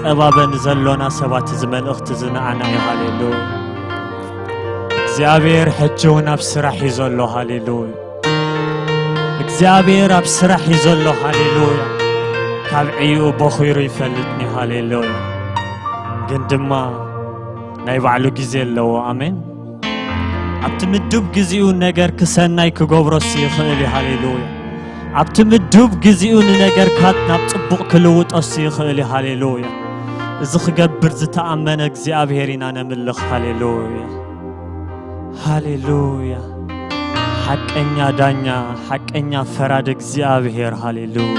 ጸባበ ንዘሎና ሰባት እዚ መልእኽቲ እዚ ንዓና እዩ። ሃሌሉያ። እግዚኣብሔር ሕጂ እውን ኣብ ስራሕ እዩ ዘሎ። ሃሌሉያ። እግዚኣብሔር ኣብ ስራሕ እዩ ዘሎ። ሃሌሉያ። ካብ ዕይኡ በኺሩ ይፈልጥኒ። ሃሌሉያ። ግን ድማ ናይ ባዕሉ ግዜ ኣለዎ። ኣሜን። ኣብቲ ምዱብ ግዜኡ ነገር ክሰናይ ክገብሮስ ይኽእል እዩ። ሃሌሉያ። ኣብቲ ምዱብ ግዜኡ ንነገርካ ናብ ጽቡቕ ክልውጦስ ይኽእል እዩ። ሃሌሉያ። እዚ ክገብር ዝተኣመነ እግዚኣብሔር ኢና ነምልኽ። ሃሌሉያ። ሃሌሉያ። ሓቀኛ ዳኛ፣ ሓቀኛ ፈራድ እግዚኣብሔር። ሃሌሉያ።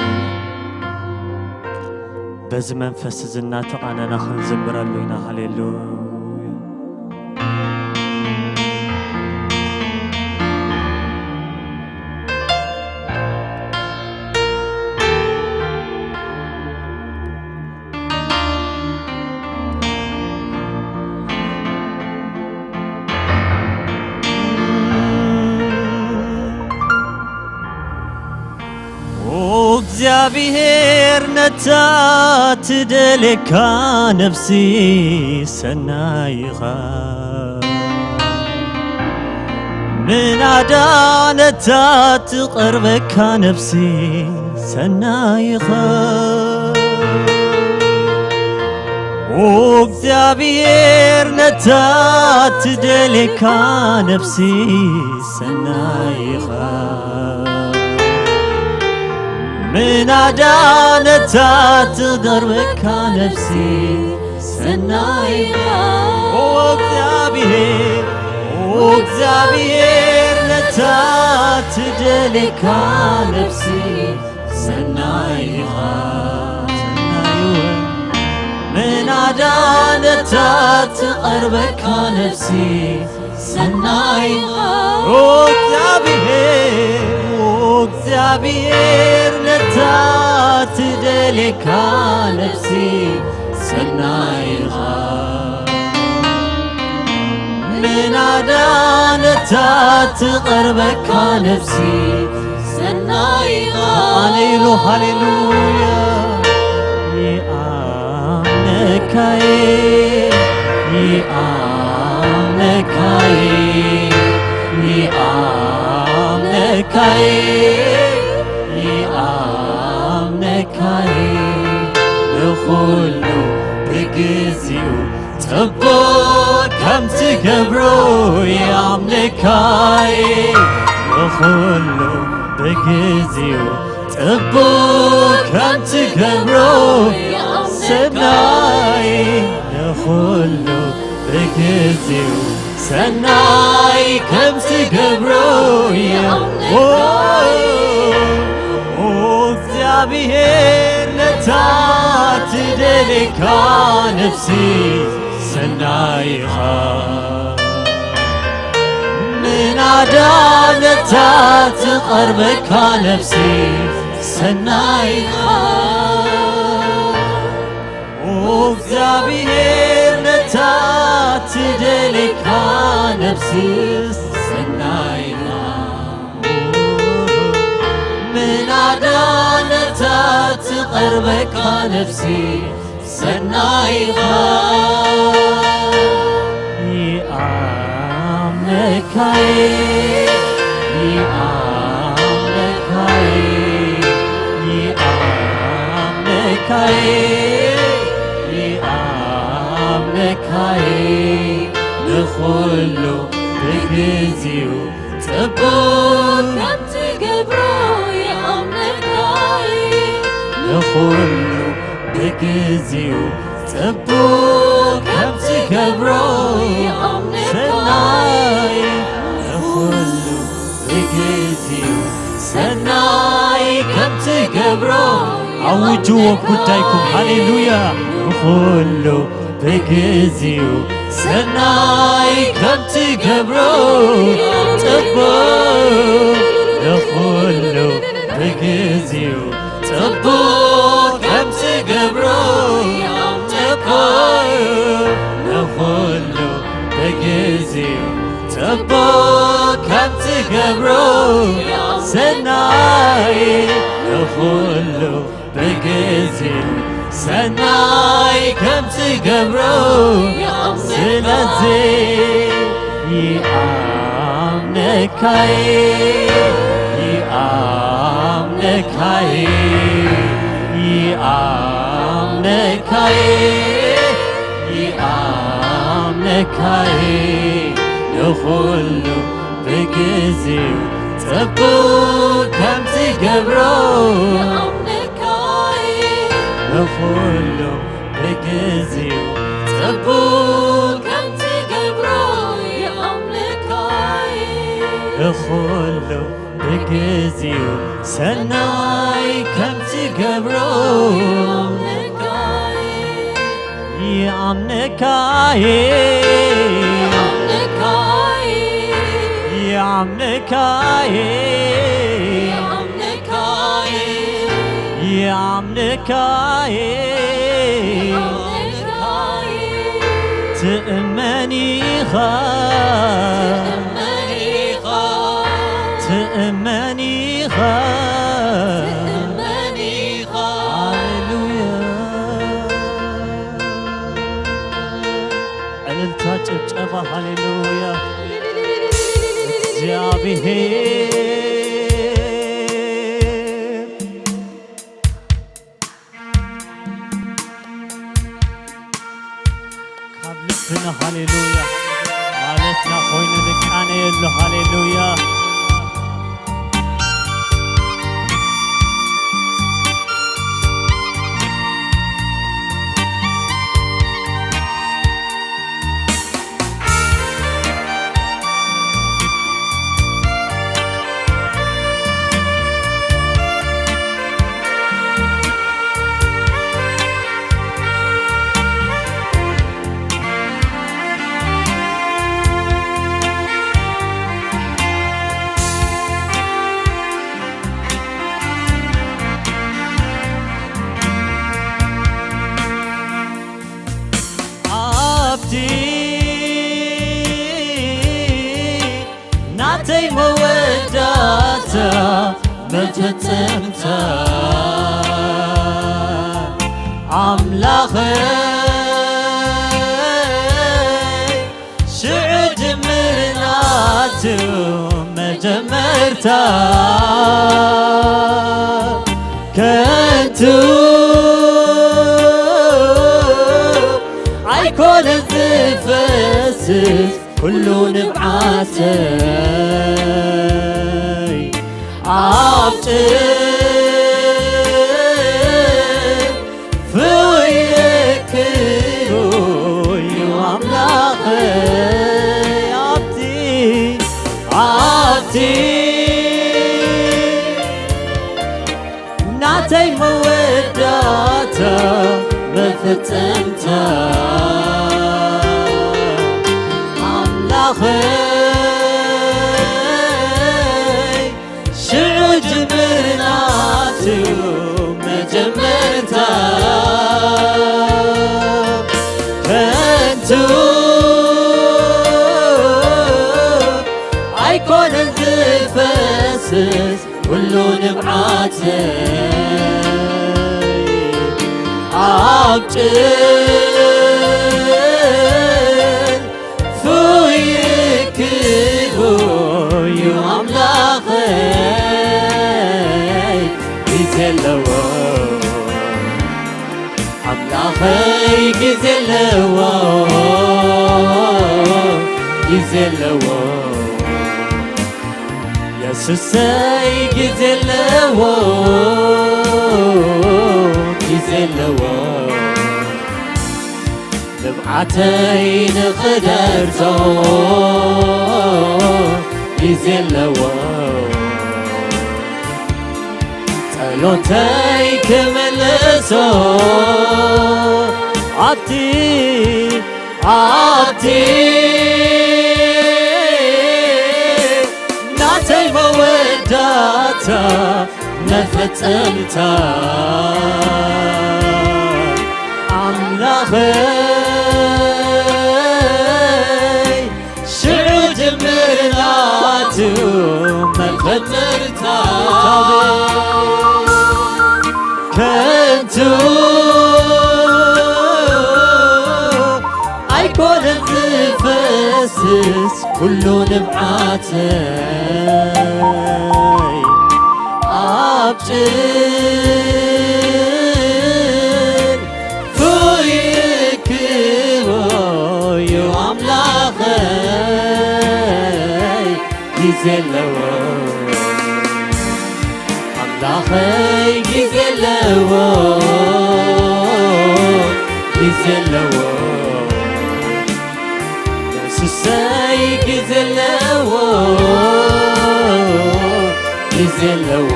በዚ መንፈስ እዚ እናተቓነና ክንዝምረሉ ኢና። ሃሌሉያ። ኦ እግዚኣብሔር፣ ነታ ትደልየካ ነፍሲ ሰናይኻ፣ ምናዳ ነታ ትቐርበካ ነፍሲ ሰናይኻ። ኦ እግዚኣብሔር፣ ነታ ትደልየካ ነፍሲ ሰናይኻ፣ ምናዳ ነታ ትቐርበካ ነፍሲ ሰናይኻ። ኦ እግዚኣብሔር፣ ኦ እግዚኣብሔር፣ ነታ ትደልየካ ነፍሲ ሰናይኻ፣ ሰናይወ፣ ምናዳ ነታ ትቐርበካ ነፍሲ ሰናይኻ። ኦ እግዚኣብሔር፣ ኦ እግዚኣብሔር፣ ነታ ትደልየካ ነፍሲ ሰናይኻ፣ ምናዳ ነታ ትቐርበካ ነፍሲ ሰናይኻ። ሃሌሉ፣ ሃሌሉያ። ይኣምነካየ፣ ይኣምነካየ፣ ይኣምነካየ፣ ይኣምነካየ፣ ንኹሉ ብግዜኡ ጽቡቕ ከም ትገብሮ ይኣምነካየ፣ ንኹሉ ብግዜኡ ጽቡቕ ከም ትገብሮ ሰናይ፣ ንኹሉ ብግዜኡ ሰናይ ከም ትገብሮ ይኣምነካየ። ኦ እግዚኣብሔር፣ ነታ ትደልየካ ነፍሲ ሰናይኻ፣ ምናዳ ነታ ትቐርበካ ነፍሲ ሰናይኻ። ኦ እግዚኣብሔር፣ ነታ ትደልየካ ነፍሲ ሰናይኻ፣ ምናዳ ነታ ትቐርበካ ነፍሲ ሰናይኻ። ይኣምነካየ፣ ይኣምነካየ፣ ይኣምነካየ፣ ይኣምነካየ፣ ንኹሉ ብግዜኡ ጽቡቕ ከም ትገብሮ ይኣምነካየ፣ ንኹሉ ብግዜኡ ጽቡቕ ከም ትገብሮ ይኣምነካየ፣ ሰናይ፣ ንኹሉ ብግዜኡ ሰናይ ከም ትገብሮ ኣውጅዎ ጉዳይኩም። ሃሌሉያ። ንኹሉ ብግዜኡ ሰናይ ከም ትገብሮ ጽቡቕ፣ ንኹሉ ብግዜኡ ጽቡቕ ከም ትገብሮ ጽቡቕ፣ ንኹሉ ብግዜኡ ጽቡቕ ከም ትገብሮ ሰናይ፣ ንኹሉ ብግዜኡ ሰናይ ከም ትገብሮ ይኣምነካ። ስለዚ ይኣምነካይ፣ ይኣምነካይ፣ ይኣምነካይ፣ ይኣምነካይ፣ ንኹሉ ብግዜኡ ጽቡቕ ከም ትገብሮ ይኣምነካይ። ንኹሉ ብግዜኡ ጽቡቕ ከም ትገብሮ ይኣምነካይ። ንኹሉ ብግዜኡ ሰናይ ከም ትገብሮ ይኣምነካይ። ይኣምነካይ። ይኣምነካይ። ይኣምነካይ። ይኣምነካይ። ይኣምነካይ። ትእመን ኢኻ። ትእመን ኢኻ። ትእመን ኢኻ። ትእመን ኢኻ። ሃሌሉያ። እልልታ፣ ጭብጨባ፣ ሃሌሉያ። እግዚኣብሔር ካብ ልብና ሃሌሉያ ማለትና ኮይኑ ንቃነየሉ። ሃሌሉያ። ኣብቲ ናተይ መወዳእታ መፈጸምታ ኣምላኸይ፣ ሽዑ ጅምር ናቱ መጀመርታ ከንቱ ኣይኮነን ዝፈስስ ኩሉ ንብዓተይ ኣብ ጭፍኡ ይእክቡ እዩ ኣምላኸይ ኣብቲ ኣብቲ ናተይ መወዳእታ መፈጸምታ ኣምላኸይ ሽዑ ጅምር ናቱ መጀመርታ ከንቱ ኣይኮነን ዝፈስስ ኩሉ ንብዓተይ ኣብ ጭፍኡ ይእክቡ እዩ ኣምላኸይ ግዜ ኣለዎ ኣምላኸይ ግዜ ኣለዎ ግዜ ኣለዎ የሱሰይ ግዜ ኣለዎ ግዜ ኣለዎ ንብዓተይ ንኽደርሶ ግዜ ኣለዎ ጸሎተይ ክምልሶ ኣብቲ ኣብቲ ናተይ መወዳእታ መፈጸምታ ኣምላኸይ ሽዑ ጅምር ናቱ መፈጸምታ ከንቱ ስ ኩሉ ንብዓተይ ኣብ ጽንፉ ይእክቦ እዩ ኣምላኸይ። ግዜ ኣለዎ ኣምላኸይ፣ ግዜ ኣለዎ፣ ግዜ ኣለዎ። የሱሰይ ግዜ ኣለዎ፣ ግዜ ኣለዎ።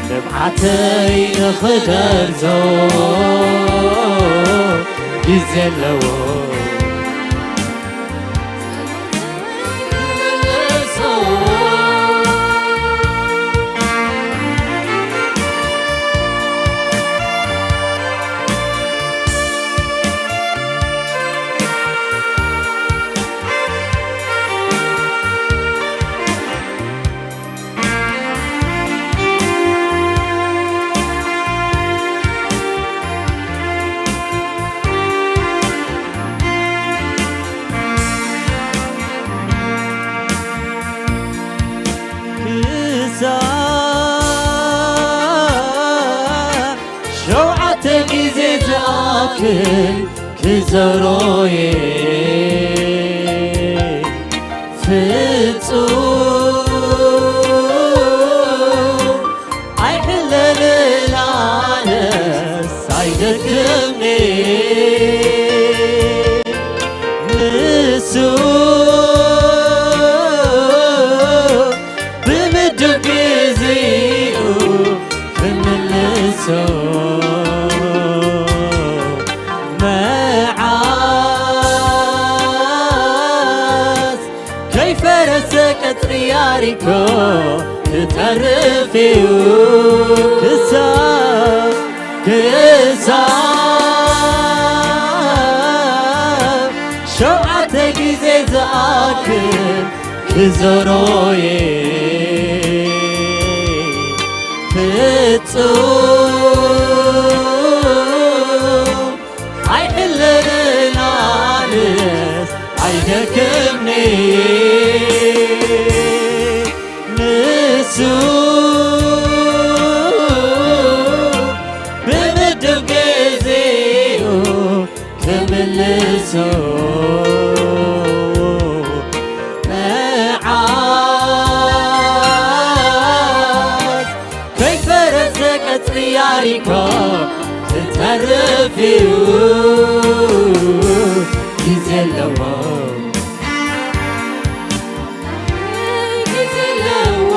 ንብዓተይ ንኽደርዞ ግዜ ኣለዎ። ክሳዕ ሸውዓተ ግዜ ዝኣክል ክዘሮየ ፍጹም ኣይሕለልን ኣነስ ኣይደክምኒ። ንሱ ብምድብ ግዜኡ ክምልሶ መዓስ ከይፈረሰ ቀጽሪ ያሪኮ ክተርፍ እዩ። ክሳብ ክሳብ ሸውዓተ ግዜ ዝኣክል ክዘሮየ ፍጹም ኣይሕለልን ኣነስ ኣይደክምኒ። ንሱ ብምድብ ግዜኡ ክምልሶ መዓስ ከይፈረሰ ቀጽሪ ያሪኮ ክተርፍ እዩ። ግዜ ኣለዎ፣ ግዜ ኣለዎ፣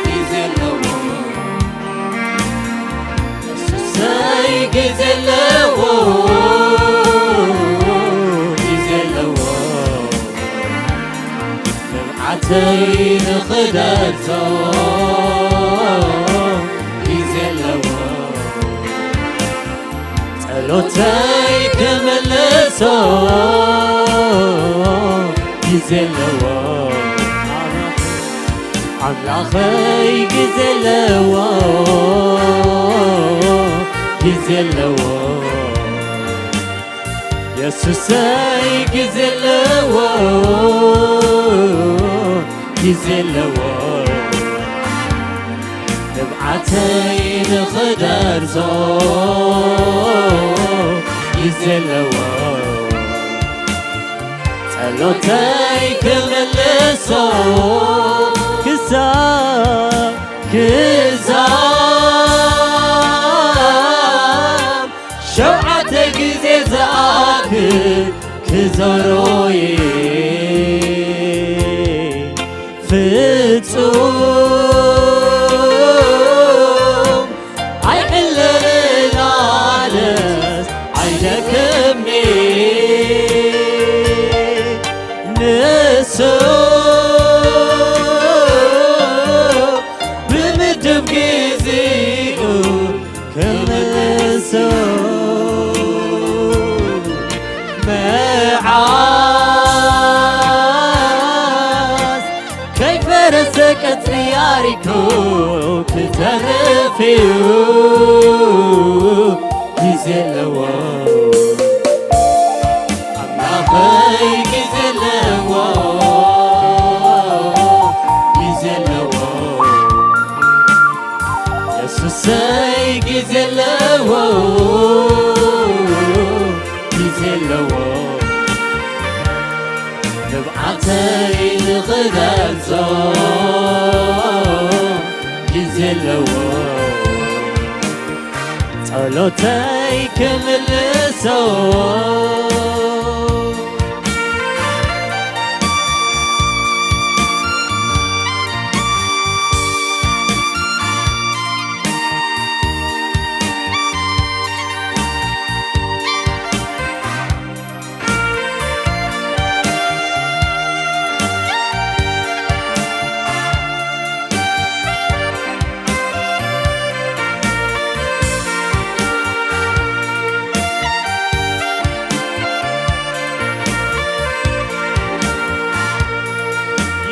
ግዜ ኣለዎ። እሰይ ግዜ ኣለዎ፣ ግዜ ኣለዎ። ንብዓተይ ንኽደርሶ ግዜ ኣለዎ። ጸሎተይ ክምልሶ ግዜ ኣለዎ። ኣምላኸይ ግዜ ኣለዎ፣ ግዜ ኣለዎ። የሱሰይ ግዜ ኣለዎ፣ ግዜ ኣለዎ። ንብዓተይ ንኽደርሶ ግዜ ኣለዎ። ጸሎተይ ክምልሶ ክሳብ፣ ክሳብ ሸውዓተ ግዜ ዝኣክል ክዘሮየ ፍጹም ኣይሕለልን ኣነስ ኣይደክምኒ። ንሱ ብምድብ ግዜኡ ክምልሶ መዓስ ከይፈረሰ ቀጽሪ ያሪኮ ክተርፍ እዩ። ግዜ ኣለዎ፣ ኣይ ግዜ ኣለዎ፣ ግዜ ኣለዎ። የሱሰይ ግዜ ኣለዎ፣ ግዜ ኣለዎ። ንብዓተይ ንኽገልጾ ግዜ ኣለዎ። ጸሎተይ ክምልሶ።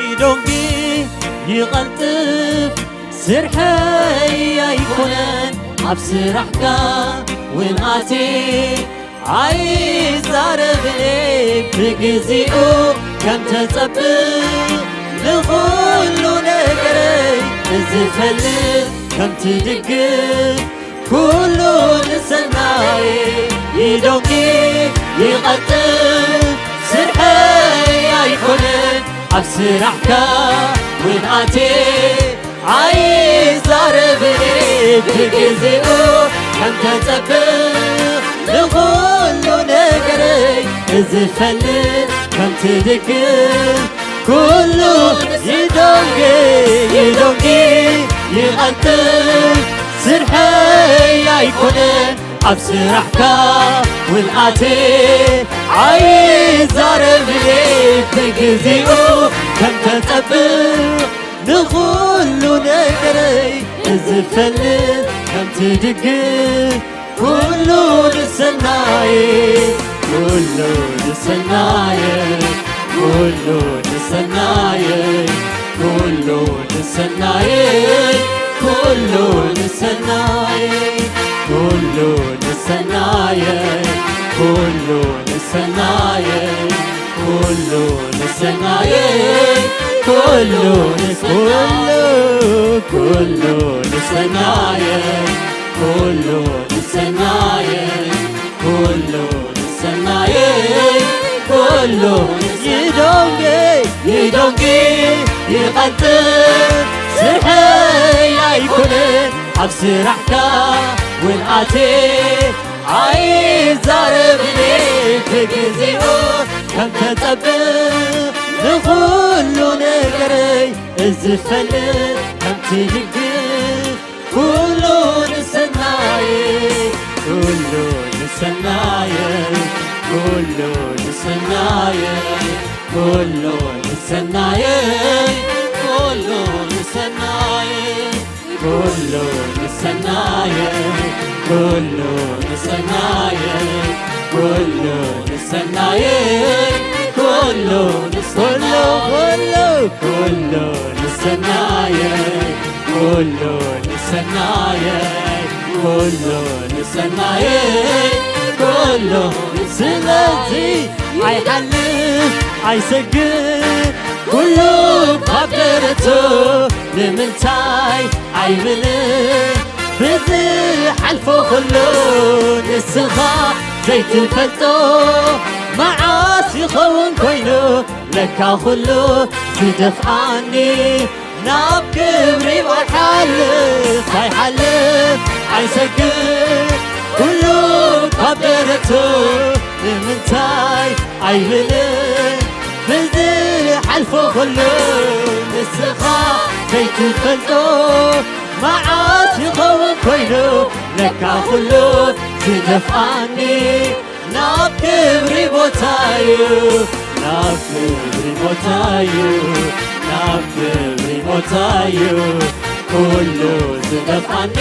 ይዶንጊ ይቐልጥፍ ስርሐይ ኣይኮነን ኣብ ስራሕካ ውንኣቴ ኣይዛረብን ብግዚኡ ከም ተጸብእ ንኹሉ ነገረይ ዝፈልጥ ከም ትድግፍ ኩሉ ንሰናየ ይዶንጊ ይቐጥል ስርሐይ ኣይኮነን ኣብ ስራሕካ ውንኣቴ ኣይዛረብን ብግዚኡ ከም ተጸብእ ንኹሉ ነገረይ ዝፈልጥ ከም ትድግፍ ኩሉ ይዶንጊ ይዶንጊ ይቐጥል ስርሐይ ኣይኮነን ኣብ ስራሕካ ውንኣቴ ኣይዛረብን ብግዚኡ ከም ተጸብእ ንኹሉ ነገረይ ዝፈልጥ ከም ትድግፍ ኩሉ ንሰናየ ኩሉ ንሰናየ ኩሉ ንሰናየ ኩሉ ንሰናየ ኩሉ ንሰናየ ኩሉ ንሰናየ ኩሉ ንሰናየ ኩሉ ንሰናየ ኩሉ ንሰናየ ኩሉ ንሰናየ ኩሉ ንሰናየ ኩሉ ይዶንጊ ይዶንጊ ይቐጥል ስርሐይ ኣይኮነን ኣብ ስራሕካ ውንኣቴ ኣይዛረብን ብግዚኡ ከም ተጸብእ ንኹሉ ነገረይ ዝፈልጥ ከም ትድግፍ ኩሉ ንሰናየ ኩሉ ንሰናየ ኩሉ ንሰናየ ኩሉ ንሰናየ ኩሉ ንሰናየ ኩሉ ንሰናየ ኩሉ ንሰናየ ኩሉ ንሰናየ ኩሉ ንሰናየ ኩሉ ንሰናየ ኩሉ ንሰናየ ኩሉ ንሰናየ ኩሉ ስለዚ ኣይሓልፍ ኣይሰግር ኩሉ ካብ ደረቱ ንምንታይ ኣይብልን ብዝሓልፎ ኩሉ ንስኻ ዘይትፈልጦ መዓስ ይኸውን ኮይኑ ለካ ኩሉ ዝደፍኣኒ ናብ ክብሪ ኣይሓልፍ ኣይሓልፍ ኣይሰግር ኩሉ ካብ ደረቱ ንምንታይ ኣይብልን ብዝሓልፎ ኩሉ ንስኻ ዘይትፈልጦ መዓስ ይኸውን ኮይኑ ለካ ኩሉ ዝደፍኣኒ ናብ ክብሪ ቦታዩ ናብ ክብሪ ቦታዩ ናብ ክብሪ ቦታዩ ኩሉ ዝደፍኣኒ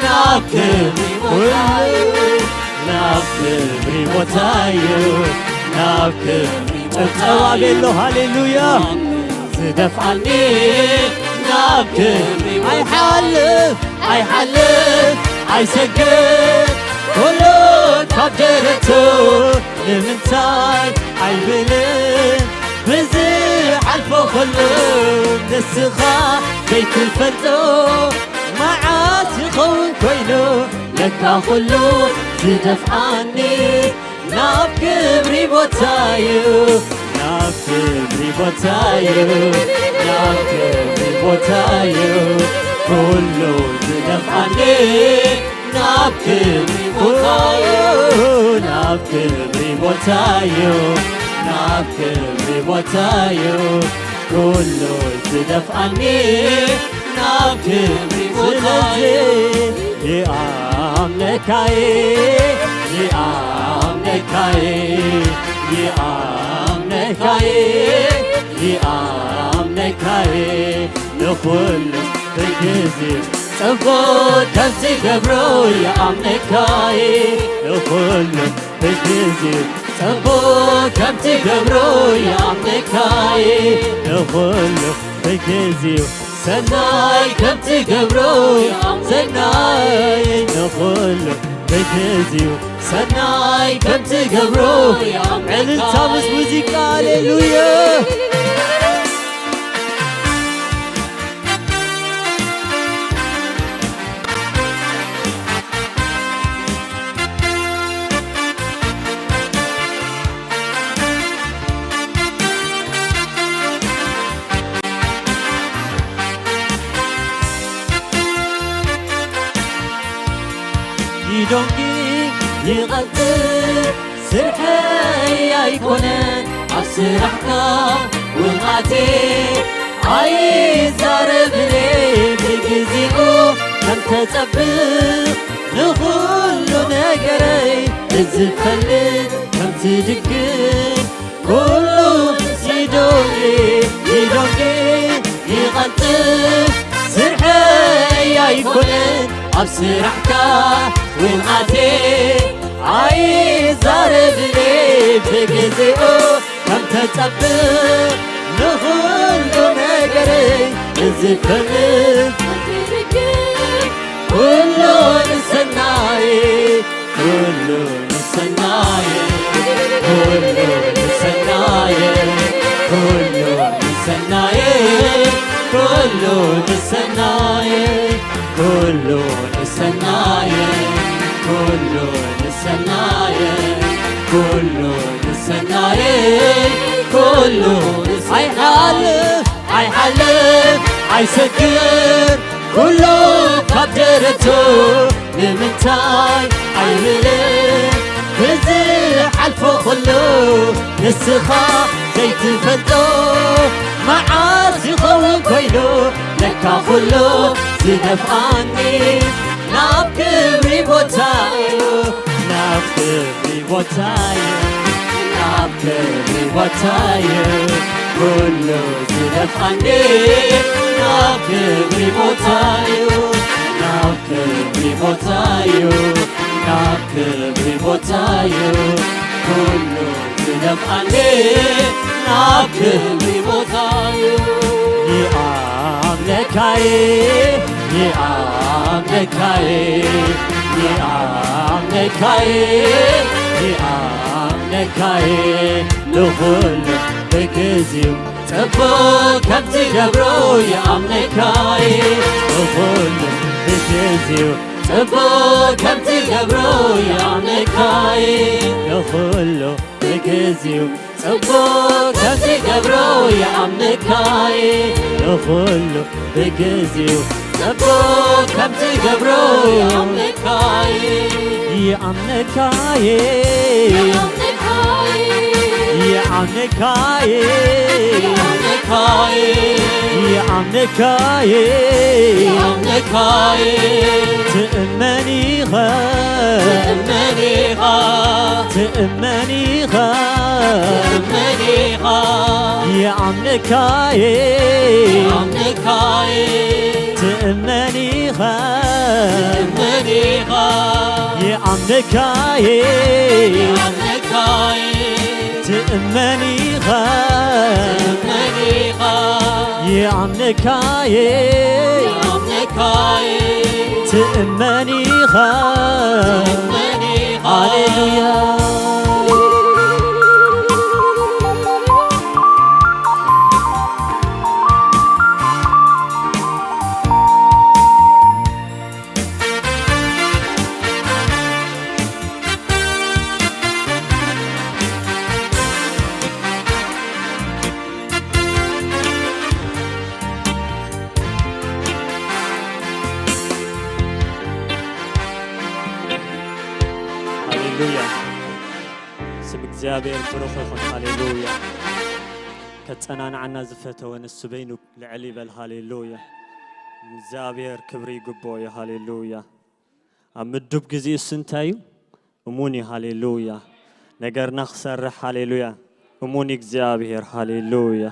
ናብ ክብሪ ቦታዩ ናብ ክብሪ ቦታዩ ናብ ክብሪ ጭብጨባ ቤሎ ሃሌሉያ ዝደፍኣኒ ናብ ክብሪ ኣይሓልፍ ኣይሓልፍ ኣይሰግር ኩሉ ካብ ደረቱ ንምንታይ ኣይብልን ብዝሓልፎ ኩሉ ንስኻ ዘይትፈልጦ መዓት ይኸውን ኮይኑ ለካ ኩሉ ዝደፍኣኒ ናብ ክብሪ ቦታዩ ናብ ክብሪ ቦታዩ ናብ ክብሪ ቦታዩ ኩሉ ዝደፍኣኒ ናብ ክብሪ ቦታዩ ናብ ክብሪ ቦታዩ ናብ ክብሪ ቦታዩ ኩሉ ዝደፍኣኒ ናብ ክብሪ ቦታዩ ይኣምነካይ ይኣምነካይ ይኣምነካይ ይኣምነካይ ንኹሉ ብግዜ ጽቡቅ ከም ትገብሮ ይኣምነካይ ንኹሉ ብግዜ ጽቡቅ ከም ትገብሮ ይኣምነካይ ንኹሉ ብግዜኡ ሰናይ ከም ትገብሮ ሰናይ ንኹሉ ብግዜኡ ሰናይ ከም ትገብሮ ዕልልታ ምስ ሙዚቃ ሃሌሉያ ይዶንጊ ይቐጽል ስርሐይ ኣይኮነን ኣብ ስራሕካ ውንኣቴ ኣይዛረብን ብግዚኡ ከም ተጸብቕ ንኹሉ ነገረይ እዝፈልጥ ከም ትድግፍ ኩሉ ሲዶንጊ ይዶንጊ ይቐጽል ስርሐይ ኣይኮነን ኣብ ስራሕካ ውንኣቴ ኣይዛረብን ብግዚኡ ከም ተጸብቕ ንኹሉ ነገረይ እዝፈልጥ ኩሉ ንሰናይ ኩሉ ንሰናይ ኩሉ ንሰናይ ኩሉ ንሰናይ ኩሉ ንሰናይ ኩሉ ንሰናይ ኩሉ ንሰናይ ኩሉ ንሰናይ ኩሉ ኣይሓልፍ ኣይሓልፍ ኣይሰግር ኩሉ ካብ ደረቱ ንምንታይ ኣይብልን ብዝሓልፎ ኩሉ ንስኻ ዘይትፈልጦ መዓስ ይኸውን ኮይኑ ለካ ኩሉ ዝደፍኣኒ ናብ ክብሪ ቦታዩ ናብ ክብሪ ቦታዩ ናብ ክብሪ ቦታዩ ኩሉ ዝደፍኣኒ ናብ ክብሪ ቦታዩ ናብ ክብሪ ቦታዩ ናብ ክብሪ ቦታዩ ኩሉ ዝደፍኣኒ ናብ ክብሪ ቦታዩ ይኣምነካይ ይኣምነካይ ይኣምነካይ ይኣምነካይ ንኹሉ ብግዚኡ ጽቡቅ ከም ትገብሮ ይኣምነካይ ንኹሉ ብግዚኡ ጽቡቅ ከም ትገብሮ ይኣምነካይ ንኹሉ ብግዚኡ ጽቡቅ ከም ትገብሮ ይኣምነካይ ንኹሉ ብግዚኡ ጽቡቅ ከም ትገብሮ ይኣምነካይ ይኣምነካይ ይኣምነካይ ይኣምነካይ ይኣምነካይ ትእመን ኢኻ ትእመን ኢኻ ትእመን ኢኻ ትእመን ኢኻ ይኣምነካይ ይኣምነካይ ትእመን ኢኻ ትእመን ኢኻ ይኣምነካይ ይኣምነካይ ትእመን ኢኻ ትእመን ኢኻ ይኣምነካይ ይኣምነካይ ትእመን ኢኻ ትእመን ኢኻ ሃሌሉያ እግዚኣብሔር ብሩኽ ይኹን። ሃሌሉያ። ከጸናንዓና ዝፈተወ ንሱ በይኑ ልዕል ይበል። ሃሌሉያ። እግዚኣብሔር ክብሪ ይግብኦ እዩ። ሃሌሉያ። ኣብ ምዱብ ግዜ እሱ እንታይ እዩ? እሙን እዩ። ሃሌሉያ። ነገርና ክሰርሕ። ሃሌሉያ። እሙን እዩ እግዚኣብሔር። ሃሌሉያ።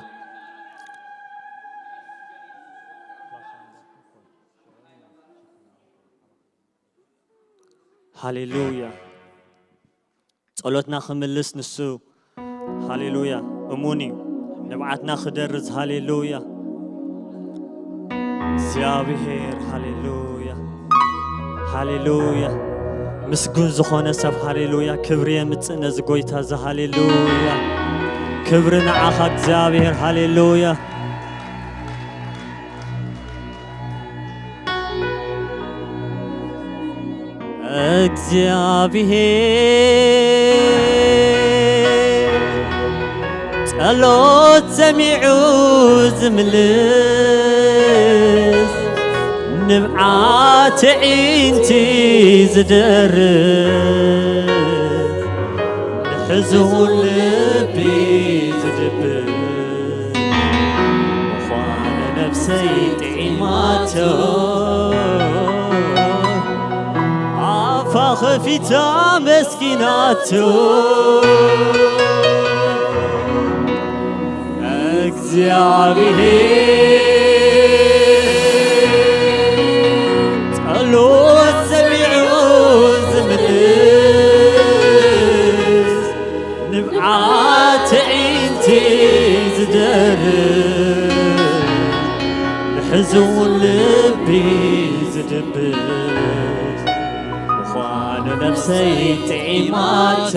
ሃሌሉያ። ጸሎትና ክምልስ ንሱ። ሃሌሉያ። እሙን እዩ። ንብዓትና ክደርዝ። ሃሌሉያ። እግዚኣብሔር። ሃሌሉያ። ሃሌሉያ። ምስጉን ዝኾነ ሰብ። ሃሌሉያ። ክብሪ የምጽእ ነዚ ጎይታ እዚ። ሃሌሉያ። ክብሪ ንዓኻ እግዚኣብሔር። ሃሌሉያ። እግዚኣብሔር ጸሎት ሰሚዑ ዝምልስ፣ ንብዓት ኣዒንቲ ዝደርስ፣ ንሕዙን ልቢ ዝድብስ፣ ምዃን ነፍሰይ ጥዒማቶ፣ ኣፋ ኸፊታ መስኪናቶ። እግዚኣብሔር ጸሎት ሰሚዑ ዝምልስ፣ ንብዓት ኣዒንቲ ዝደርስ፣ ንሕዙን ልቢ ዝድብስ፣ ምዃኑ ነፍሰይ ጥዒማቶ፣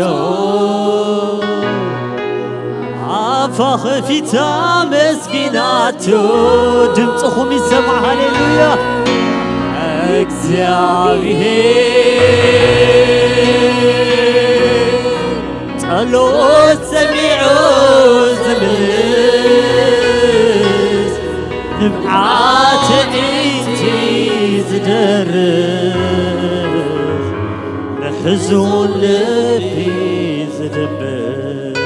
ኣፋ ኸፊታ መስኪናቶ። ድምፅኹም ይሰማዕ። ሃሌሉያ። እግዚኣብሔር ጸሎት ሰሚዑ ዝምልስ፣ ንብዓት ኣዒንቲ ዝደርስ፣ ንሕዙን ልቢ ዝድብስ፣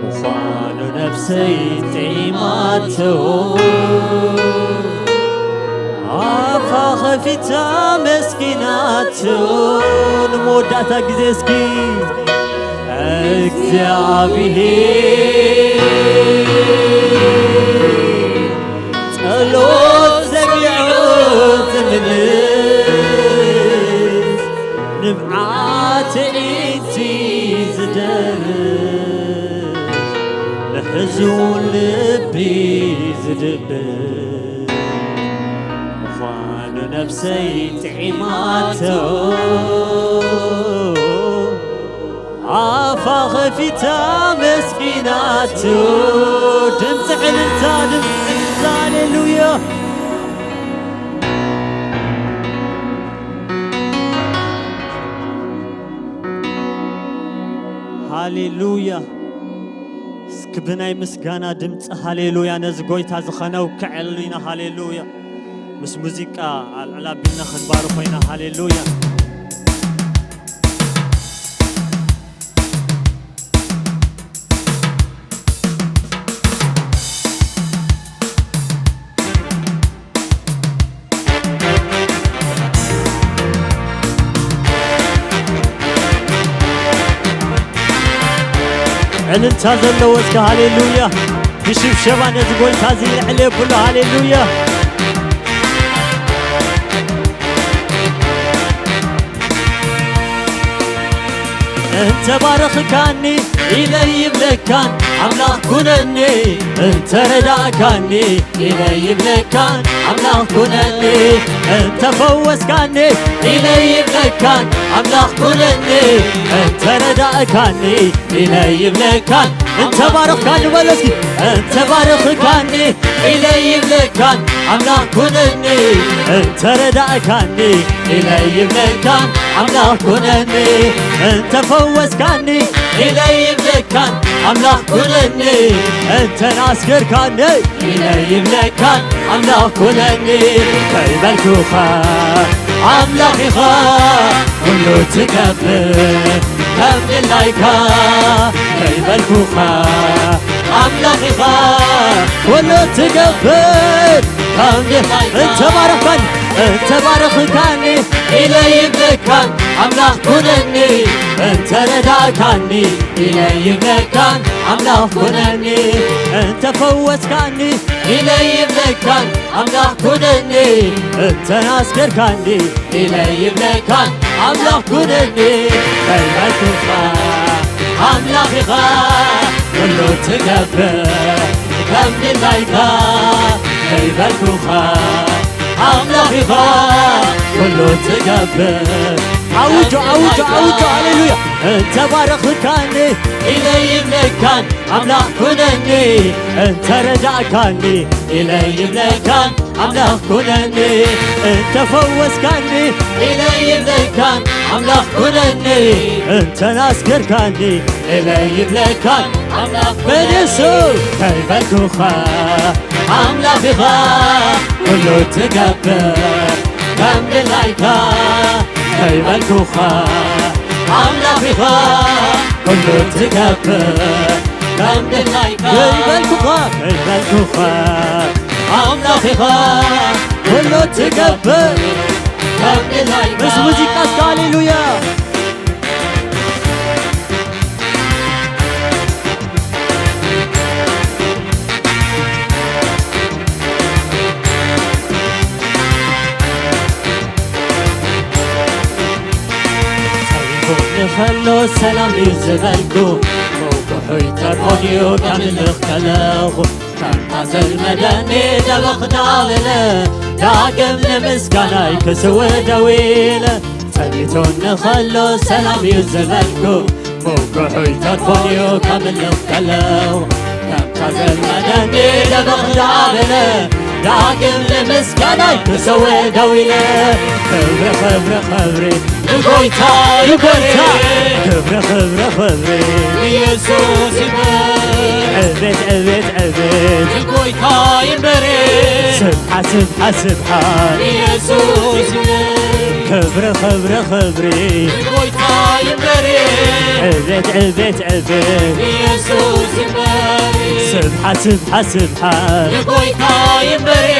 ምዃኑ ነፍሰይ ጥዒማቶ፣ ኣፋ ኸፊታ መስኪናቶ። ንመወዳእታ ግዜ እስኪ እግዚኣብሔር ጸሎት ሰሚዑ ዝምልስ፣ ንብዓት ኣዒንቲ ዝደርስ፣ ንሕዙን ልቢ ዝድብስ፣ ምዃኑ ነፍሰይ ጥዒማቶ፣ ኣፋ ኸፊታ መስኪናቶ። ድምፂ ዕልልታ፣ ድምፂ ዕልልታ። ሃሌሉያ። ሃሌሉያ። እስኪ ብናይ ምስጋና ድምፂ ሃሌሉያ ነዚ ጎይታ እዚ ኸነውክዐሉ ኢና። ሃሌሉያ። ምስ ሙዚቃ ኣልዕል ኣቢልና ክንባርኾ ኢና። ሃሌሉያ። ዕልልታ ዘለዎ እስከ ሃሌሉያ። ብሽብሸባ ነዚ ጎይታ እዚ ልዕል የብሎ። ሃሌሉያ። እንተ ባረኽካኒ ኢለ ይብለካን ኣምላኽ ኩነኒ፣ እንተ ረዳእካኒ ኢለ ይብለካን ኣምላኽ ኩነኒ፣ እንተ ፈወስካኒ ኢለ ይብለካን ኣምላኽ ኩነኒ፣ እንተ ረዳእካኒ ኢለ ይብለካን፣ እንተ ባረኽካኒ በሎ እስኪ፣ እንተ ባረኽካኒ ኢለ ይብለካን ኣምላኽ ኩነኒ፣ እንተ ረዳእካኒ ኢለ ይብለካን ኣምላኽ ኩነኒ፣ እንተ ፈወስካኒ ኢለ ይብለካን ኣምላኽ ኩነኒ፣ እንተ ናስገርካኒ ኢለ ይብለካን ኣምላኽ ኩነኒ። ከይበልኩኻ ኣምላኽ ኢኻ ኩሉ ትገብር፣ ከም ድላይካ ከይበልኩኻ ኣምላኽ ኢኻ ኩሉ ትገብር። ከም ድላይካ እንተ ባረኽካኒ፣ እንተ ባረኽካኒ ኢለ ይብለካን ኣምላኽ ኩነኒ። እንተ ረዳእካኒ ኢለ ይብለካን ኣምላኽ ኩነኒ። እንተ ፈወስካኒ ኢለ ይብለካን ኣምላኽ ኩነኒ። እንተ ኣስገርካኒ ኢለ ይብለካን ኣምላኽ ኩነኒ። ከይበልኩኻ ኣምላኽ ኢኻ ኩሉ ትገብር። ከም ድላይካ ከይበልኩኻ ኣምላኽ ኢኻ ኩሉ ትገብር። ኣውጆ፣ ኣውጆ፣ ኣውጆ፣ ሃሌሉያ። እንተ ባረኽካኒ ኢለ ይብለካን ኣምላኽ ኩነኒ። እንተ ረዳእካኒ ኢለ ይብለካን ኣምላኽ ኩነኒ። እንተ ፈወስካኒ ኢለ ይብለካን ኣምላኽ ኩነኒ። እንተ ኣስገርካኒ ኢለ ይብለካን ኣምላኽ በንሱ ከይበልኩኻ ኣምላኽ ኢኻ ኩሉ ትገብር። ከም ድላይካ ከይበልኩኻ ኣምላኽ ኢኻ ኩሉ ትገብር። ከም ድላይካ ከይበልኩኻ፣ ከይበልኩኻ ኣምላኽ ኢኻ ኩሉ ትገብር። ከም ድላይካ ምስ ሙዚቃ እስከ ሃሌሉያ። ጸቢቡኒ ከሎ ሰላም እዩ ዝበልኩ፣ መውግሑይ ተርፎን እዩ ከምልኽ ከለኹ። ከምታ ዘልመደኒ ደበኽ ዳበለ፣ ዳግም ንምስጋናይ ክስውእ ደው ኢለ። ጸኒቱኒ ከሎ ሰላም እዩ ዝበልኩ፣ መውግሑይ ተርፎን እዩ ከምልኽ ከለኹ። ከምታ ዘልመደኒ ደበኽ ዳበለ፣ ዳግም ንምስጋናይ ክስውእ ደው ኢለ። ክብሪ፣ ክብሪ፣ ክብሪ ንጎይታ ይበል። ክብሪ፣ ክብሪ፣ ክብሪ ንየሱስ ይበል። ዕቤት፣ ዕቤት፣ ዕቤት ንጎይታ ይበል። ስብሓት፣ ስብሓት፣ ስብሓት ንየሱስ ይበል። ክብሪ፣ ክብሪ፣ ክብሪ ንጎይታ ይበል። ዕቤት፣ ዕቤት፣ ዕቤት ንየሱስ ይበል። ስብሓት፣ ስብሓት፣ ስብሓት ንጎይታ ይበል።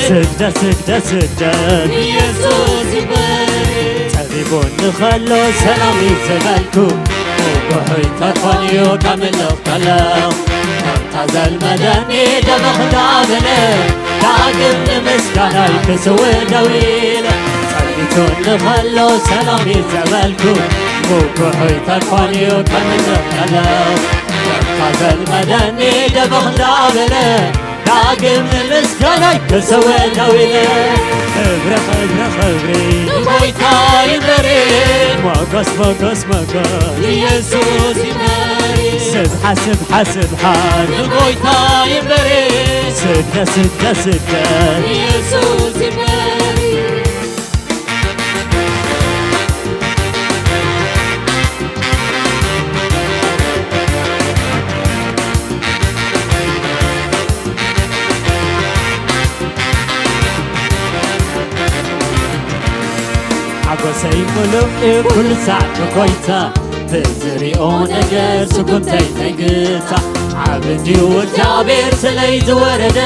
ስግደት፣ ስግደት፣ ስግደት ንየሱስ ይበል። ጸቢቡኒ ከሎ ሰላም እዩ ዝበልኩ፣ መውግሑይ ተርፎን እዩ ከምልኽ ከለኹ። ከምታ ዘልመደኒ ደበኽ ዳበለ፣ ዳግም ንምስጋናይ ክስውእ ደው ኢለ። ጸኒቱኒ ከሎ ሰላም እዩ ዝበልኩ፣ መውግሑይ ተርፎን እዩ ከምልኽ ከለኹ። ከምታ ዘልመደኒ ደበኽ ዳበለ፣ ዳግም ንምስጋናይ ክስውእ ደው ኢለ። ክብሪ፣ ክብሪ፣ ክብሪ ንጎይታ ይበል። ሞገስ፣ ሞገስ፣ ሞገስ ንየሱስ ይበል። ስብሓት፣ ስብሓት፣ ስብሓት ንጎይታ ይበል። ስግደት፣ ስግደት፣ ስግደት ንየሱስ ይበል። ሓጎሰይ ምሉእ እዩ ኩሉ ሳዕ ብጎይታ፣ ብዝሪኦ ነገር ስጉምተይ ተይግታ። ዓቢ እንድዩ እግዚኣብሔር ስለይ ዝወረደ፣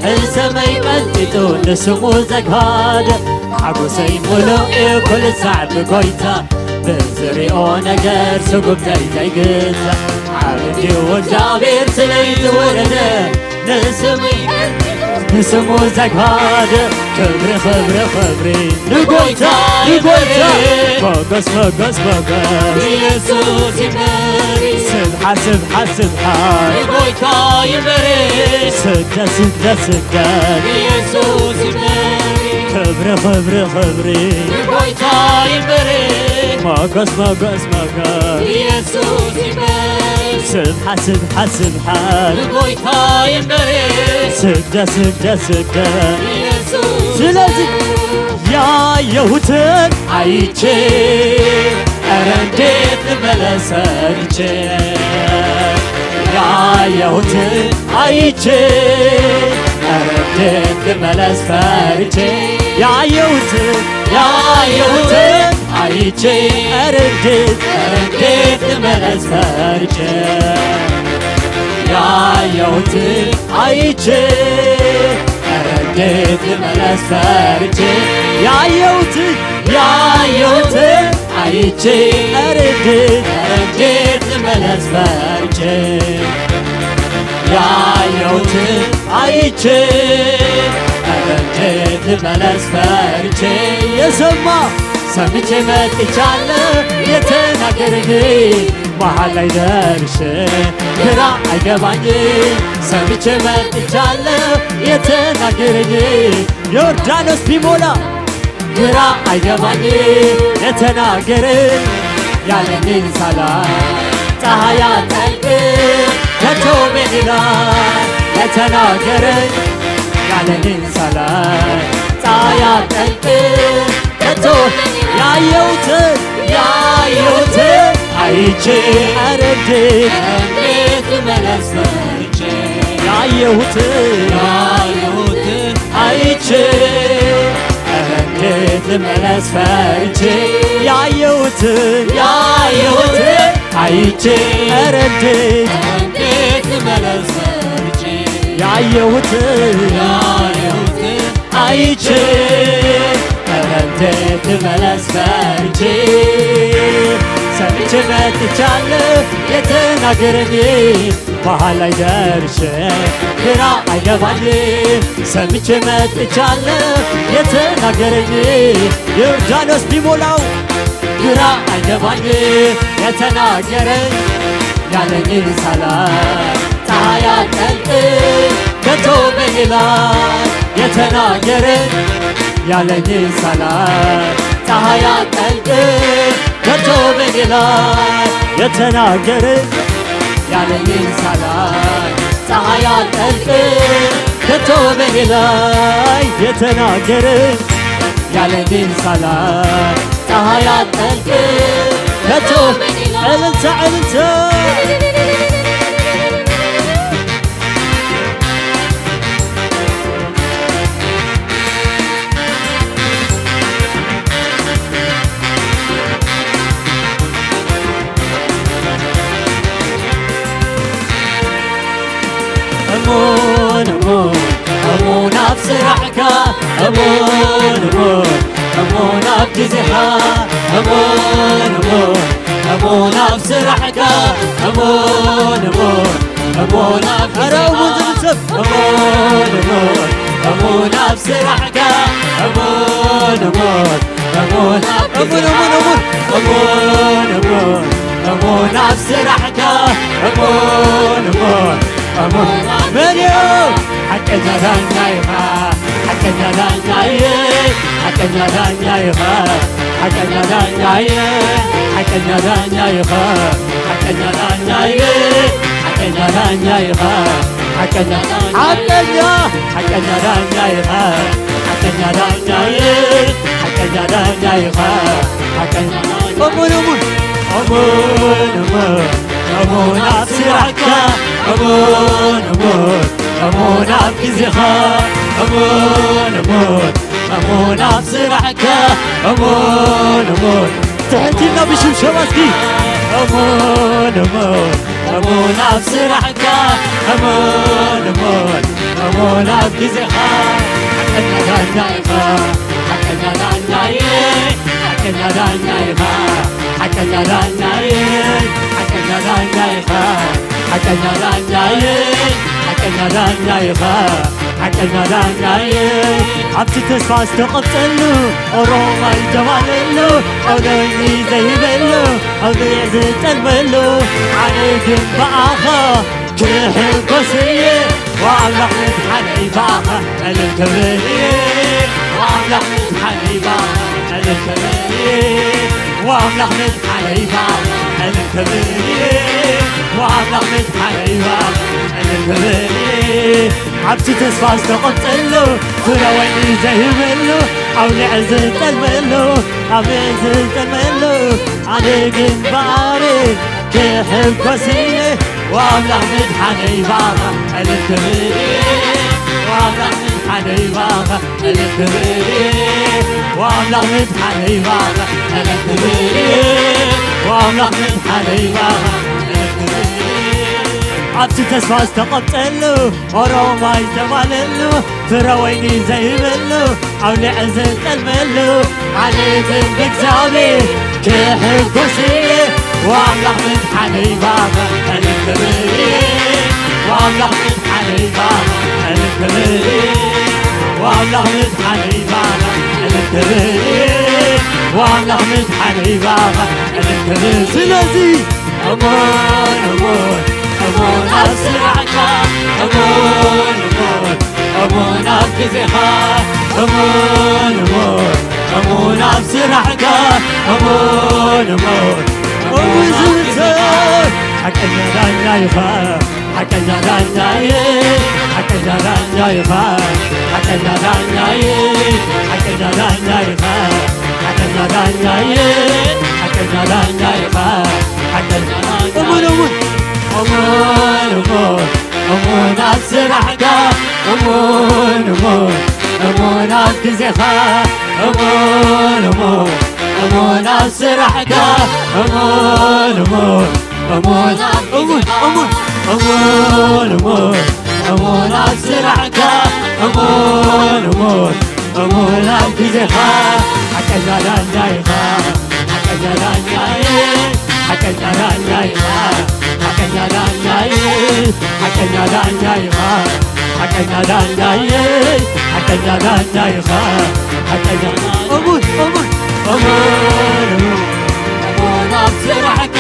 ንሰማይ ቀንጢጡ ንስሙ ዘግሃደ። ሓጎሰይ ምሉእ እዩ ኩሉ ሳዕ ብጎይታ፣ ብዝሪኦ ነገር ስጉምተይ ተይግታ። ዓቢ እንድዩ እግዚኣብሔር ስለይ ዝወረደ፣ ንስሙ፣ ንስሙ ዘግሃደ። ክብሪ፣ ክብሪ፣ ክብሪ ንጎይታ፣ ንጎይታ። ሞገስ፣ ሞገስ፣ ሞገስ ንየሱስ ይበል። ስብሓት፣ ስብሓት፣ ስብሓት ንጎይታ ይበል። ስግደት፣ ስግደት፣ ስግደት ንየሱስ ይበል። ክብሪ፣ ክብሪ፣ ክብሪ ንጎይታ ይበል። ሞገስ፣ ሞገስ፣ ሞገስ ንየሱስ ይበል። ስብሓት፣ ስብሓት፣ ስብሓት ንጎይታ ይበል። ስግደት፣ ስግደት፣ ስግደት ንየሱስ ስለዚ ይበል። ያየሁትን አይቼ፣ ኧረ እንዴት ልመለስ ሰርቼ። ያየሁትን አይቼ፣ ኧረ እንዴት ልመለስ ፈርቼ ያየሁትን ያየሁትን አይቼ ኧረ እንዴት ኧረ እንዴት ልመለስ ፈርቼ ያየሁትን አይቼ ኧረ እንዴት ልመለስ ፈርቼ ያየሁትን ያየሁትን አይቼ ኧረ እንዴት ኧረ እንዴት ልመለስ ፈርቼ ያየሁትን አይቼ ኧረ እንዴት ልመለስ ፈርቼ የሰማ ሰምቼ መጥቻለሁ የተናገረኝ መሃል ላይ ደርሼ ግራ አይገባኝ ሰምቼ መጥቻለሁ የተናገረኝ ዮርዳኖስ ቢሞላ ግራ አይገባኝ የተናገረኝ ያለኝን ሳላይ ፀሐይ አትጠልቅ ከቶ ምን ይላል የተናገረኝ ያለኝን ሳላይ ፀሐይ አትጠልቅ ከቶ ያየሁትን ያየሁትን አይቼ ኧረ እንዴት እንዴት ልመለስ ፈርቼ ያየሁትን ያየሁትን አይቼ ኧረ እንዴት ልመለስ ፈርቼ ያየሁትን ያየሁትን አይቼ ኧረ እንዴት እንዴት ልመለስ ፈርቼ ያየሁትን ያየሁትን አይቼ ኧረ እንዴት ልመለስ ፈርቼ ሰምቼ መጥቻለሁ የተናገረኝ መሃል ላይ ደርሼ ግራ አይገባኝ ሰምቼ መጥቻለሁ የተናገረኝ ዮርዳኖስ ቢሞላው ግራ አይገባኝ የተናገረኝ ያለኝ ሳላይ ፀሐይ አትጠልቅ ከቶ በሌላ የተናገረኝ ያለኝ ሳላይ ፀሐይ አትጠልቅ ከቶ በሌላ የተናገረኝ ያለኝን ሳላይ ፀሐይ አትጠልቅ ከቶ በኔ ላይ የተናገረ ያለኝን ሳላይ ፀሐይ አትጠልቅ ከቶ እልልታ እልልታ እሙን እሙን እሙን ኣብ ስራሕካ እሙን እሙን እሙን ኣብ ግዜኻ እሙን እሙን እሙን ኣብ ስራሕካ እሙን እሙን እሙን ኣብ ኧረ እሙን ግዜኻ ዝብል ሰብ እሙን እሙን እሙን ኣብ ስራሕካ እሙን እሙን እሙን እሙን እሙን እሙን እሙን እሙን እሙን ኣብ ስራሕካ እሙን እሙን እሙን መን እዩ ሓቀኛ ዳኛ ኢኻ ሓቀኛ ዳኛ እየ ሓቀኛ ዳኛ ኢኻ ሓቀኛ ዳኛ እየ ሓቀኛ ዳኛ ኢኻ ሓቀኛ ዳኛ እየ ሓቀኛ ዳኛ ኢኻ ሓቀኛ ሓቀኛ ሓቀኛ ዳኛ ኢኻ ሓቀኛ ዳኛ እየ ሓቀኛ ዳኛ ኢኻ ሓቀኛ እሙን እሙን እሙን እሙን እሙን ኣብ ስራሕካ እሙን እሙን እሙን ኣብ ግዜኻ እሙን እሙን እሙን ኣብ ስራሕካ እሙን እሙን ትሕት ኢልና ብሽብሸባ እስኪ እሙን እሙን እሙን ኣብ ስራሕካ እሙን እሙን እሙን ኣብ ግዜኻ ሓቀኛ ዳኛ ኢኻ ሓቀኛ ዳኛ እየ ሓቀኛ ዳኛ ኢኻ ሓቀኛ ዳኛ እየ ሓቀኛ ዳኛ ኢኻ ሓቀኛ ዳኛ እየ ሓቀኛ ዳኛ ኢኻ ሓቀኛ ዳኛ እየ ኣብቲ ተስፋ ዝተቐብፀሉ ኦሮማይ ተባለሉ ቀውለኒ ዘይበሉ ኣውሊዕ ዝጠልበሉ ኣነ ግን ብኣኻ ክሕጎስ እየ ወኣምላኽ ምድሓነይ ብኣኻ ዕልል ክብል እየ ወኣምላኽ ምድሓነይ ብኣኻ ዕልል ክብል እየ ወኣምላኽ ምድሓነይ ብኣኻ ዕልል ክብል እየ ወኣምላኽ ምድሓነይ ብኣኻ ዕልል ክብል እየ ኣብቲ ተስፋ ዝተቐብፀሉ ፍረ ወይኒ ዘይህበሉ ኣውሊዕ ዝጠልበሉ ኣውሊዕ ዝጠልበሉ ኣነ ግን ብኣረ ክሕጎስ እየ ወኣምላኽ ምድሓነይ ብኣኻ ዕልል ክብል እየ ወኣምላኽ ምድሓነይ ይባኻ እልል ክብል፣ ወኣምላኽ ምድሓነይ ይባኻ እልል ክብል፣ ወኣምላኽ ምድሓነይ ይባኻ እልል ክብል። ኣብቲ ተስፋ ዝተቐብጸሉ፣ ኦሮማይ ዝተባለሉ፣ ፍረ ወይኒ ዘይብሉ፣ ኣውሊዐ ዝጠልመሉ፣ ዓሌትን ብእግዚኣብሔር ክሕጎስ እየ። ወኣምላኽ ምድሓነይ ይባኻ እልል ክብል፣ ወኣምላኽ ምድሓነይ ይባኻ እልል ክብል፣ ወኣምላኽ ምድሓነይ ይባኻ እልል ክብል፣ ወኣምላኽ ምድሓነይ ይባኻ እልል ክብል። ስለዚ እሙን እሙን እሙን ኣብ ስራሕካ፣ እሙን እሙን እሙን ኣብ ግዜኻ፣ እሙን እሙን እሙን ኣብ ስራሕካ፣ እሙን እሙን እሙን ኣብ ግዜኻ። ሓቀኛ ዳኛ ኢኻ፣ ሓቀኛ ዳኛ እየ፣ ሓቀኛ ዳኛ ኢኻ፣ ሓቀኛ ዳኛ እየ፣ ሓቀኛ ዳኛ ኢኻ፣ ሓቀኛ ዳኛ እየ፣ ሓቀኛ ዳኛ ኢኻ፣ ሓቀኛ ዳኛ። እሙን እሙን እሙን እሙን እሙን ኣብ ስራሕካ፣ እሙን እሙን እሙን ኣብ ግዜኻ፣ እሙን እሙን እሙን ኣብ ስራሕካ፣ እሙን እሙን እሙን እሙን እሙን እሙን እሙን እሙን ኣብ ስራሕካ፣ እሙን እሙን እሙን ኣብ ግዜኻ። ሓቀኛ ዳኛ ኢኻ፣ ሓቀኛ ዳኛ እየ፣ ሓቀኛ ዳኛ ኢኻ፣ ሓቀኛ ዳኛ እየ፣ ሓቀኛ ዳኛ ኢኻ፣ ሓቀኛ ዳኛ እየ፣ ሓቀኛ ዳኛ ኢኻ፣ ሓቀኛ። እሙን እሙን እሙን እሙን እሙን ኣብ ስራሕካ፣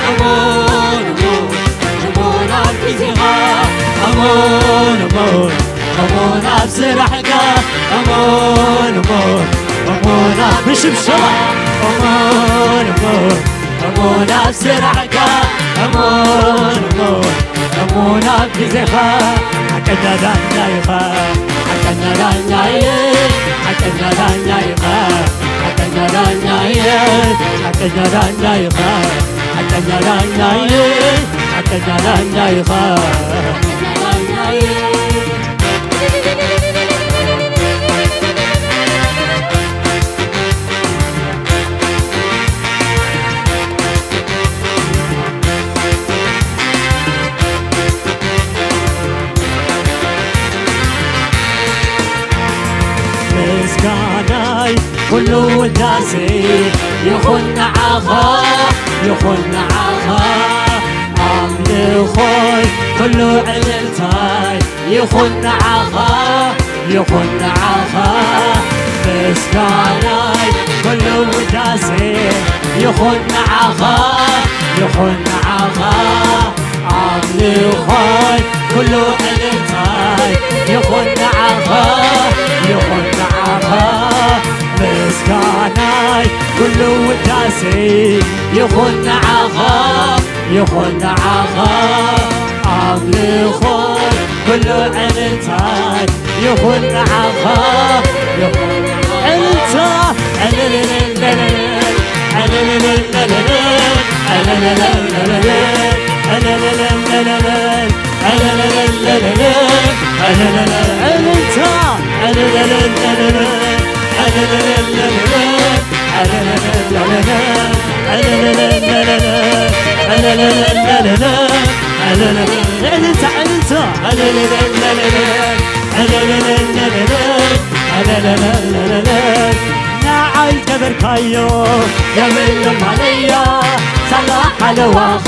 እሙን እሙን እሙን ኣብ ግዜኻ፣ እሙን እሙን እሙን ኣብ ስራሕካ፣ እሙን እሙን እሙን ኣብ ብሽብሸባ፣ እሙን እሙን እሙን ኣብ ስራሕካ፣ እሙን እሙን እሙን ኣብ ግዜኻ። ሓቀኛ ዳኛ ኢኻ፣ ሓቀኛ ዳኛ እየ፣ ሓቀኛ ዳኛ ኢኻ፣ ሓቀኛ ዳኛ እየ፣ ሓቀኛ ዳኛ ኢኻ፣ ሓቀኛ ዳኛ እየ፣ ሓቀኛ ዳኛ ኢኻ። ምስጋናይ ኩሉ ውዳሴ ይኹን ንዓኻ፣ ይኹን ንዓኻ። ኣምልኾይ ኩሉ ዕልልታይ ይኹን ንዓኻ፣ ይኹን ንዓኻ። ምስጋናይ ኩሉ ውዳሴ ይኹን ንዓኻ፣ ይኹን ንዓኻ። ኣምልኾይ ኩሉ ዕልልታይ ይኹን ንዓኻ፣ ይኹን ንዓኻ። ምስጋናይ ኩሉ ውዳሴ ይኹን ንዓኻ፣ ይኹን ንዓኻ። ኣምልኾይ ኩሉ ዕልልታይ ይኹን ንዓኻ፣ ይኹን ዕልልታ። ዕልልልልልልል፣ ዕልልልልልል፣ ዕልልልልልል፣ ዕልልልልልል፣ ዕልልልልልል፣ ዕልልልልልል፣ ዕልልልልልል፣ ዕልልልልልል፣ ዕልልልልልል፣ ዕልልልልልል፣ ዕልልልልልል፣ ዕልልልልልል፣ ዕልልልልልል፣ ዕልልልልልል፣ ዕልልልልልል፣ ዕልልታ፣ ዕልልታ፣ ዕልልልልልል፣ ዕልልልልልል፣ ዕልልልልልል። ንዓይ ዝገበርካዮ የብሉን ማለያ፣ ሳላ ሓለዋኻ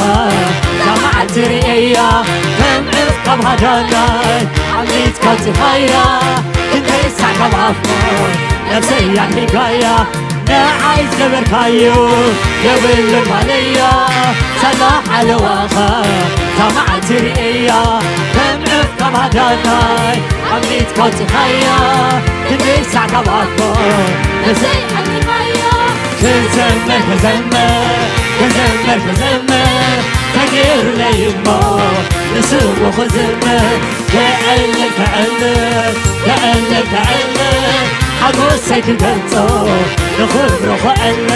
እዛ መዓልቲ ርእየያ፣ ከም ዕፍ ካብ ሃዳናይ ዓሚት ካውጺኻያ፣ ክንደይ ሳዕ ካብ ኣፍቆ ነፍሰይ ኣድሒጋያ። ንዓይ ዝገበርካዮ የብሉን ማለያ፣ ሳላ ሓለዋኻ እዛ መዓልቲ ርእየያ፣ ከም ዕፍ ካብ ሃዳናይ ዓሚት ካውጺኻያ፣ ክንደይ ሳዕ ካብ ኣፍቆ ነፍሰይ ኣድሒጋያ። ክዘምር ክዘምር ክዘምር ክዘምር ተገይሩለይ እሞ ንስሙ ክዝምር፣ ክዕልል ክዕልል ክዕልል ክዕልል ሓጎሰይ ክገልጾ ንኽብሮ ክዕለ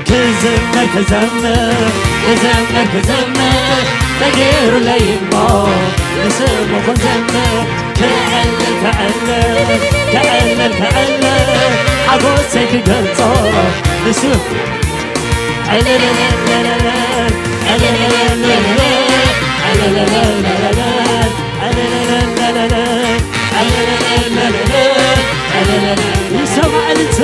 ክዝምር ክዘምር ክዝምር ክዘምር ተገይሩለይ እሞ ንስሙ ክዘምር ክዕልል ክዕልል ክዕልል ክዕልል ሓጎሰይ ክገልጾ ንሱ ዕልልልልልልል ዕልልልልልል ዕልልልልልል ዕልልልልልል ዕልልልልልል ዕልልልልልል ዕልልልልልል ይሰማዕ እልልታ።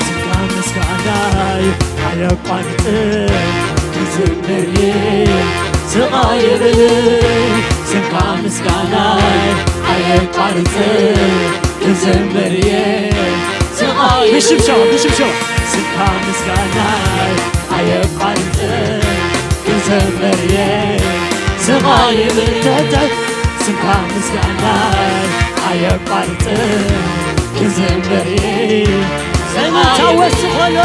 ስጋ ምስጋናይ ኣየቋርጽ ክዝምር ስቓይ ይብል ስጋ ምስጋናይ ኣየቋርጽ ክዝምር ስቓይ ይብል ብሽብሸባ ብሽብሸባ ስጋ ምስጋናይ ኣየቋርጽ ክዝምር ስቓይ ይብል ትሕትሕት ስምካ ምስጋናይ ኣየቋርጽ ክዝምር ሰላምታ ወስኾሎ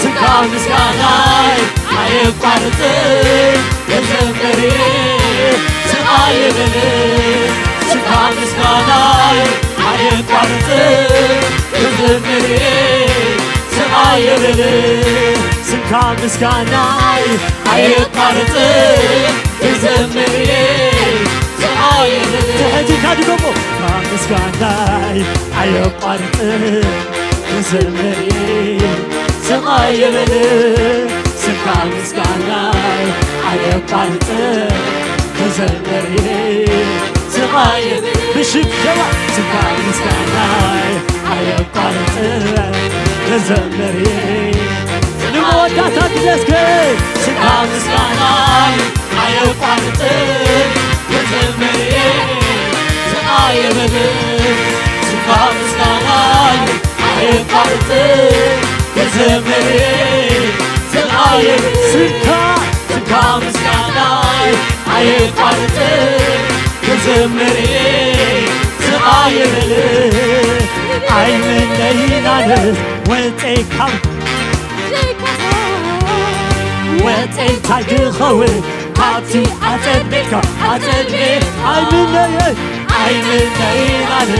ስምካ ምስጋናይ ኣየቋርጽ ክዝምር ስቓይ ይብል ስምካ ምስጋናይ ኣየቋርጽ ክዝምር ስቓይ ይብል ስምካ ምስጋናይ ኣየቋርጽ ክዘምር እየ። ስምካ ይብል ትሕት ኢልካ ድገሞ። ስምካ ምስጋናይ ኣየቋርጽ ክዘምር እየ። ስምካ ይብል ስምካ ምስጋናይ ኣየቋርጽ ክዘምር እየ። ስምካ ይብል ብሽብሸባ ስምካ ምስጋናይ ኣየቋርጽ ክዘምር እየ። ንመወዳእታ ግዜ እስከ ስምካ ምስጋናይ ኣየቋርጽ ክዘምር እየ። ስምካ ይብል ስምካ ምስጋናይ ኣየቋርጽ ክዘምር እየ። ስምካ ይብል ስምካ ስምካ ምስጋናይ ኣየቋርጽ ክዘምር እየ። ስምካ ይብል ኣይምነይናን ወፀይ ካብ ወፀይ እንታይ ክኸውን ካብቲ ኣጸድ ቤትካ ኣጸድ ቤት ኣይምነየ ኣይምነይናን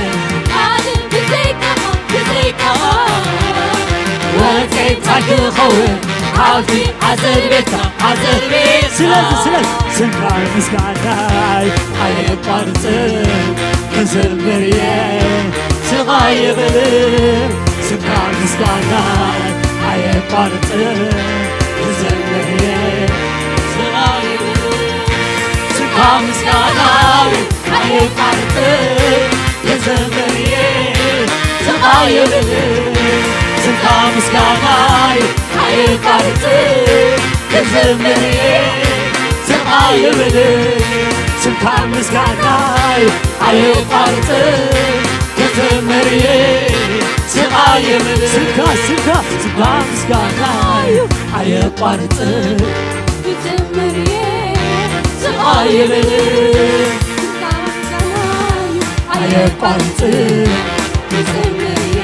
ወፀይ እንታይ ክኸውን ካብቲ ኣጸድ ቤትካ ኣጸድ ቤት ስለዚ ስለዚ ስምካ ምስጋናይ ኣየቋርጽ ክዘምር እየ ስምካ ይብል ስምካ ምስጋናይ ኣየቋርጽ ክዘምር እየ ስምካ ይብል ስምካ ምስጋናይ ኣየቋርጽ ክዘምር እየ ስምካ ይብል ስምካ ምስጋናይ ኣየቋርጽ ክዘምር እየ ስምካ ይብል ስምካ ምስጋናይ ኣየቋርጽ ክዘምር እየ ስምካ ይብል ስምካ ስምካ ስምካ ምስጋናይ ኣየቋርጽ ክዘምር እየ ስምካ ይብል ስምካ ምስጋናይ ኣየቋርጽ ክዘምር እየ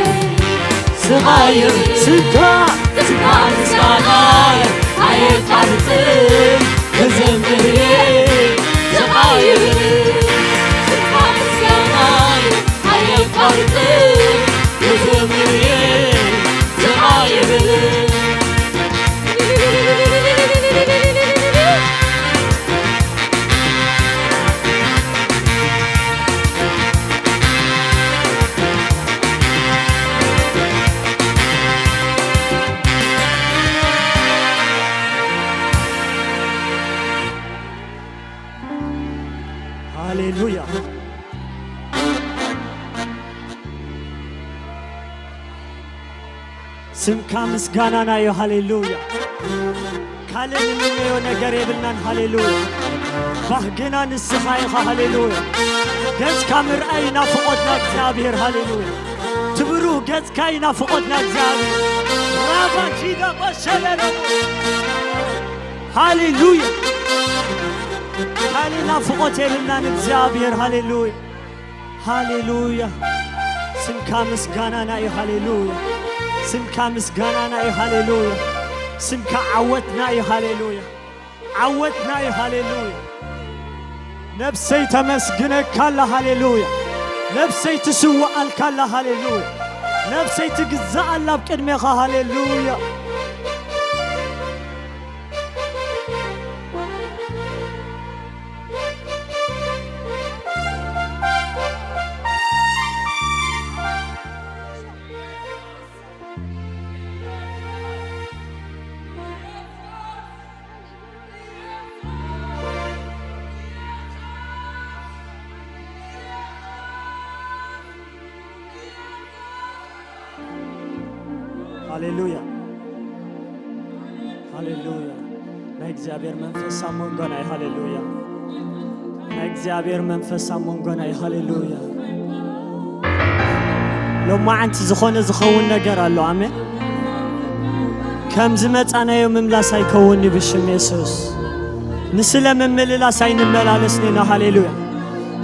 ስምካ ይብል ስምካ ስምካ ምስጋናይ ኣየቋርጽ ክዘምር እየ ስምካ ይብል ስምካ ምስጋናይ ኣየቋርጽ ክዘምር እየ ስምካ ይብል ሃሌሉያ። ስምካ ምስጋናና እዩ። ሃሌሉያ። ካልእ ንምነዮ ነገር የብልናን። ሃሌሉያ። ባህግና ንስኻ ኢኻ። ሃሌሉያ። ገጽካ ምርኣይ ናፍቖትና እግዚኣብሔር። ሃሌሉያ። ትብሩህ ገጽካ እዩ ናፍቖትና እግዚኣብሔር። ራባ ጂዳ በሸለረ። ሃሌሉያ። ካልእ ናፍቖት የብልናን እግዚኣብሔር። ሃሌሉያ። ሃሌሉያ። ስምካ ምስጋናና እዩ። ሃሌሉያ። ስምካ ምስጋናና እዩ። ሃሌሉያ። ስምካ ዓወትና እዩ። ሃሌሉያ። ዓወትና እዩ። ሃሌሉያ። ነፍሰይ ተመስግነካ ኣላ። ሃሌሉያ። ነፍሰይ ትስውኣልካ ኣላ። ሃሌሉያ። ነፍሰይ ትግዛእ ኣላ ኣብ ቅድሜኻ። ሃሌሉያ። ሃሌሉያ፣ ሃሌሉያ። ናይ እግዚኣብሔር መንፈስ ኣብ መንጎና እዩ። ሃሌሉያ። ናይ እግዚኣብሔር መንፈስ ኣብ መንጎና እዩ። ሃሌሉያ። ሎማዓንቲ ዝኾነ ዝኸውን ነገር ኣሎ። ኣሜን። ከም ዝመጻናዮ ምምላስ ኣይከውን እዩ ብሽም የሱስ። ንስለ ምምልላስ ኣይንመላለስን ኢና። ሃሌሉያ።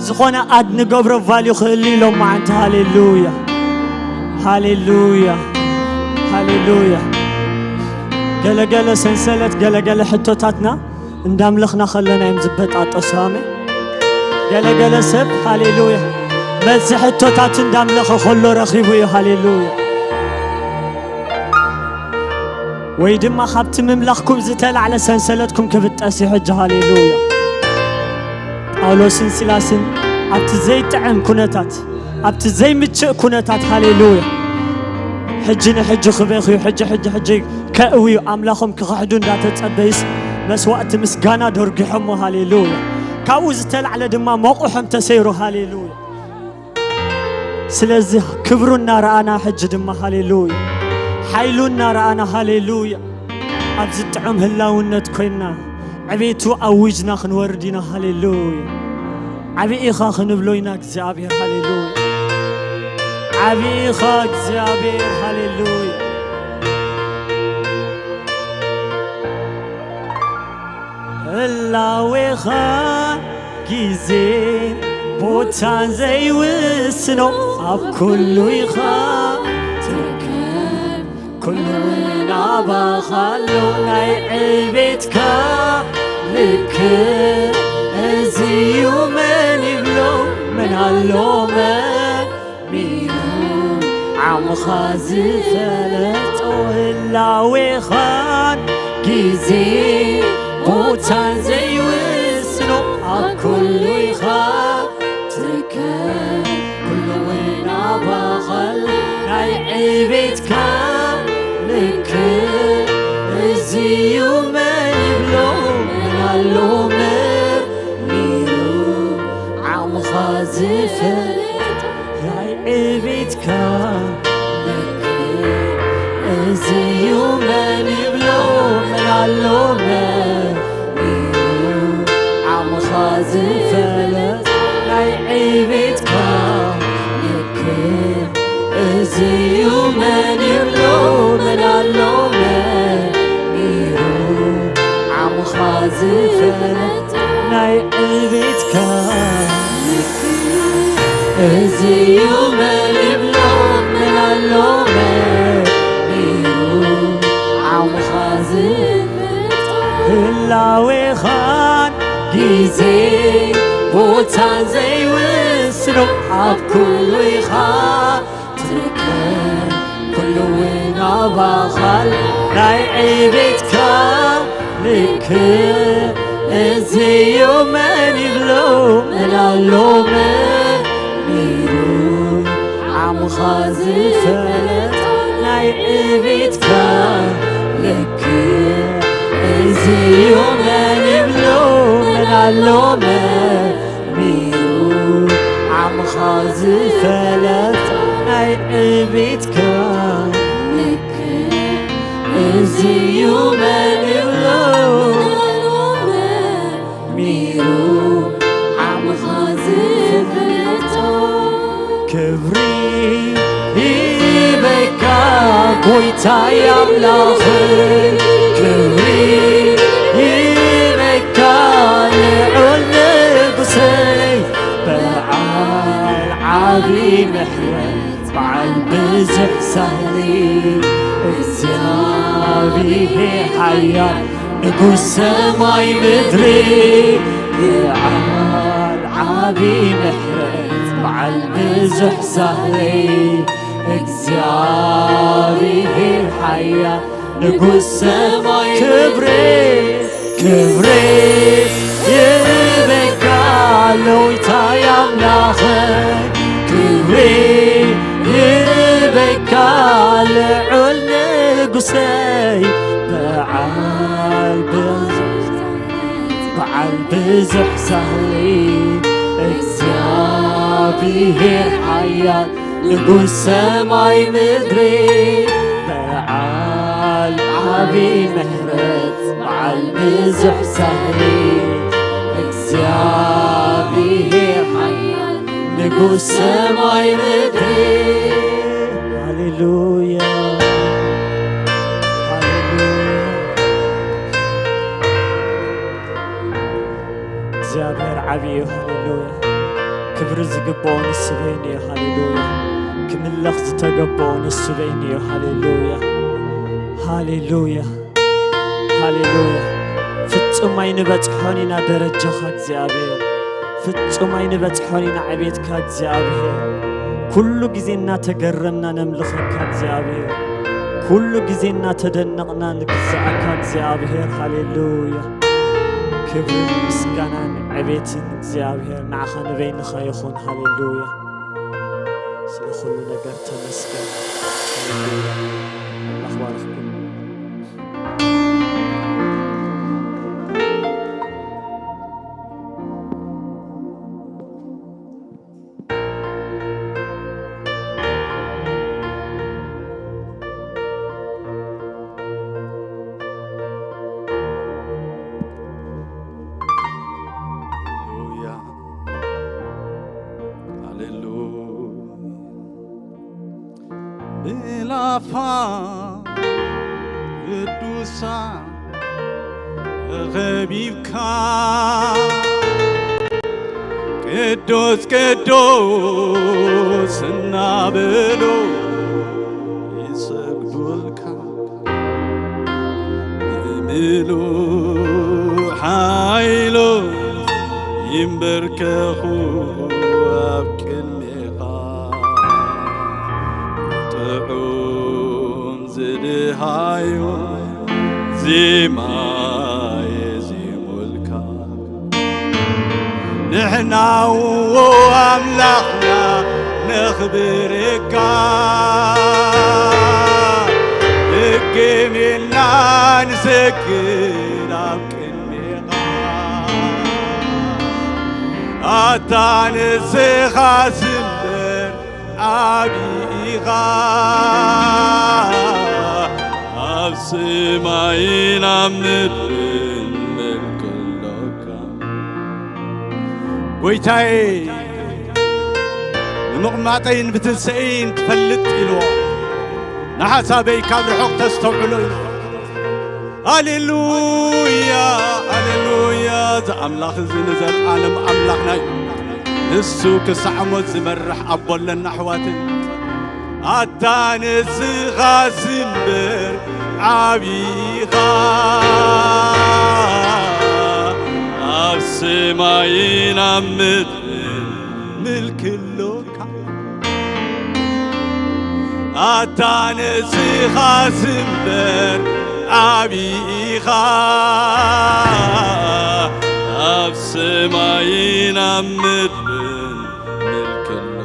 ዝኾነ ኣድ ንገብሮ ቫልዩ ክህሉ እዩ ሎማዓንቲ። ሃሌሉያ፣ ሃሌሉያ፣ ሃሌሉያ። ገለገለ ሰንሰለት፣ ገለገለ ሕቶታትና እንዳምለኽና ከለና እዮም ዝበጣጠሱ። ኣሜን። ገለገለ ሰብ፣ ሃሌሉያ፣ መልሲ ሕቶታት እንዳምለኸ ከሎ ረኺቡ እዩ። ሃሌሉያ። ወይ ድማ ካብቲ ምምላኽኩም ዝተላዕለ ሰንሰለትኩም ክብጠስ እዩ ሕጂ። ሃሌሉያ። ጳውሎስን ሲላስን ኣብቲ ዘይጥዕም ኩነታት፣ ኣብቲ ዘይምችእ ኩነታት፣ ሃሌሉያ፣ ሕጂ ንሕጂ ክበኽዩ፣ ሕጂ፣ ሕጂ፣ ሕጂ ከእውዩ፣ ኣምላኾም ክኽሕዱ እንዳተጸበዩስ መስዋእቲ ምስጋና ደርጊሖሞ። ሃሌሉያ። ካብኡ ዝተላዕለ ድማ መቑሖም ተሰይሩ። ሃሌሉያ። ስለዚ ክብሩ እናረኣና፣ ሕጂ ድማ ሃሌሉያ፣ ሓይሉ እናረኣና፣ ሃሌሉያ፣ ኣብዚ ጥዑም ህላውነት ኮይንና ዕቤቱ ኣዊጅና ክንወርድ ኢና። ሃሌሉያ። ዓቢ ኢኻ ክንብሎ ኢና እግዚኣብሔር። ሃሌሉያ። ዓቢ ኢኻ እግዚኣብሔር። ሃሌሉያ። ህላዌኻ ግዜ ቦታን ዘይውስኖ፣ ኣብ ኩሉ ኢኻ ትርከብ፣ ኩሉ ናባኻ ኣሎ። ናይ ዕቤትካ ልክ እዚ እዩ፣ መን ይብሎ፣ መን ኣሎ መ ሚሩ ዓምኻ ዝፈለጦ፣ ህላዌኻን ግዜ ቦታን ዘይውስኖ፣ ኣብ ኩሉ ኢኻ ትርከብ፣ ኩሉ እውን ናባኻ ኣሎ። ናይ ዕቤትካ ልክ እዚ እዩ፣ መን ይብሎ፣ መን ኣሎ መ ሚሩ ዓምኻ ዝፈለጦ፣ ናይ ዕቤትካ ልክ እዚ እዩ፣ መን ይብሎ፣ መን ኣሎ መ ሚሩ ዓምኻ ዝፈለጦ፣ ናይ ዕቤትካ ልክ እዚ እዩ፣ መን ይብሎ፣ መን ኣሎ መ ሚሩ ዓምኻ ዝፈለጥ፣ ናይ ዕቤትካ እዚ እዩ፣ መን ይብሎ፣ መን ኣሎ መ ሚሩ ዓምኻ ዝፈለጥ፣ ህላዌኻን ግዜ ቦታን ዘይውስኖ፣ ኣብ ኩሉ ኢኻ ትርከብ፣ ኩሉ እውን ናባኻ ኣሎ። ናይ ዕቤትካ ልክ እዚ እዩ፣ መን ይብሎ፣ መን ኣሎ መ ሚሩ ዓምኻ ዝፈለጦ፣ ናይ ዕቤትካ ልክ እዚ እዩ፣ መን ይብሎ፣ መን ኣሎ መ ሚሩ ዓምኻ ዝፈለጦ፣ ናይ ዕቤትካ ልክ እዚ እዩ፣ መን ይብሎ፣ ሚሩ ዓምኻ ዝፈለጦ። ክብሪ ይበካ ጎይታይ ኣምላኽ፣ ክብሪ ይበካ ልዑል ንጉሰይ፣ በዓል ዓቢ ምሕረት በዓል ብዙሕ ሳህሊ እግዚኣብሔር ሓያል ንጉስ ሰማይ ምድሪ በዓል ዓቢ ምሕረት በዓል ብዙሕ ሳህሊ እግዚኣብሔር ሓያል ንጉስ ሰማይ ክብሪ ክብሪ ይበቃ ለውይታይ ኣምላኸ ክብሪ ይበቃ ልዑል ንጉሰይ በዓል ብዙሕ በዓል ብዙሕ ሳህሊ እግዚኣብሔር ሓያል ንጉስ ሰማይ ምድሪ በዓል ዓቢ ምሕረት በዓል ብዙሕ ሳህሊ እግዚኣብሔር ሓያል ንጉስ ሰማይ ምድሪ ሃሌሉያ ሃሌሉያ እግዚኣብሔር ዓብዪ እዩ። ሃሌሉያ ክብሪ ዝግብኦ ንሱ በይኑ እዩ። ሃሌሉያ ክምለኽ ዝተገብኦ ንሱ በይኑ እዩ። ሃሌሉያ ሃሌሉያ ሃሌሉያ ፍጹም ኣይንበጽሖን ኢና ደረጃኻ እግዚኣብሔር ፍጹም ኣይንበጽሖን ኢና ዕቤትካ እግዚኣብሔር ኩሉ ግዜ እናተገረምና ነምልኸካ እግዚኣብሔር ኩሉ ግዜ እናተደነቕና ንግዛኣካ እግዚኣብሔር ሃሌሉያ ክብርን ምስጋናን ዕቤትን እግዚኣብሔር ንዓኻ ንበይንኻ ይኹን ሃሌሉያ ስለ ኩሉ ነገር ተመስገን ሃሌሉያ ኣምላኽ ባርኽኩም ቅዱስ ቅዱስ እናበሉ ይሰግዱልካ ብምሉእ ሓይሉ ይንበርከኹ ኣብ ቅድሜኻ ጥዑም ዝድሃዩ ዜማ የዜሙልካ ንሕና እዎ ኣምላኽና ነኽብረካ እግም ኢልና ንሰግድ ኣብ ቅድሜኻ ኣታ ንስኻ ስምበር ዓቢ ኢኻ ኣብ ሰማይን ኣብ ምድርን መልክ ኣሎካ ጎይታዬ ንምቕማጠይን ብትንሰኤይን ትፈልጥ ኢልዎ ንሓሳበይ ካብ ርሑቕ ተስተውዕሎ ኢልዎ ሃሌሉያ ሃሌሉያ እዚ ኣምላኽ እዚ ንዘልኣለም ኣምላኽና እዩ ንሱ ክሳዕ ሞት ዝመርሕ ኣቦ ኣለና ኣሕዋትን ኣታ ንስኻስ እምበር ዓብዪኻ ኣብ ሰማይን ኣብ ምድርን ምልኪ ኣሎካ ኣታ ንስኻስ እምበር ዓብዪ ኢኻ ኣብ ሰማይን ኣብ ምድርን ምልኪ ኣሎ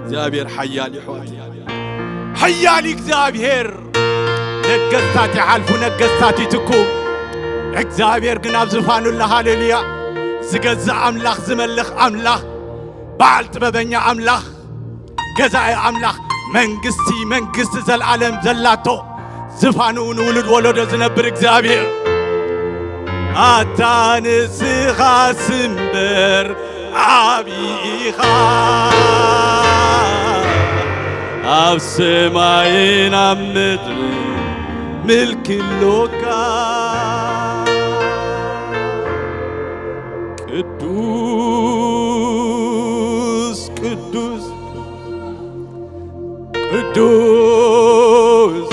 እግዚኣብሔር ሓያል ይሕዋት ሓያል እግዚኣብሔር ነገስታት ይሓልፉ ነገስታት ይትኩ እግዚኣብሔር ግን ኣብ ዝፋኑ ኣሎ ሃሌሉያ ዝገዝእ ኣምላኽ ዝመልኽ ኣምላኽ በዓል ጥበበኛ ኣምላኽ ገዛኢ ኣምላኽ መንግስቲ መንግስቲ ዘለዓለም ዘላቶ ዝፋኑ ንውሉድ ወለዶ ዝነብር እግዚኣብሔር ኣታ ንስኻስ እምበር ዓብዪ ኢኻ ኣብ ሰማይን ኣብ ምድርን ምልኪ ኣሎካ ቅዱስ ቅዱስ ቅዱስ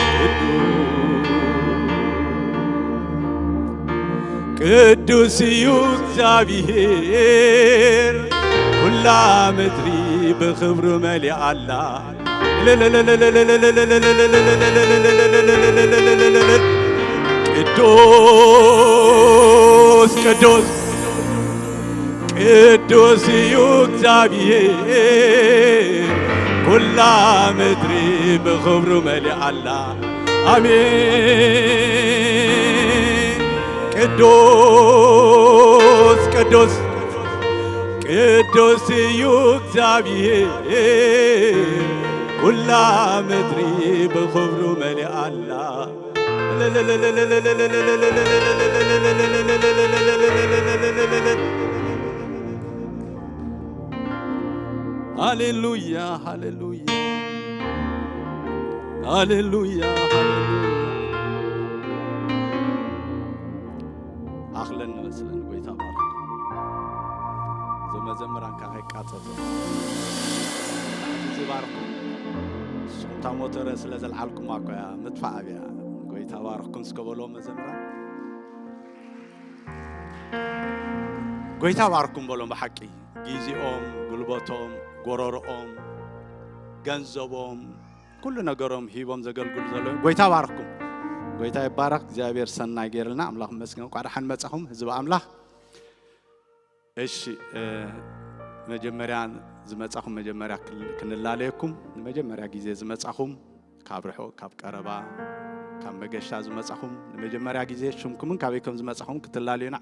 ቅዱስ ቅዱስ እዩ እግዚኣብሔር፣ ኩላ ምድሪ ብኽብሩ መሊኣላ። ቅዱስ ቅዱስ ቅዱስ እዩ እግዚኣብሔር፣ ኩላ ምድሪ ብኽብሩ መሊኣላ። ኣሜን። ቅዱስ ቅዱስ ቅዱስ እዩ እግዚኣብሔር፣ ኩላ ምድሪ ብኽብሩ መሊኣላ። ሃሌሉያ፣ ሃሌሉያ፣ ሃሌሉያ፣ ሃሌሉያ። ኣኽለን ንመስለን። ጎይታ ባርክ። እዞም መዘምራን ከዓ ከይቃጸጹ። ዝባርኩም። ንስኹም እታ ሞተረ ስለ ዘልዓልኩማ እኮ እያ ምጥፋእ ኣብያ። ጎይታ ባርኩም እስከ በሎ መዘምራን። ጎይታ ባርኩም በሎም ብሓቂ። ግዜኦም፣ ጉልበቶም፣ ጎረርኦም፣ ገንዘቦም፣ ኩሉ ነገሮም ሂቦም ዘገልግሉ ዘለዉ። ጎይታ ባርኩም። ጎይታ ይባረክ። እግዚኣብሔር ሰናይ ገይርልና። ኣምላኽ ይመስገን። እንኳዕ ደሓን መጻኹም ህዝቢ ኣምላኽ። እሺ፣ እ፣ መጀመርያ ዝመጻኹም መጀመርያ ክል-፣ ክንላለየኩም። ንመጀመርያ ግዜ ዝመጻኹም ካብ ርሑቕ፣ ካብ ቀረባ፣ ካብ መገሻ ዝመጻኹም ንመጀመርያ ግዜ ሽምኩምን ካበይ ከም ዝመጻኹም ክትላለዩና።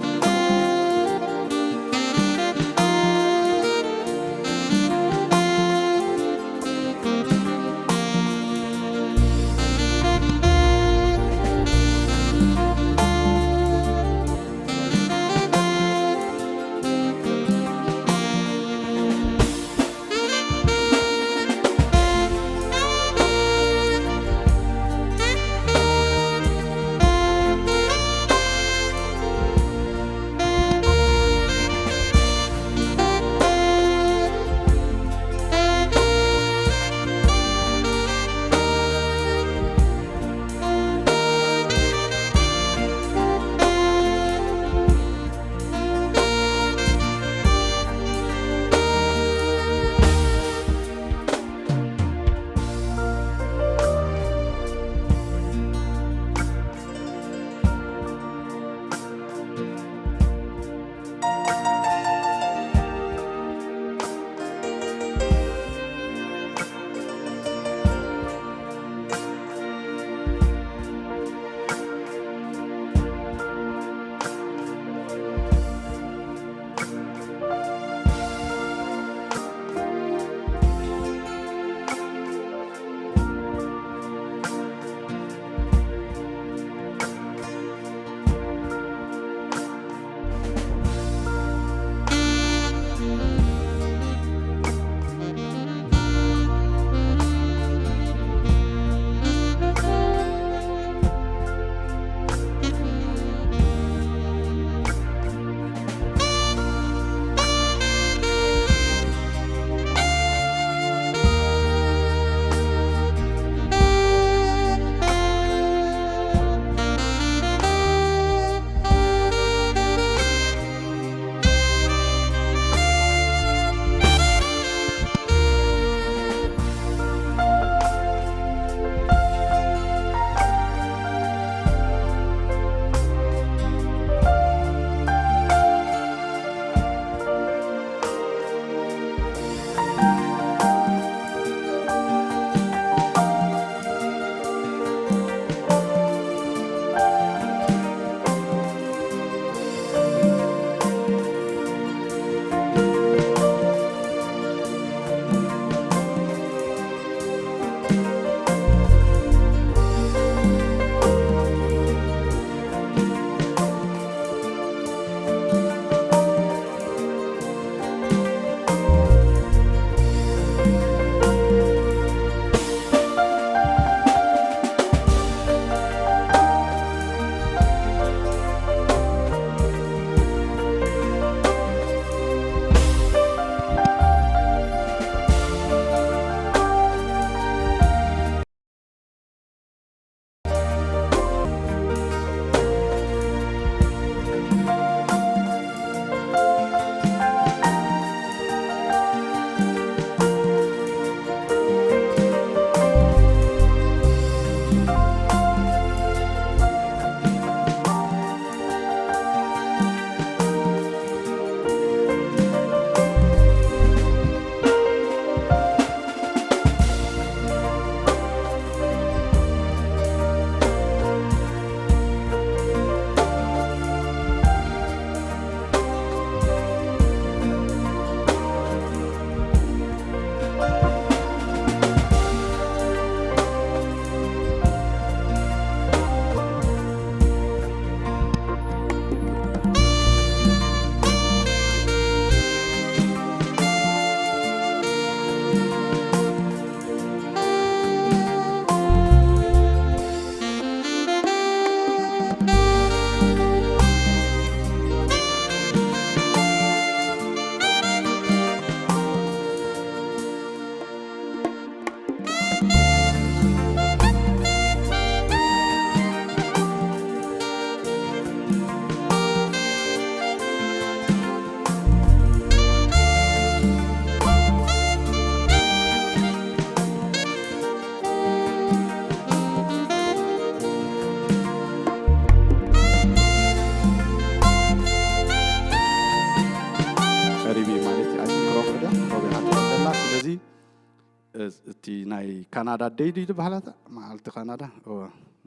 እቲ ናይ ካናዳ ደይ ድዩ ዝበሃላ እታ መዓልቲ ካናዳ? እወ።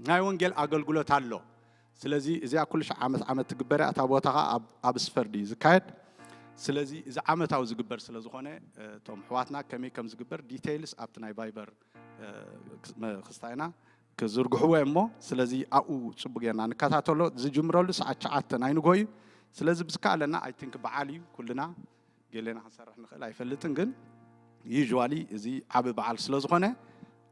ናይ ወንጌል ኣገልግሎት ኣሎ። ስለዚ እዚኣ ኩሉ ሻዕ ዓመት ዓመት ትግበር እያ። እታ ቦታ ኸዓ ኣብ፣ ኣብ ስፈርድ እዩ ዝካየድ። ስለዚ እዚ ዓመታዊ ዝግበር ስለ ዝኾነ፣ እቶም ኣሕዋትና ከመይ ከም ዝግበር ዲቴይልስ ኣብቲ ናይ ቫይበር፣ እ፣ ክስ-፣ መ-፣ ክስታይና ክዝርግሕዎ እዮም እሞ፣ ስለዚ ኣብኡ ጽቡቅ ጌርና ንከታተሎ። ዝጅምረሉ ሰዓት ትሽዓተ ናይ ንግሆ እዩ። ስለዚ ብዝከኣለና፣ ኣይ ቲንክ በዓል እዩ፣ ኩልና ገሌና ክንሰርሕ ንኽእል ኣይፈልጥን፣ ግን ዩዥዋሊ እዚ ዓቢ በዓል ስለ ዝኾነ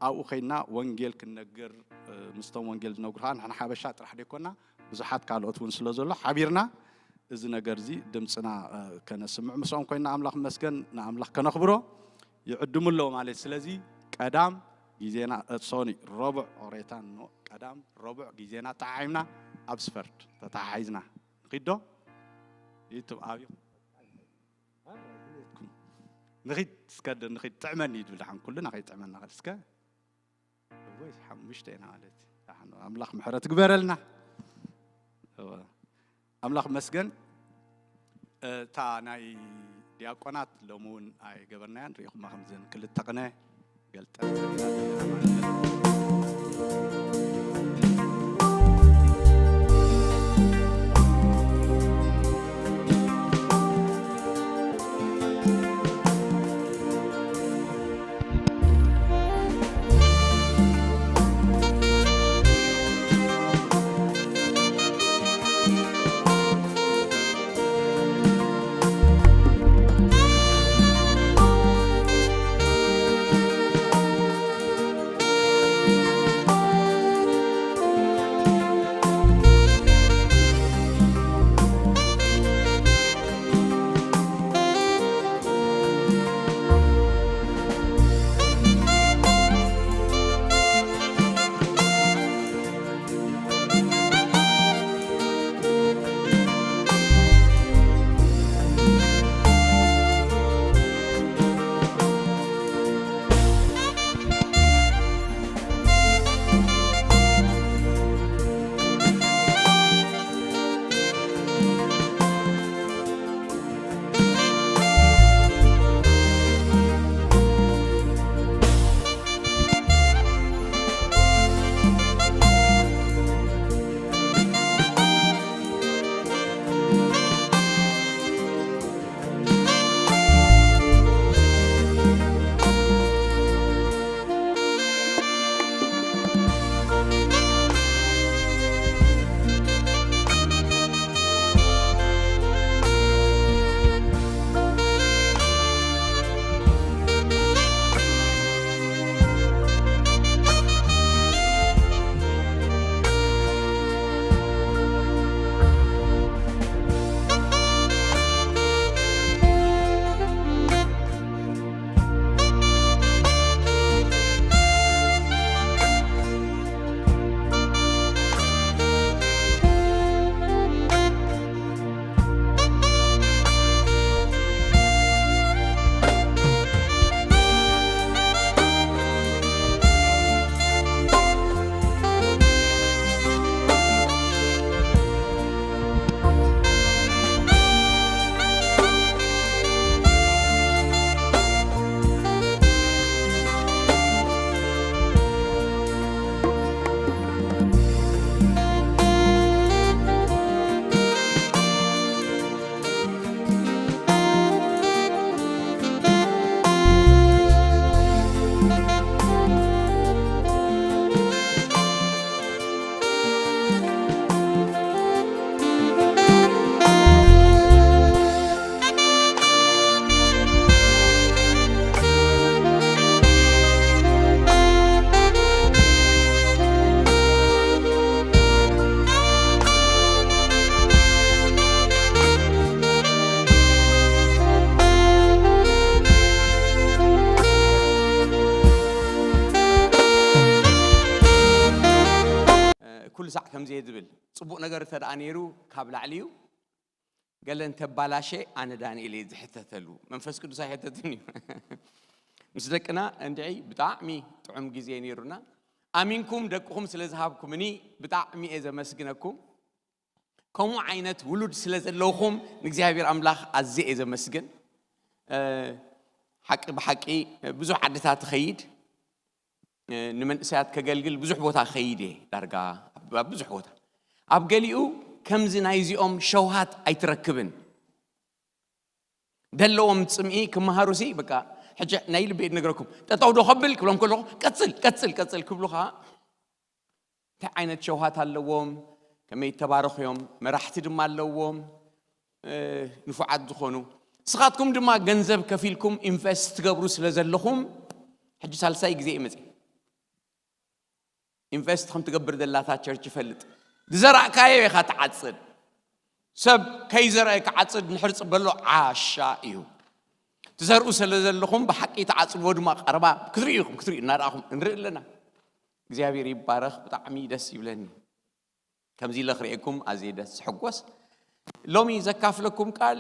ኣብኡ ኸይድና ወንጌል ክንነግር፣ እ፣ ምስቶም ወንጌል ዝነግሩ ኸዓ ንሕና ሓበሻ ጥራሕ ደይኮና፣ ብዙሓት ካልኦት እውን ስለ ዘሎ ሓቢርና እዚ ነገር እዚ ድምፅና፣ እ፣ ከነስምዕ ምስኦም ኮይንና ኣምላኽ መስገን ንኣምላኽ ከነኽብሮ ይዕድሙ ኣለዉ ማለት። ስለዚ ቀዳም ግዜና፣ እ፣ ሶኒ ረቡዕ ኦሬታን ኖ፣ ቀዳም ረቡዕ ግዜና ጠዓዒምና ኣብ ስፈርድ ተተሓሒዝና ንኺድ ዶ? ይትብ ኣብዩ። ንኺድ እስከ ድ-፣ ንኺድ ጥዕመኒ ይብል ደሓን ኩልና ከይጥዕመና ኸል እስከ። እወይ፣ ሓሙሽተ ኢና ማለት እዩ። ደሓን ኣምላኽ ምሕረት ግበረልና። እወ። ኣምላኽ መስገን። እታ ናይ ዲያቆናት ሎሚ እውን ኣይገበርናያን። ርኢኹማ ከምዘን ክልተ ቅነ ገልጠም ዘለና ዘለና ማለት እዩ። ኩሉ ሳዕ ከምዚ እየ ዝብል፣ ጽቡቕ ነገር እንተ ደኣ ነይሩ ካብ ላዕሊ እዩ፣ ገለ እንተባላሸ ኣነ ዳንኤል እየ ዝሕተተሉ፣ መንፈስ ቅዱስ ኣይሕተትን እዩ። ምስ ደቅና እንድዒ ብጣዕሚ ጥዑም ግዜ ነይሩና። ኣሚንኩም ደቅኹም ስለ ዝሃብኩምኒ ብጣዕሚ እየ ዘመስግነኩም። ከምኡ ዓይነት ውሉድ ስለ ዘለውኹም ንእግዚኣብሔር ኣምላኽ ኣዝየ እየ ዘመስግን። እ፣ ሓቂ ብሓቂ ብዙሕ ዓድታት ትኸይድ፣ ንመንእሰያት ከገልግል ብዙሕ ቦታ ከይድ እየ። ዳርጋ ኣብ ብዙሕ ቦታ፣ ኣብ ገሊኡ ከምዚ ናይዚኦም ሸውሃት ኣይትረክብን። ደለዎም ጽምኢ ክመሃሩ ሲ በቃ፣ ሕጂ ናይ ልበይ ነግረኩም፣ ጠጠው ዶ ከብል ክብሎም ከለኹ፣ ቀጽል ቀጽል ቀጽል ክብሉኻ፣ እንታይ ዓይነት ሸውሃት ኣለዎም፣ ከመይ ተባረኹ እዮም፣ መራሕቲ ድማ ኣለዎም፣ ንፉዓት ዝኾኑ። ንስኻትኩም ድማ ገንዘብ ከፊልኩም ኢንቨስት ትገብሩ ስለ ዘለኹም፣ ሕጂ ሳልሳይ ግዜ እዩ መጽእ። ኢንቨስት ከም ትገብር ዘላታ ቸርች ይፈልጥ። ዝዘራእካዮ ኢኻ ትዓጽድ። ሰብ ከይዘርአ ክዓጽድ ንሕር ጽበሎ ዓሻ እዩ። ትዘርኡ ስለ ዘለኹም ብሓቂ ትዓጽድዎ ድማ ቀረባ ክትርእዩ ኢኹም፣ ክትርእዩ እናረኣኹም ንርኢ ኣለና። እግዚኣብሔር ይባረኽ። ብጣዕሚ ደስ ይብለኒ። ከምዚ ኢለ ክርእየኩም ኣዝየ ደስ ዝሕጎስ። ሎሚ ዘካፍለኩም ቃል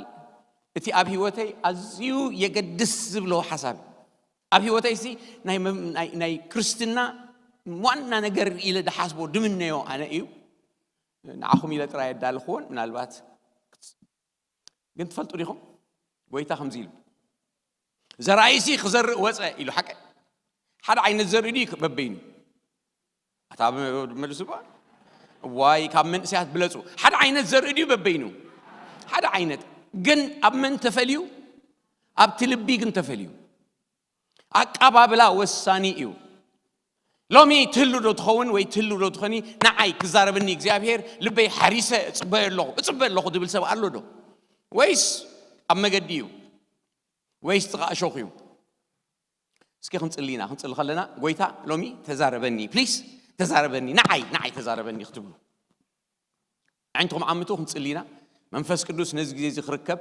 እቲ ኣብ ህይወተይ ኣዝዩ የገድስ ዝብሎ ሓሳብ እዩ። ኣብ ህይወተይ ሲ ናይ መም-፣ ናይ፣ ናይ ክርስትና ዋና ነገር ኢለ ድሓስቦ ድምነዮ ኣነ እዩ። ንዓኹም ኢለ ጥራይ ኣዳልኽዎን ምናልባት ግን ትፈልጡ ዲኹም? ጎይታ ከምዚ ኢሉ፣ "ዘራኢሲ ክዘርእ ወፀ" ኢሉ። ሓቀ ሓደ ዓይነት ዘርኢ ድዩ በበይኑ? ኣታ መልሱ ባ፣ ዋይ፣ ካብ መንእሰያት ብለፁ። ሓደ ዓይነት ዘርኢ ድዩ በበይኑ? ሓደ ዓይነት። ግን ኣብ መን ተፈልዩ? ኣብቲ ልቢ ግን ተፈልዩ። ኣቀባብላ ወሳኒ እዩ። ሎሚ ትህሉ ዶ ትኸውን ወይ ትህሉ ዶ ትኾኒ? ንዓይ ክዛረበኒ እግዚኣብሔር፣ ልበይ ሓሪሰ እጽበዮ ኣለኹ፣ እጽበ ኣለኹ ዝብል ሰብ ኣሎ ዶ? ወይስ ኣብ መገዲ እዩ? ወይስ ጥቓ እሾኽ እዩ? እስኪ ክንጽሊ ኢና። ክንጽሊ ከለና፣ "ጎይታ፣ ሎሚ ተዛረበኒ፣ ፕሊስ፣ ተዛረበኒ፣ ንዓይ፣ ንዓይ ተዛረበኒ" ክትብሉ። ኣዒንትኹም ዓምቱ፣ ክንጽሊ ኢና። መንፈስ ቅዱስ ነዚ ግዜ እዚ ክርከብ፣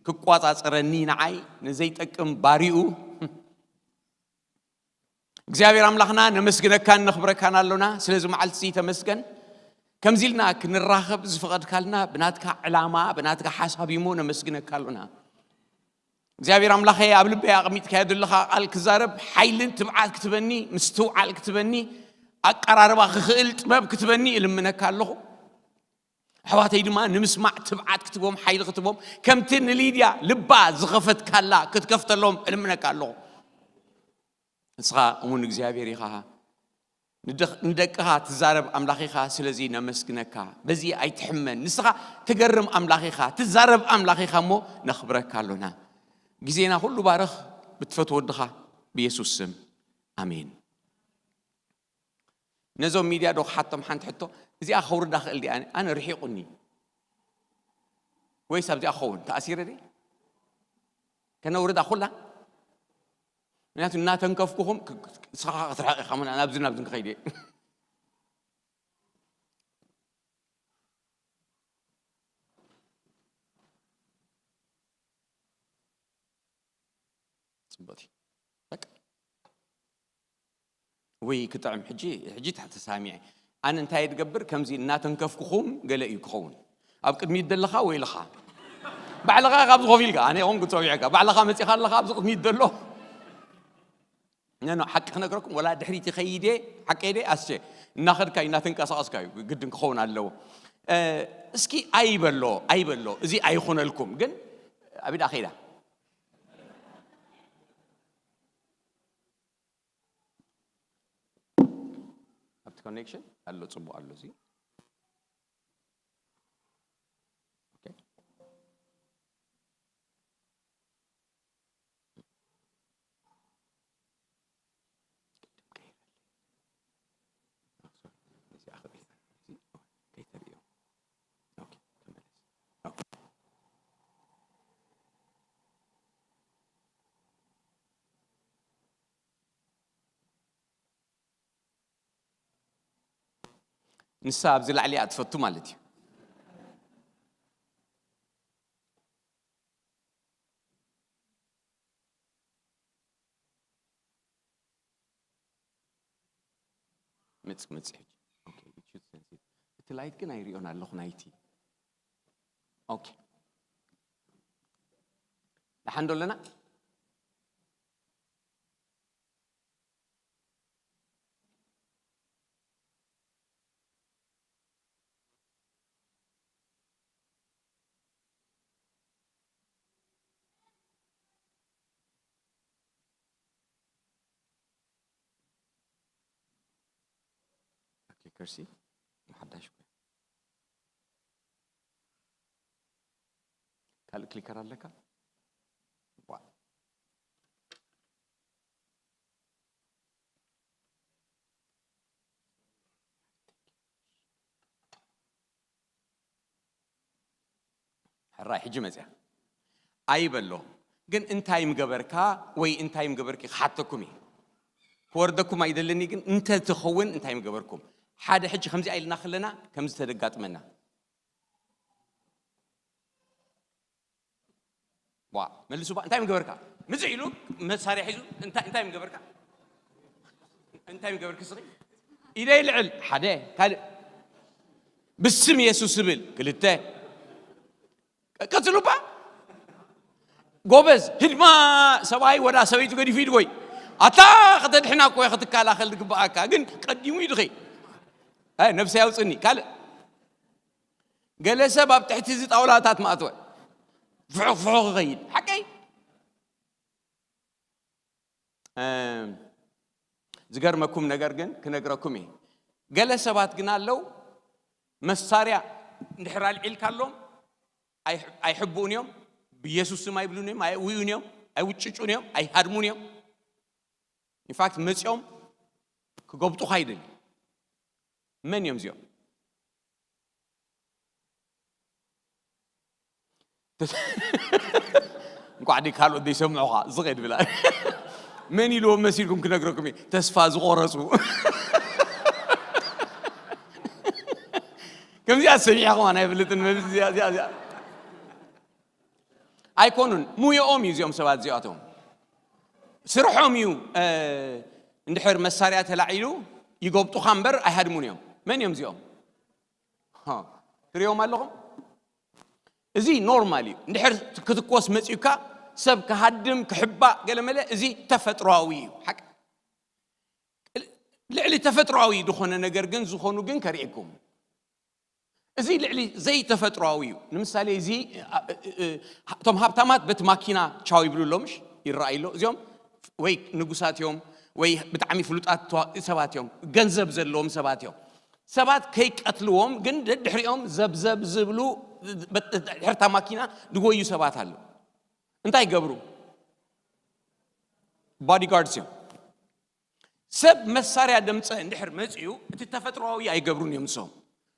ክቋጻጸረኒ፣ ንዓይ ንዘይጠቅም ባሪኡ። እግዚኣብሔር ኣምላኽና ነመስግነካን ነኽብረካን ኣሎና። ስለዚ መዓልቲ እዚ ተመስገን። ከምዚ ኢልና ክንራኸብ ዝፈቐድካልና ብናትካ ዕላማ፣ ብናትካ ሓሳብ እዩ እሞ ነመስግነካ ኣሎና። እግዚኣብሔር ኣምላኸ፣ ኣብ ልበይ ኣቐሚጥካዮ ዘለኻ ቃል ክዛረብ ሓይልን ትብዓት ክትበኒ፣ ምስትውዓል ክትበኒ፣ ኣቀራርባ ክኽእል ጥበብ ክትበኒ እልምነካ ኣለኹ። ኣሕዋተይ ድማ ንምስማዕ ትብዓት ክትቦም፣ ሓይሊ ክትቦም፣ ከምቲ ንሊድያ ልባ ዝኸፈትካላ ክትከፍተሎም እልምነካ ኣለኹ። ንስኻ እሙን እግዚኣብሔር ኢኻ። ንደኽ-፣ ንደቅኻ ትዛረብ ኣምላኽ ኢኻ፣ ስለዚ ነመስግነካ። በዚ ኣይትሕመን። ንስኻ ትገርም ኣምላኽ ኢኻ፣ ትዛረብ ኣምላኽ ኢኻ እሞ ነኽብረካ ኣሎና። ግዜና ኩሉ ባርኽ፣ ብትፈትዎ ወድኻ ብየሱስ ስም። ኣሜን። ነዞም ሚድያ ዶ ክሓቶም ሓንቲ ሕቶ፣ እዚኣ ከውርዳ ክእል ድየ? ኣነ፣ ኣነ ርሒቑኒ። ወይስ ኣብዚኣ ክኸውን? ተኣሲረ ድየ? ከነውርዳ ኩላ? ምክንያቱ እናተንከፍኩኹም ክ-፣ ክ-፣ ንስኻ ክትርሕቕ ኢኻ፣ ምን ናብዚ ናብዚ ክኸይድ እየ። ጽቡቕ እዩ። በቃ። ወይ ክጥዕም፣ ሕጂ፣ ሕጂ ተሳሚዐ። ኣነ እንታይ እየ ዝገብር? ከምዚ እናተንከፍኩኹም ገለ እዩ ክኸውን። ኣብ ቅድሚት ዘለኻ ወይ ኢልኻ። ባዕልኻ ካብዚ ኮፍ ኢልካ፣ ኣነ ይኹን ክጸዊዐካ። ባዕልኻ መጺኻ ኣለኻ ኣብዚ ቅድሚት ዘሎ። ኖ፣ ኖ፣ ሓቂ ክነግረኩም፣ ወላ ድሕሪት ይኸይድ እየ፣ ሓቀይ ድየ፣ ኣስቸ፣ እናኸድካ እዩ፣ እናተንቀሳቐስካ እዩ፣ ግድን ክኸውን ኣለዎ። እ፣ እስኪ ኣይበሎ፣ ኣይበሎ፣ እዚ ኣይኹነልኩም፣ ግን ኣብ ኢዳ ከይዳ። ኣብቲ ኮኔክሽን ኣሎ፣ ጽቡቕ ኣሎ እዚ። ኦኬ። ንሳ ኣብዚ ላዕሊ እያ ትፈቱ ማለት እዩ። ምጽ-፣ ምጽ-፣ ሕጂ። ኦኬ፣ it should sense it። እቲ ላይት ግን ኣይሪኦን ኣለኹ ናይቲ። ኦኬ። ደሓን ዶ ኣለና? ክሊከር ሲ ሓዳሽ እኮ። ካልእ ክሊከር ኣለካ? ዋ። ሕራይ ሕጂ መፅያ ኣይበሎ። ግን እንታይ ምገበርካ ወይ እንታይ ምገበርኪ ክሓተኩም እየ። ክወርደኩም ኣይደለኒ፣ ግን እንተ ትኸውን እንታይ ምገበርኩም? ሓደ ሕጂ ከምዚ ኣይልና ከለና ከምዚ ተደጋጥመና። ዋ፣ መልሱ ባ እንታይ ምገበርካ? ምጽእ ኢሉ መሳርያ ሒዙ እንታይ እንታይ ምገበርካ? እንታይ ምገበርክ ስኺ? ኢደይ ልዕል ሓደ ካልእ ብስም የሱስ ዝብል ክልተ። ቀጽሉባ ጎበዝ። ህድማ ሰብኣይ ወዳ ሰበይቱ ገዲፉ ይድጎይ። ኣታ ከተድሕና እኮ ክትከላኸል ዝግብኣካ፣ ግን ቀዲሙ ይድኸይ። ኣይ፣ ነብሰይ ኣውጽኒ። ካልእ ገለ ሰብ ኣብ ትሕቲ እዚ ጣውላታት ማእተወ ፍሑኽ ፍሑኽ ይኸይድ። ሓቀይ። እም፣ ዝገርመኩም ነገር ግን ክነግረኩም እየ። ገለ ሰባት ግን ኣለዉ፣ መሳርያ እንድሕር ኣልዒልካሎም ኣይ-፣ ኣይሕብኡን እዮም፣ ብየሱስ ስም ኣይብሉን እዮም፣ ኣይእውዩን እዮም፣ ኣይውጭጩን እዮም፣ ኣይሃድሙን እዮም። ኢንፋክት መፂኦም ክጎብጡኻ ይደልዩ። መን እዮም እዚኦም? እንኳዕ ዲ ካልኦት ዘይሰምዑኻ ዝኸድ ብላ። መን ኢልዎም መሲልኩም ክነግረኩም እየ። ተስፋ ዝቆረፁ። ከምዚኣ ሰሚዕኹም ኣነ ኣይፈልጥን። መን እዚኣ፣ እዚኣ፣ እዚኣ። ኣይኮኑን። ሙየኦም እዩ እዚኦም ሰባት እዚኣቶም። ስርሖም እዩ። እ፣ እንድሕር መሳርያ ተላዒሉ ይጎብጡኻ እምበር ኣይሃድሙን እዮም። መን እዮም እዚኦም? ሃ፣ ትሪኦም ኣለኹም? እዚ ኖርማል እዩ። እንድሕር ክትኮስ መፂኡካ ሰብ ክሃድም፣ ክሕባእ፣ ገለመለ፣ እዚ ተፈጥሮኣዊ እዩ። ሓቂ። ልዕሊ ተፈጥሮኣዊ ዝኾነ ነገር ግን ዝኾኑ ግን ከርእየኩም። እዚ ልዕሊ ዘይተፈጥሮኣዊ እዩ። ንምሳሌ፣ እዚ፣ እ፣ እ፣ እ፣ እቶም ሃብታማት በቲ ማኪና ቻው ይብሉ ኣለዉ፣ ምሽ? ይረኣዩ ኣሎ። እዚኦም ወይ ንጉሳት እዮም፣ ወይ ብጣዕሚ ፍሉጣት ተዋ-፣ ሰባት እዮም፣ ገንዘብ ዘለዎም ሰባት እዮም። ሰባት ከይቀትልዎም ግን ደድሕሪኦም ዘብዘብ ዝብሉ፣ በ-፣ ድሕርታ ማኪና ዝጎዩ ሰባት ኣለዉ። እንታይ ይገብሩ? ቦዲጋርድስ እዮም። ሰብ መሳርያ ደምፀ እንድሕር መፅዩ፣ እቲ ተፈጥሮኣዊ ኣይገብሩን እዮም ንሶም።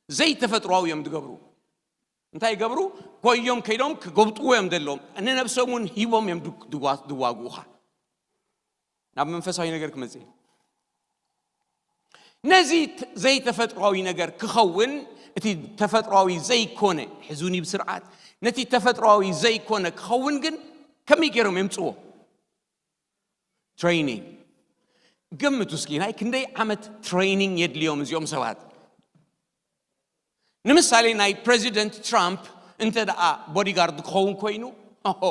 ዘይተፈጥሮኣዊ እዮም ዝገብሩ። እንታይ ይገብሩ? ጎዮም ከይዶም ክጎብጥዎ እዮም ዘለዎም። ንነብሶም እውን ሂቦም እዮም ድግ-፣ ድዋ-፣ ድዋግኡኻ። ናብ መንፈሳዊ ነገር ክመፅእ እዩ። ነዚ ት-፣ ዘይተፈጥሮኣዊ ነገር ክኸውን፣ እቲ ተፈጥሮኣዊ ዘይኮነ፣ ሕዙኒ ብስርዓት፣ ነቲ ተፈጥሮኣዊ ዘይኮነ ክኸውን ግን ከመይ ገይሮም የምፅዎ? ትሬኒንግ። ገምቱ እስኪ፣ ናይ ክንደይ ዓመት ትሬኒንግ የድልዮም እዚኦም ሰባት? ንምሳሌ፣ ናይ ፕሬዚደንት ትራምፕ እንተ ደኣ ቦዲጋርድ ክኸውን ኮይኑ፣ ኦሆ፣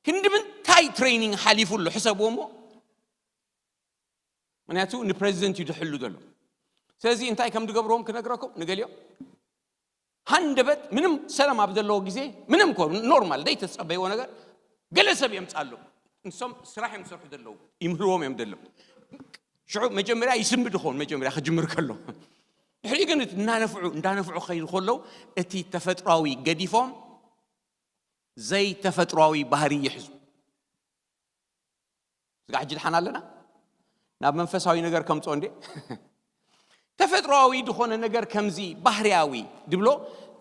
ክንዲ ምንታይ ትሬኒንግ ሓሊፉ ኣሎ፣ ሕሰብዎ እሞ። ምክንያቱ ንፕሬዚደንት እዩ ድሕሉ ዘሎ። ስለዚ እንታይ ከም ዝገብርዎም ክነግረኩም፣ ንገሊኦም ሃንደበት ምንም ሰላም ኣብ ዘለዎ ግዜ፣ ምንም እኮ ኖርማል ዘይተጸበይዎ ነገር ገለ ሰብ የምጻሉ። ንሶም ስራሕ እዮም ዝሰርሑ ዘለዉ፣ ይምህርዎም እዮም ዘለዉ። ሽዑ መጀመርያ ይስንብድ ይኸውን፣ መጀመርያ ክጅምር ከሎ። ድሕሪኡ ግን እቲ እናነፍዑ፣ እንዳነፍዑ ክኸይዱ ከለዉ፣ እቲ ተፈጥሮኣዊ ገዲፎም ዘይተፈጥሮኣዊ ባህሪ ይሕዙ። ስጋዕ ሕጂ ድሓን ኣለና? ናብ መንፈሳዊ ነገር ከምፅኦ እንዴ? ተፈጥሮኣዊ ዝኾነ ነገር ከምዚ ባህርያዊ ድብሎ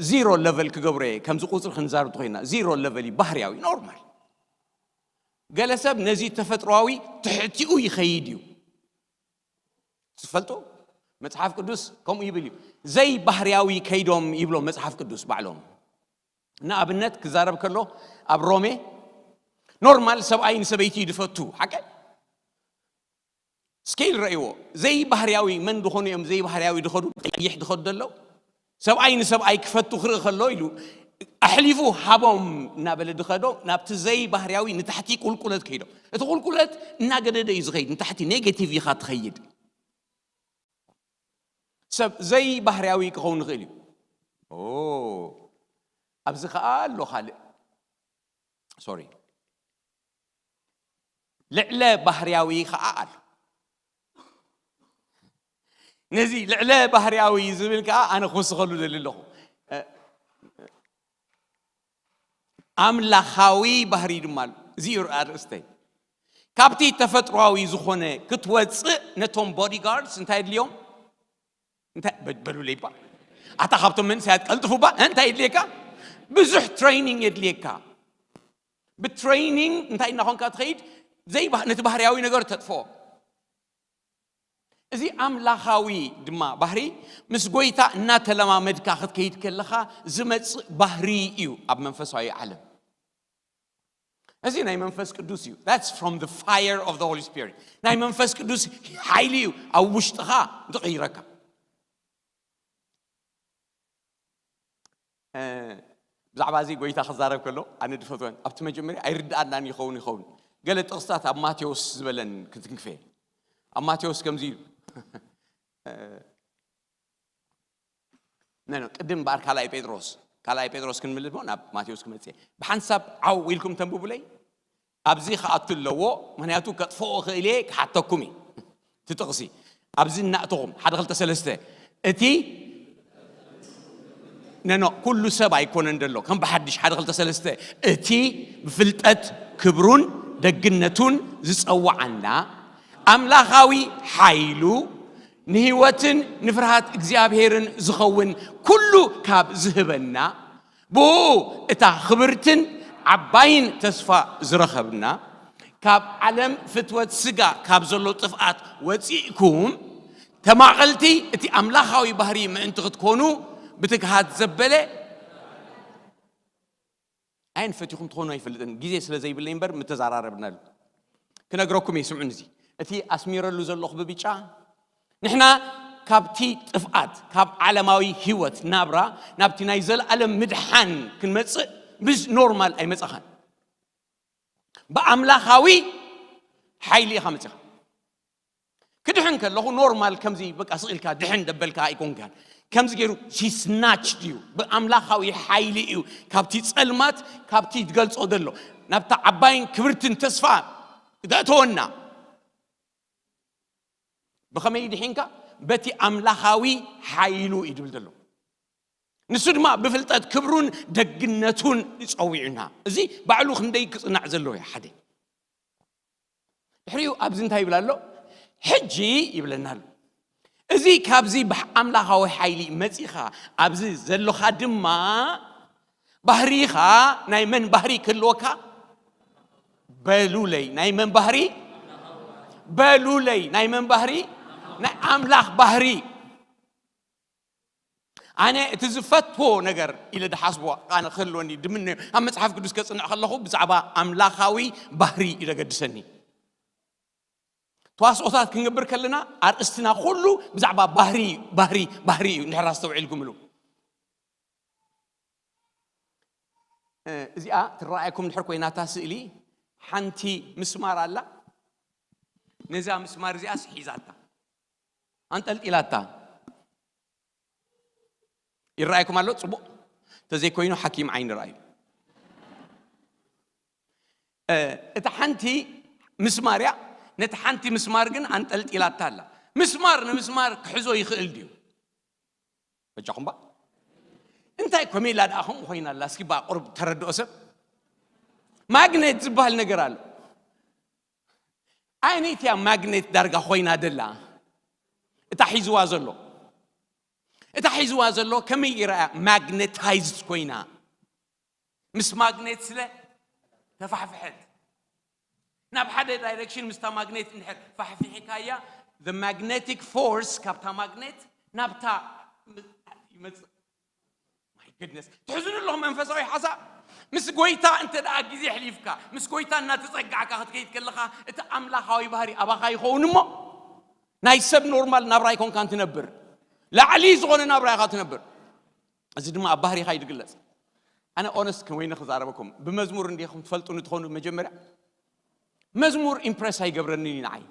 ዚሮ ለቨል ክገብሮ እየ። ከምዚ ቁፅሪ ክንዛርብ ተኾይና ዚሮ ለቨል እዩ ባህርያዊ፣ ኖርማል። ገለ ሰብ ነዚ ተፈጥሮኣዊ ትሕቲኡ ይኸይድ እዩ። ትፈልጡ? መጽሓፍ ቅዱስ ከምኡ ይብል እዩ። ዘይባህርያዊ ከይዶም ይብሎ መጽሓፍ ቅዱስ ባዕሎም። ንኣብነት ክዛረብ ከሎ ኣብ ሮሜ ኖርማል ሰብኣይ ንሰበይቲ እዩ ድፈቱ፣ ሓቀ? ስኬል ረእይዎ። ዘይባህርያዊ መን ድኾኑ እዮም ዘይባህርያዊ ድኸዱ፣ ቀይሕ ድኸዱ ደለው? ሰብኣይ ንሰብኣይ ክፈቱ ክርኢ ከሎ ኢሉ ኣሕሊፉ ሃቦም እናበለ ድኸዶ ናብቲ ዘይባህርያዊ ንታሕቲ ቁልቁለት ከይዶም። እቲ ቁልቁለት እናገደደ እዩ ዝኸይድ፣ ንታሕቲ ኔጌቲቭ ኢኻ ትኸይድ። ሰብ ዘይባህርያዊ ክኸውን ይኽእል እዩ። ኦ፣ ኣብዚ ኸኣ ኣሎ ካልእ። ሶሪ። ልዕለ ባህርያዊ ኸኣ ኣሎ። ነዚ ልዕለ ባህርያዊ ዝብል ከዓ ኣነ ክውስኸሉ ደሊ ኣለኹ። ኣምላኻዊ ባህሪ ድማ ኣሎ። እዚ እዩ ኣርእስተይ። ካብቲ ተፈጥሮዊ ዝኾነ ክትወፅእ ነቶም ቦዲጋርድስ እንታይ የድልዮም? እንታይ በ- በሉለይ ባ ኣታ ካብቶም መንእሰያት ቀልጥፉ ባ እንታይ የድልየካ? ብዙሕ ትሬኒንግ የድልየካ። ብትሬኒንግ እንታይ እናኾንካ ትኸይድ? ዘይባህ ነቲ ባህርያዊ ነገር ተጥፍኦ። እዚ ኣምላኻዊ ድማ ባህሪ ምስ ጎይታ እናተለማመድካ ክትከይድ ከለኻ ዝመጽእ ባህሪ እዩ ኣብ መንፈሳዊ ዓለም። እዚ ናይ መንፈስ ቅዱስ እዩ። That's from the fire of the Holy Spirit. ናይ መንፈስ ቅዱስ ሓይሊ እዩ ኣብ ውሽጥኻ ዝቕይረካ። ብዛዕባ እዚ ጎይታ ክዛረብ ከሎ ኣነ ድፈትወን ኣብቲ መጀመርያ ኣይርድኣናን ይኸውን ይኸውን። ገለ ጥቕስታት ኣብ ማቴዎስ ዝበለን ክትንክፈ። ኣብ ማቴዎስ ከምዚ ኢሉ ነ ቅድም እምበኣር ካልኣይ ጴጥሮስ ካልኣይ ጴጥሮስ ክንምልስ ሞ ናብ ማቴዎስ ክመፅእ እየ። ብሓንሳብ ዓው ኢልኩም ተንብቡለይ። ኣብዚ ክኣቱ ኣለዎ፣ ምክንያቱ ከጥፍኦ ክእል እየ፣ ክሓተኩም እዩ። እቲ ጥቕሲ ኣብዚ እናእተኹም ሓደ ክልተ ሰለስተ እቲ ነኖ ኩሉ ሰብ ኣይኮነን ደሎ ከም ብሓድሽ ሓደ ክልተ ሰለስተ እቲ ብፍልጠት ክብሩን ደግነቱን ዝጸዋዓና ኣምላኻዊ ሓይሉ ንህይወትን ንፍርሃት እግዚኣብሔርን ዝኸውን ኩሉ ካብ ዝህበና ብኡ እታ ክብርትን ዓባይን ተስፋ ዝረኸብና ካብ ዓለም ፍትወት ስጋ ካብ ዘሎ ጥፍኣት ወፂእኩም ተማቐልቲ እቲ ኣምላኻዊ ባህሪ ምእንቲ ክትኮኑ ብትግሃት ዘበለ ኣይን ፈቲኹም ትኾኑ ኣይፈልጥን ግዜ ስለ ዘይብለይ እምበር ምተዘራረብናሉ ክነግረኩም እየ ስምዑን እዚ እቲ ኣስሚረሉ ዘለኹ ብብጫ ንሕና ካብቲ ጥፍኣት ካብ ዓለማዊ ህይወት ናብራ ናብቲ ናይ ዘለኣለም ምድሓን ክንመፅእ ብዝ ኖርማል ኣይመፀኻን ብኣምላኻዊ ሓይሊ ኢኻ መፅኻ ክድሕን ከለኹ ኖርማል ከምዚ በቃ ስቕ ኢልካ ድሕን ደበልካ ኣይኮንካን ከምዚ ገይሩ ሲስናች እዩ ብኣምላኻዊ ሓይሊ እዩ ካብቲ ፀልማት ካብቲ ትገልፆ ዘሎ ናብታ ዓባይን ክብርትን ተስፋ ዘእተወና ብኸመይ ድሒንካ በቲ ኣምላኻዊ ሓይሉ እዩ ድብል ዘሎ ንሱ ድማ ብፍልጠት ክብሩን ደግነቱን ይፀዊዑና እዚ ባዕሉ ክንደይ ክፅናዕ ዘለዎ ሓደ ድሕሪኡ ኣብዚ እንታይ ይብል ኣሎ ሕጂ ይብለና ኣሎ እዚ ካብዚ ኣምላኻዊ ሓይሊ መፂኻ ኣብዚ ዘሎኻ ድማ ባህሪኻ ናይ መን ባህሪ ክህልወካ በሉለይ ናይ መን ባህሪ በሉለይ ናይ መን ባህሪ ናይ ኣምላኽ ባህሪ ኣነ እቲ ዝፈትዎ ነገር ኢለ ድሓስቦ ኣነ ክህልወኒ ድምነዮ ኣብ መፅሓፍ ቅዱስ ከፅንዕ ከለኹ ብዛዕባ ኣምላኻዊ ባህሪ እዩ ዘገድሰኒ ተዋስኦታት ክንገብር ከለና ኣርእስትና ኩሉ ብዛዕባ ባህሪ ባህሪ ባህሪ እዩ እንድሕር ኣስተውዒልኩምሉ እዚኣ ትረኣየኩም ድሕር ኮይናታ ስእሊ ሓንቲ ምስማር ኣላ ነዛ ምስማር እዚኣስ ሒዛታ ኣንጠልጢላታ ይረኣየኩም ኣሎ ፅቡቕ ተዘይኮይኑ ሓኪም ዓይኒ ረኣዩ እታ ሓንቲ ምስማር እያ ነቲ ሓንቲ ምስማር ግን ኣንጠልጢላታ ኣላ ምስማር ንምስማር ክሕዞ ይኽእል ድዩ በጃኹም ባ እንታይ ኮሜላ ደኣ ከምኡ ኮይና ኣላ እስኪ ባ ቁርብ ተረድኦ ሰብ ማግኔት ዝበሃል ነገር ኣሎ ኣይነይትያ ማግኔት ዳርጋ ኮይና ደላ እታ ሒዝዋ ዘሎ እታ ሒዝዋ ዘሎ ከመይ ይረኣ ማግኔታይዝድ ኮይና ምስ ማግኔት ስለ ተፋሕፍሐት ናብ ሓደ ዳይሬክሽን ምስታ ማግኔት እንድሕር ፋሕፊሕካያ the magnetic force ካብታ ማግኔት ናብታ ይመፅእ my goodness ትሕዝኑ ኣለኹም መንፈሳዊ ሓሳብ ምስ ጎይታ እንተ ደኣ ግዜ ሕሊፍካ ምስ ጎይታ እናተፀጋዕካ ክትከይድ ከለኻ እቲ ኣምላኻዊ ባህሪ ኣባኻ ይኸውን እሞ ናይ ሰብ ኖርማል ናብራ ኣይኮንካን ትነብር ላዕሊ ዝኾነ ናብራ ኢኻ ትነብር እዚ ድማ ኣብ ባህሪኻ እዩ ዝግለፅ ኣነ ኦነስት ከወይነ ክዛረበኩም ብመዝሙር እንዲኹም ትፈልጡኒ ትኾኑ መጀመርያ መዝሙር ኢምፕረስ ኣይገብረንን እዩ ንዓይ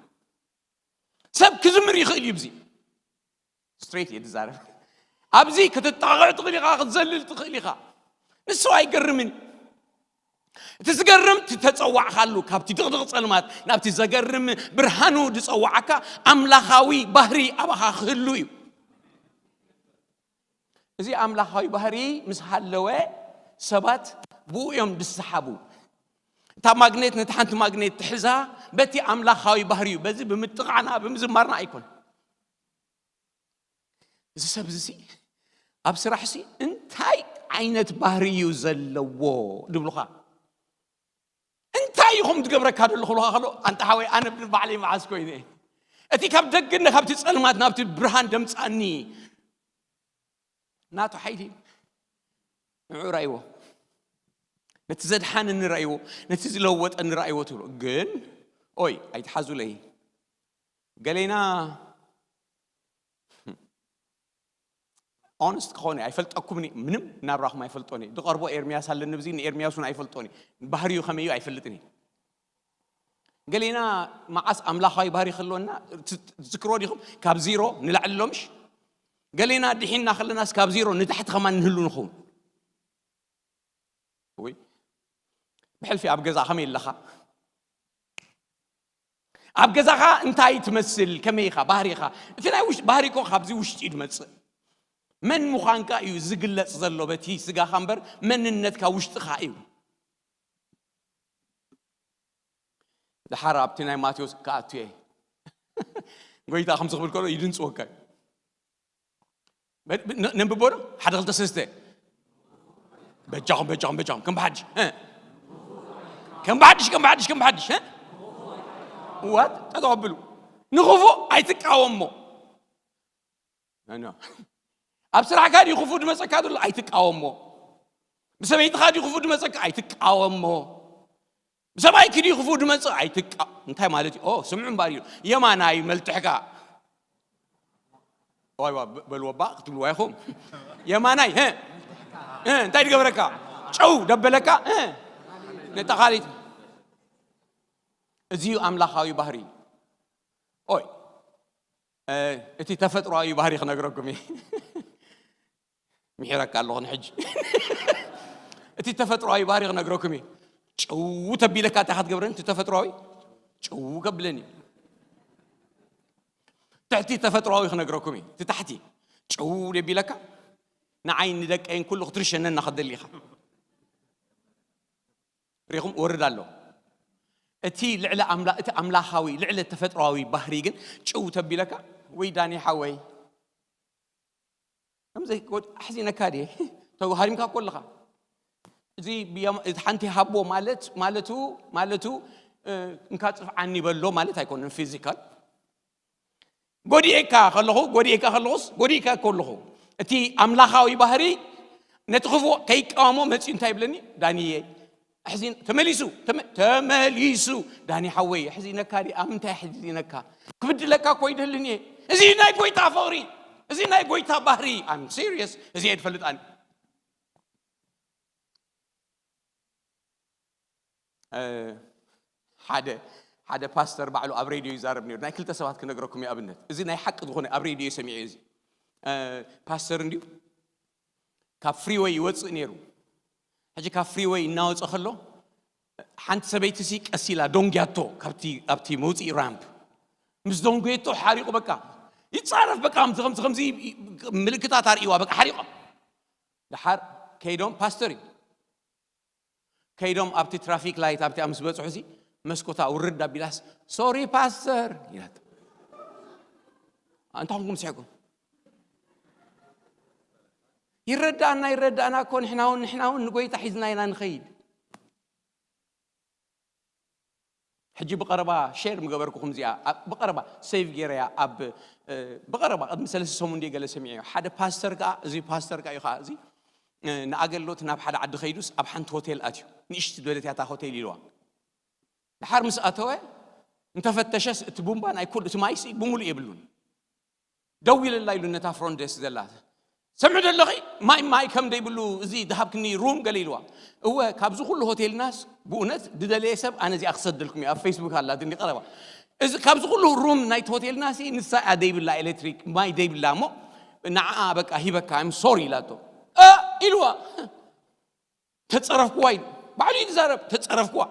ሰብ ክዝምር ይኽእል እዩ ብዚ ስትሬት እየ ዝዛረብ ኣብዚ ክትጣቕዕ ትኽእል ኢኻ ክትዘልል ትኽእል ኢኻ ንሱ ኣይገርምን እቲ ዝገርም፣ እቲ ተጸዋዕካሉ፣ ካብቲ ድቕድቕ ጸልማት ናብቲ ዘገርም ብርሃኑ ዝጸዋዓካ ኣምላኻዊ ባህሪ ኣባኻ ክህሉ እዩ። እዚ ኣምላኻዊ ባህሪ ምስ ሃለወ፣ ሰባት ብኡ እዮም ዝሰሓቡ። እታ ማግኔት ነቲ ሓንቲ ማግኔት ትሕዛ፣ በቲ ኣምላኻዊ ባህሪ እዩ። በዚ ብምጥቓዕና ብምዝማርና ኣይኮን። እዚ ሰብ እዚ ኣብ ስራሕ ሲ እንታይ ዓይነት ባህሪ እዩ ዘለዎ ድብሉኻ? እንታይ ኢኹም ትገብረካ ዘለኹ ብሉኻ ከሎ፣ ኣንታ ሓወይ፣ ኣነ ብባዕለይ መዓስ ኮይነ እቲ ካብ ደግነ ካብቲ ጸልማት ናብቲ ብርሃን ደምጻኒ ናቱ ሓይሊ እዩ። ንዑ ራይዎ፣ ነቲ ዘድሓነኒ ራይዎ፣ ነቲ ዝለወጠኒ ራይዎ ትብሎ። ግን ኦይ ኣይትሓዙለይ፣ ገሌና ኦነስት ክኾነ ኣይፈልጠኩምኒ። ምንም ናብራኹም ኣይፈልጦኒ። ዝቐርቦ ኤርሚያስ ኣለኒ ብዚ፣ ንኤርሚያስ እውን ኣይፈልጦኒ። ባህሪዩ ከመዩ ኣይፈልጥኒ። ገሌና መዓስ ኣምላኻዊ ባህሪ ክህልወና ት- ትዝክርዎ ዲኹም? ካብ ዜሮ ንላዕሊ ሎምሽ ገሌና ድሒና ከለናስ ካብ ዜሮ ንታሕቲ ከማን ንህሉ ንኸውን። ወይ ብሕልፊ ኣብ ገዛ ከመይ ኣለኻ? ኣብ ገዛኻ እንታይ ትመስል? ከመይ ኢኻ? ባህሪኻ፣ እቲ ናይ ውሽጢ ባህሪ እኮ ካብዚ ውሽጢ እዩ ዝመጽእ። መን ምዃንካ እዩ ዝግለጽ ዘሎ በቲ ስጋኻ እምበር፣ መንነትካ ውሽጥኻ እዩ። ድሓር ኣብቲ ናይ ማቴዎስ ክኣቱ እየ። ጎይታ ከምዚ ክብል ከሎ ይድንጽወካ እዩ። በ- ነ- ነንብቦ ዶ? ሓደ ክልተ ሰለስተ። በጃኹም፣ በጃኹም፣ በጃኹም፣ ከም ብሓድሽ፣ እ? ከም ብሓድሽ፣ ከም ብሓድሽ፣ ከም ብሓድሽ፣ እ? ዋት? ጠጠው ኣብሉ። ንኽፉእ ኣይትቃወሞ። ኖ፣ ኖ። ኣብ ስራሕካ ድዩ ክፉእ ድመጸካ ዘሎ? ኣይትቃወሞ። ብሰበይትኻ ድዩ ክፉእ ድመጸካ? ኣይትቃወሞ። ብሰብኣይኪ ድዩ ክፉእ ድመጽእ? ኣይትቃ-፣ እንታይ ማለት እዩ? ኦ፣ ስምዑ እምበር እዩ። የማናይ መልትሕካ። ዋይ፣ ዋ፣ በ-፣ በልዎ እባ ክትብልዋ ኢኹም። የማናይ፣ እ? እ፣ እንታይ ድገበረካ? ጨው ደበለካ? እ? ነጠኻሊት። እዚ እዩ ኣምላኻዊ ባህሪ። ኦይ፣ እ፣ እቲ ተፈጥሮኣዊ ባህሪ ክነግረኩም እየ። ምሒረካ ኣለኹ ንሕጂ። እቲ ተፈጥሮኣዊ ባህሪ ክነግረኩም እየ። ጭው ተቢለካ እንታይ ክትገብረኒ? እቲ ተፈጥሮኣዊ ጭው ከብለኒ። ትሕቲ ተፈጥሮኣዊ ክነግረኩም እየ። እቲ ታሕቲ ጭው ደቢለካ ንዓይ ንደቀይን ኩሉ ክትርሸነና ክትደሊ ኢኻ። ሪኹም ወርድ ኣሎ። እቲ ልዕለ ኣምላ-፣ እቲ ኣምላኻዊ ልዕለ ተፈጥሮኣዊ ባህሪ ግን ጭው ተቢለካ፣ ወይ ዳኒ ሓወይ፣ ከምዚ ኮድ ኣሕዚነካ ድየ? ተው፣ ሃሪምካ እኮ ኣለኻ። እዚ ብያም-፣ እቲ ሓንቲ ሃቦ ማለት፣ ማለቱ፣ ማለቱ፣ እ፣ እንካ ጽፍዓኒ በሎ ማለት ኣይኮነን፣ ፊዚካል። ጎዲኤካ ከለኹ፣ ጎዲኤካ ከለኹስ፣ ጎዲኤካ ከለኹ፣ እቲ ኣምላኻዊ ባህሪ ነቲ ክፉእ ከይቃወሞ መጺኡ እንታይ ይብለኒ? ዳንየ፣ ኣሕዚን-፣ ተመሊሱ፣ ተመ-፣ ተመሊሱ፣ ዳኒ ሓወይ፣ ኣሕዚነካ ድየ? ኣብ ምንታይ ኣሕዚነካ? ክብድለካ እኮ ይደልን እየ። እዚ ናይ ጎይታ ፍቕሪ፣ እዚ ናይ ጎይታ ባህሪ። I'm serious። እዚ እየ ዝፈልጥ ኣነ። እ፣ ሓደ፣ ሓደ ፓስተር ባዕሉ ኣብ ሬድዮ ይዛረብ ነይሩ። ናይ ክልተ ሰባት ክነግረኩም እዩ ኣብነት። እዚ ናይ ሓቂ ዝኾነ ኣብ ሬድዮ ሰሚዐ እዚ። እ፣ ፓስተር እንዲዩ ካብ ፍሪወይ ይወፅእ ነይሩ። ሕጂ ካብ ፍሪወይ እናወፀ ከሎ ሓንቲ ሰበይቲ ሲ ቀስ ኢላ ዶንግያቶ ካብቲ፣ ኣብቲ መውፅኢ ራምፕ። ምስ ዶንጎየቶ ሓሪቑ በቃ ይፃረፍ በቃ ከምዚ፣ ከምዚ፣ ከምዚ ምልክታት ኣርእዋ በቃ ሓሪቑ። ደሓር ከይዶም ፓስተር እዩ። ከይዶም ኣብቲ ትራፊክ ላይት ኣብቲኣ ምስ በፅሑ ሲ መስኮታ ውርድ ኣቢላስ "ሶሪ ፓስተር" ኢላቶ። እንታይ ኮንኩም ስሕኩም? ይረዳእና፣ ይረዳእና እኮ ንሕና እውን፣ ንሕና እውን ንጎይታ ሒዝና ኢና ንኸይድ። ሕጂ ብቐረባ ሼር ምገበርኩኹም እዚኣ፣ ኣብ-፣ ብቐረባ ሴቭ ገይረያ ኣብ፣ እ፣ ብቐረባ ቅድሚ ሰለስተ ሰሙን ድየ ገለ ሰሚዐዮ። ሓደ ፓስተር ከኣ፣ እዚ ፓስተር ከኣ እዩ ከኣ እዚ፣ እ፣ ንኣገልግሎት ናብ ሓደ ዓዲ ከይዱስ ኣብ ሓንቲ ሆቴል ኣትዩ። ንእሽቲ ዝበለት እያ እታ ሆቴል ኢልዋ። ድሓር ምስ ኣተወ እንተፈተሸስ እቲ ቡምባ ናይ ኩሉ፣ እቲ ማይሲ ብምሉእ የብሉን። ደው ኢለላ ኢሉ ነታ ፍሮንት ዴስክ ዘላ። "ሰምዑ ዶ ኣለኺ? ማይ፣ ማይ ከም ደይብሉ እዚ ዝሃብክኒ ሩም" ገለ ኢልዋ። እወ፣ ካብዚ ኩሉ ሆቴልናስ ብእውነት ዝደለየ ሰብ ኣነ እዚኣ ክሰደልኩም እየ። ኣብ ፌስቡክ ኣላትኒ ቀረባ። እዚ ካብዚ ኩሉ ሩም ናይቲ ሆቴልናሲ ንሳ እያ ደይብላ ኤሌክትሪክ፣ ማይ ደይብላ እሞ ንዓኣ በቃ ሂበካ፣ I'm sorry ኢላቶ። "እ!" ኢልዋ። ተጸረፍኩዋ ኢሉ። ባዕሉ እዩ ዝዛረብ። ተጸረፍኩዋ።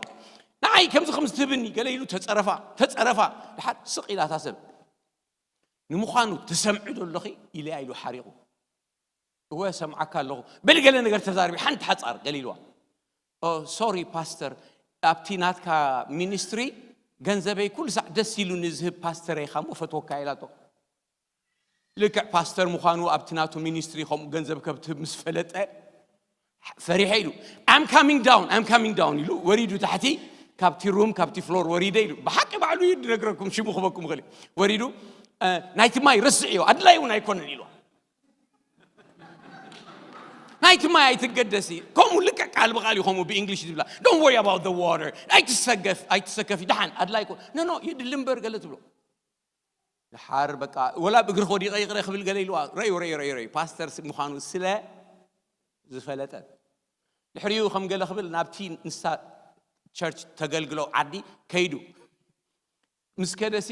ንዓይ ከምዚ ከምዚ ትህብኒ ገለ ኢሉ ተጸረፋ፣ ተጸረፋ። ድሓር ስቕ ኢላ እታ ሰብ። ንምዃኑ ትሰምዒ ዶ ኣለኺ? ኢለያ ኢሉ ሓሪቑ። እወ ሰምዓካ ኣለኹ። በሊ ገለ ነገር ተዛርቢ፣ ሓንቲ ሓጻር ገለ ኢልዋ። ኦ ሶሪ ፓስተር፣ ኣብቲ ናትካ ሚኒስትሪ ገንዘበይ ኩሉ ሳዕ ደስ ኢሉኒ ዝህብ ፓስተረይ ኢኻ እሞ ፈትወካ ኢላቶ። ልክዕ ፓስተር ምዃኑ ኣብቲ ናቱ ሚኒስትሪ ከምኡ ገንዘብ ከም ትህብ ምስ ፈለጠ ፈሪሐ ኢሉ I'm coming down, I'm coming down ኢሉ ወሪዱ ታሕቲ ካብቲ ሩም ካብቲ ፍሎር ወሪደ ኢሉ ብሓቂ ባዕሉ እዩ ዝነግረኩም ሽሙ ክበኩም ኽእል ወሪዱ ናይቲ ማይ ረስዕዮ ኣድላይ እውን ኣይኮነን ኢሉ ናይቲ ማይ ኣይትገደሲ ከምኡ ልክዕ ቃል ብቃል እዩ ከምኡ ብእንግሊሽ ዝብላ don't worry about the water ኣይትሰገፍ ኣይትሰከፊ ደሓን ኣድላይ ኮ no no የድሊ እምበር ገለ ትብሎ ድሓር በቃ ወላ ብእግሪ ከወዲቀ ይቅረ ክብል ገለ ኢልዋ ረዩ ረዩ ረዩ ረዩ ፓስተር ምዃኑ ስለ ዝፈለጠ ድሕሪኡ ከም ገለ ክብል ናብቲ ንሳ ቸርች ተገልግሎ ዓዲ ከይዱ ምስ ከደሲ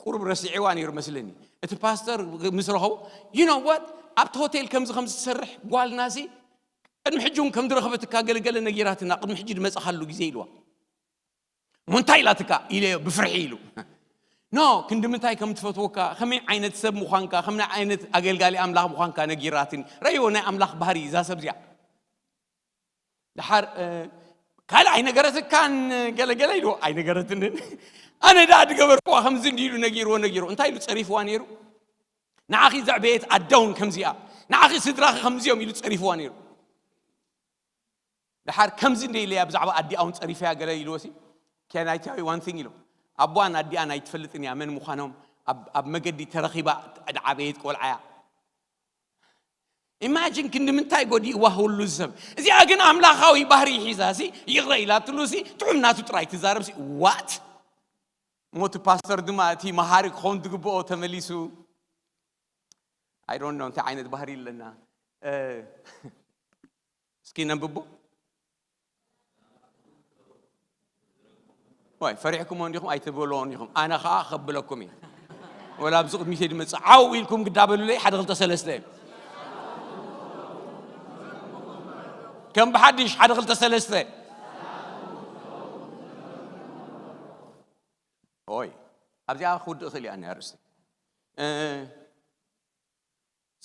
ቁሩብ ረሲዕዋ ነይሩ መስለኒ እቲ ፓስተር ምስ ረኸቡ you know what ኣብቲ ሆቴል ከምዚ ከምዚ ትሰርሕ ጓልናሲ ቅድሚ ሕጂ እውን ከም ዝረኸበትካ ገለገለ ነጊራትና ቅድሚ ሕጂ ዝመፀኻሉ ግዜ ኢልዋ እሞ እንታይ ኢላትካ ኢለዮ ብፍርሒ ኢሉ ኖ ክንዲ ምንታይ ከም ትፈትወካ ከመይ ዓይነት ሰብ ምዃንካ ከም ዓይነት ኣገልጋሊ ኣምላኽ ምዃንካ ነጊራትኒ ረእይዎ ናይ ኣምላኽ ባህሪ እዛ ሰብ እዚኣ ድሓር ካልእ ኣይነገረትካን ገለገለ ኢሉ ኣይነገረትንን ኣነ ደኣ ዝገበርክዋ ከምዚ እንዲ ኢሉ ነጊርዎ ነጊርዎ እንታይ ኢሉ ፀሪፍዋ ነይሩ ንዓኺ ዘዕበየት ኣደ እውን ከምዚኣ ንዓኺ ስድራኺ ከምዚኦም ኢሉ ፀሪፍዋ ነይሩ ድሓር ከምዚ እንደ ኢለያ ብዛዕባ ኣዲኣ እውን ፀሪፈያ ገለ ኢልዎ ሲ can I tell you one thing ኢሉ ኣቦኣን ኣዲኣን ኣይትፈልጥን እያ መን ምዃኖም ኣብ መገዲ ተረኺባ ዝዓበየት ቆልዓያ ኢማጂን ክንዲ ምንታይ ጎዲእዋ ሁሉ ሰብ እዚኣ ግን ኣምላኻዊ ባህሪ ሒዛ ሲ ይቕረ ኢላትሉ ሲ ጥዑም ናቱ ጥራይ ትዛረብ ሲ ዋት ሞቲ ፓስተር ድማ እቲ መሃሪ ክኸውን ዝግብኦ ተመሊሱ I don't know እንታይ ዓይነት ባህሪ ኣለና እስኪ ነንብቦ ዋይ ፈሪሕኩሞ እንዲኹም ኣይትበልዎን ኢኹም ኣነ ከዓ ከብለኩም እዩ ወላ ኣብዚ ቅድሚተይ ድመፅእ ዓው ኢልኩም ግዳበሉለይ ሓደ ክልተ ሰለስተ ከም ብሓድሽ ሓደ ክልተ ሰለስተ ኦይ ኣብዚኣ ክውድእ ክእል እያ ኣርእስቲ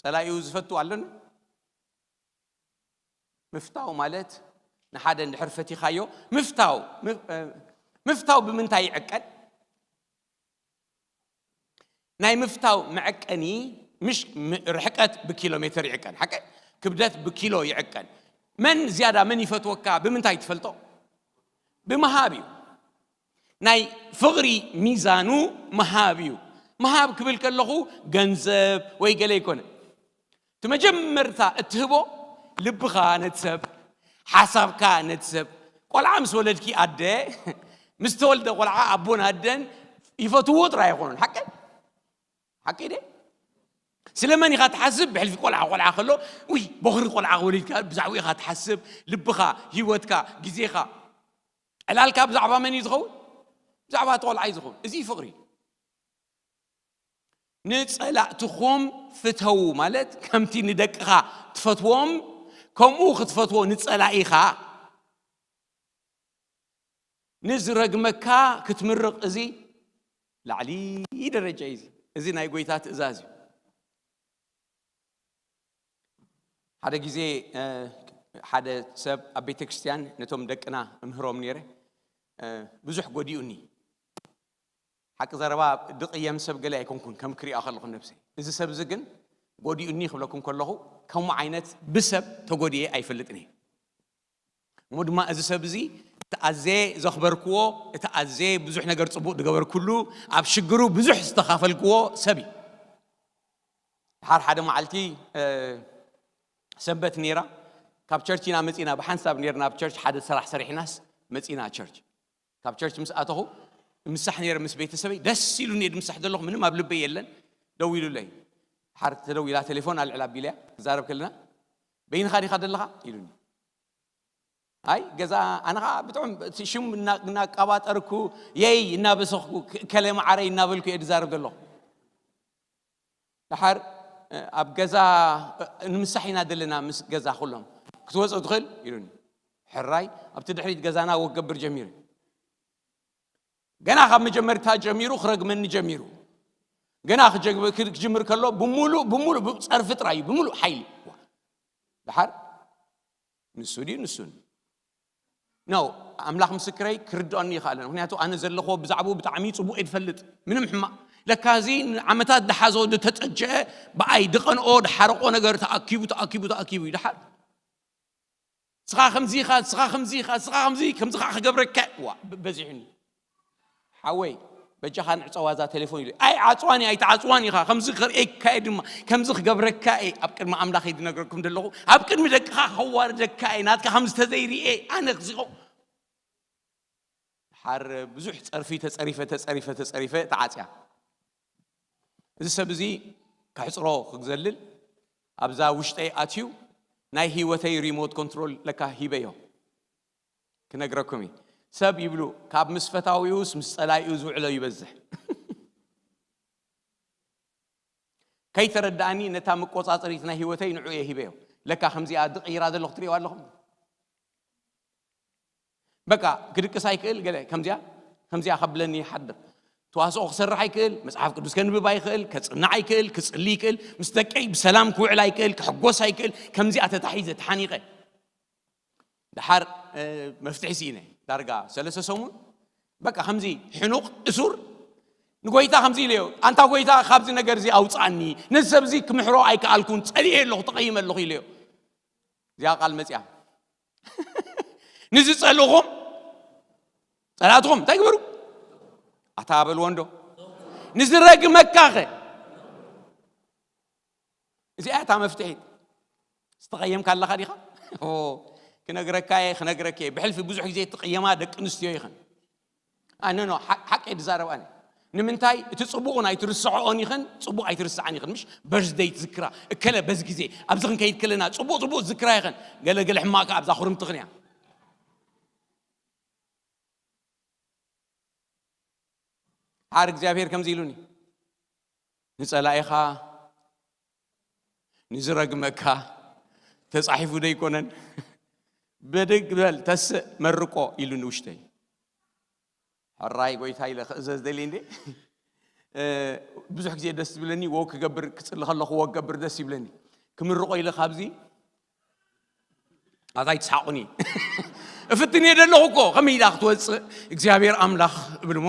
ፀላኢኡ ዝፈቱ ኣሎን ምፍታው ማለት ንሓደ እንድሕር ፈቲኻዮ ምፍታው ምፍታው ብምንታይ ይዕቀን ናይ ምፍታው መዐቀኒ ምሽ ርሕቀት ብኪሎ ሜትር ይዕቀን ሓቀ ክብደት ብኪሎ ይዕቀን መን ዝያዳ መን ይፈትወካ ብምንታይ ትፈልጦ ብምሃብ እዩ ናይ ፍቕሪ ሚዛኑ ምሃብ እዩ ምሃብ ክብል ከለኹ ገንዘብ ወይ ገለ ይኮነ እቲ መጀመርታ እትህቦ ልብኻ ነቲ ሰብ ሓሳብካ ነቲ ሰብ ቆልዓ ምስ ወለድኪ ኣደ ምስ ተወልደ ቆልዓ ኣቦን ኣደን ይፈትዎ ጥራይ ኣይኮኑን ሓቂ ሓቂ ደ ስለመን ኢኻ ትሓስብ ብሕልፊ ቆልዓ ቆልዓ ከሎ ውይ ቦኽሪ ቆልዓ ወሊድካ ብዛዕባ ኢኻ ትሓስብ ልብኻ ህይወትካ ግዜኻ ዕላልካ ብዛዕባ መን እዩ ዝኸውን ብዛዕባ እቲ ቆልዓ እዩ ዝኸውን እዚ ፍቕሪ ንጸላእትኹም ፍተዉ ማለት ከምቲ ንደቅኻ ትፈትዎም ከምኡ ክትፈትዎ ንጸላኢኻ ንዝረግመካ ክትምርቕ እዚ ላዕሊ ደረጃ እዩ እዚ ናይ ጎይታ ትእዛዝ እዩ ሓደ ግዜ ሓደ ሰብ ኣብ ቤተ ክርስቲያን ነቶም ደቅና እምህሮም ነይረ ብዙሕ ጎዲኡኒ ሓቂ ዘረባ ድቕየም ሰብ ገለ ኣይኮንኩን ከም ክሪኣ ከለኹ ነብሰይ እዚ ሰብ እዚ ግን ጎዲኡኒ ክብለኩም ከለኹ ከምኡ ዓይነት ብሰብ ተጎዲኤ ኣይፈልጥን እየ እሞ ድማ እዚ ሰብ እዚ እቲ ኣዘየ ዘኽበርክዎ እቲ ኣዘየ ብዙሕ ነገር ፅቡቅ ዝገበርኩሉ ኣብ ሽግሩ ብዙሕ ዝተኻፈልክዎ ሰብ እዩ ድሓር ሓደ መዓልቲ ሰንበት ነይራ ካብ ቸርች ኢና መፂና ብሓንሳብ ነርና ኣብ ቸርች ሓደ ስራሕ ሰሪሕናስ መፂና ቸርች ካብ ቸርች ምስ ኣተኹ ምሳሕ ነይረ ምስ ቤተሰበይ ደስ ኢሉኒ እየ ድምሳሕ ዘለኹ ምንም ኣብ ልበይ የለን ደው ኢሉለይ ሓር ተደዊላ ቴሌፎን ኣልዕል ኣቢለያ ክዛረብ ከለና በይንኻ ዲኻ ዘለኻ ኢሉኒ ኣይ ገዛ ኣነ ከዓ ብጥዑም ሽም እናቃባጠርኩ የይ እናበሰኽኩ ከለ ማዓረይ እናበልኩ እየ ዝዛረብ ዘለኹ ድሓር ኣብ ገዛ ንምሳሕ ኢና ዘለና ምስ ገዛ ኩሎም ክትወፅእ ትኽእል ኢሉኒ ሕራይ ኣብቲ ድሕሪት ገዛና ወክ ክገብር ጀሚሩ። ገና ካብ መጀመርታ ጀሚሩ ክረግመኒ ጀሚሩ። ገና ክጀግብ- ክጅምር ከሎ ብሙሉእ ብሙሉእ ብ- ጸርፊ ጥራይ እዩ፣ ብሙሉእ ሓይሊ። ደሓር ንሱ ድዩ ንሱን ነው? ኣምላኽ ምስክረይ ክርድኦኒ ይኽኣለን። ምክንያቱ ኣነ ዘለኹዎ ብዛዕባኡ ብጣዕሚ ጽቡቕ እየ ዝፈልጥ። ምንም ሕማቕ ለካ እዚ ንዓመታት ድሓዞ ድተጸጀአ ብኣይ ድቐንኦ ድሓረቆ ነገር ተኣኪቡ ተኣኪቡ ተኣኪቡ እዩ። ደሓር ስኻ ከምዚ ኢኻ፣ ስኻ ከምዚ ኢኻ፣ ስኻ ከምዚ ከምዚ ከዓ ክገብረካ ዋ ብ- በዚሑኒ። ሓወይ በጃኻ ንዕጸዋ እዛ ቴሌፎን ኢሉ። ኣይ ዓጽዋኒ ኣይትዓጽዋን ኢኻ፣ ከምዚ ክርእየካ እየ ድማ ከምዚ ክገብረካ እየ። ኣብ ቅድሚ ኣምላኽ እየ ዝነግረኩም ዘለኹ፣ ኣብ ቅድሚ ደቅኻ ከዋርደካ እየ። ናትካ ከምዚ ተዘይርእየ ኣነ ክዚኾ ሓር ብዙሕ ጸርፊ ተጸሪፈ ተጸሪፈ ተጸሪፈ ተዓጽያ። እዚ ሰብ እዚ ከሕጽሮ ክዘልል ኣብዛ ውሽጠይ ኣትዩ ናይ ህይወተይ ሪሞት ኮንትሮል ለካ ሂበዮ። ክነግረኩም እዩ። ሰብ ይብሉ ካብ ምስ ፈታዊኡስ ምስ ጸላኢኡ ዝውዕሎ ይበዝሕ። ከይተረዳእኒ ነታ መቆጻጸሪት ናይ ህይወተይ ንዑ እየ ሂበዮ። ለካ ከምዚኣ ድቕይራ ዘለኹ ትርእይዋ ኣለኹም። በቃ ክድቅስ ኣይክእል ገለ ከምዚኣ ከምዚኣ ከብለኒ ይሓድር። ተዋስኦ ክሰርሕ ኣይክእል፣ መጽሓፍ ቅዱስ ከንብብ ኣይክእል፣ ከጽንዕ ኣይክእል፣ ክጽሊ ይክእል፣ ምስ ደቀይ ብሰላም ክውዕል ኣይክእል፣ ክሕጎስ ኣይክእል። ከምዚኣ ተታሒዘ ተሓኒቐ። ደሓር እ፣ መፍትሒ ስኢነ ዳርጋ ሰለስተ ሰሙን በቃ ከምዚ ሕኑቕ እሱር ንጎይታ ከምዚ ኢለዮ፣ ኣንታ ጎይታ ካብዚ ነገር እዚ ኣውፅኣኒ፣ ነዚ ሰብ እዚ ክምሕሮ ኣይከኣልኩን፣ ፀሊኤ ኣለኹ፣ ተቐይመ ኣለኹ ኢለዮ። እዚኣ ቃል መፅያ። ንዝፀልእኹም ፀላእትኹም እንታይ ግበሩ? ኣታ በልዎ እንዶ። ንዝረግመካኸ እዚኣ እታ መፍትሒት። ዝተቐየምካ ኣለኻ ዲኻ? ኦ፣ ክነግረካ እየ፣ ክነግረካ እየ። ብሕልፊ ብዙሕ ግዜ እትቕየማ ደቂ ኣንስትዮ ይኽን። ኣነ ኖ፣ ሓ- ሓቂ እየ ዝዛረብ ኣነ። ንምንታይ እቲ ጽቡቕ ኣይትርስዖኦን ይኽን፣ ጽቡቕ ኣይትርስዓን ይኽን። ምሽ በርዝደይ ትዝክራ፣ እከለ በዚ ግዜ ኣብዚ ክንከይድ ከለና ጽቡቕ ጽቡቕ ዝክራ ይኽን። ገለ ገለ ሕማቕ ኣብዛ ኩርምትኽን እያ። ሓር እግዚኣብሔር ከምዚ ኢሉኒ፣ ንጸላኢኻ ንዝረግመካ ተጻሒፉ ደይኮነን? ብድግ በል ተስእ መርቆ ኢሉኒ ውሽተይ። ሕራይ ጎይታ ኢለ ክእዘዝ ደሊ እንዴ? እ፣ ብዙሕ ግዜ ደስ ዝብለኒ ወክ ክገብር፣ ክጽሊ ከለኹ ወክ ክገብር ደስ ይብለኒ። ክምርቆ ኢለ ካብዚ ኣታይ ትስሓቑኒ? እፍትን እየ ደለኹ እኮ። ከመይ ኢላ ክትወፅእ እግዚኣብሔር ኣምላኽ እብል እሞ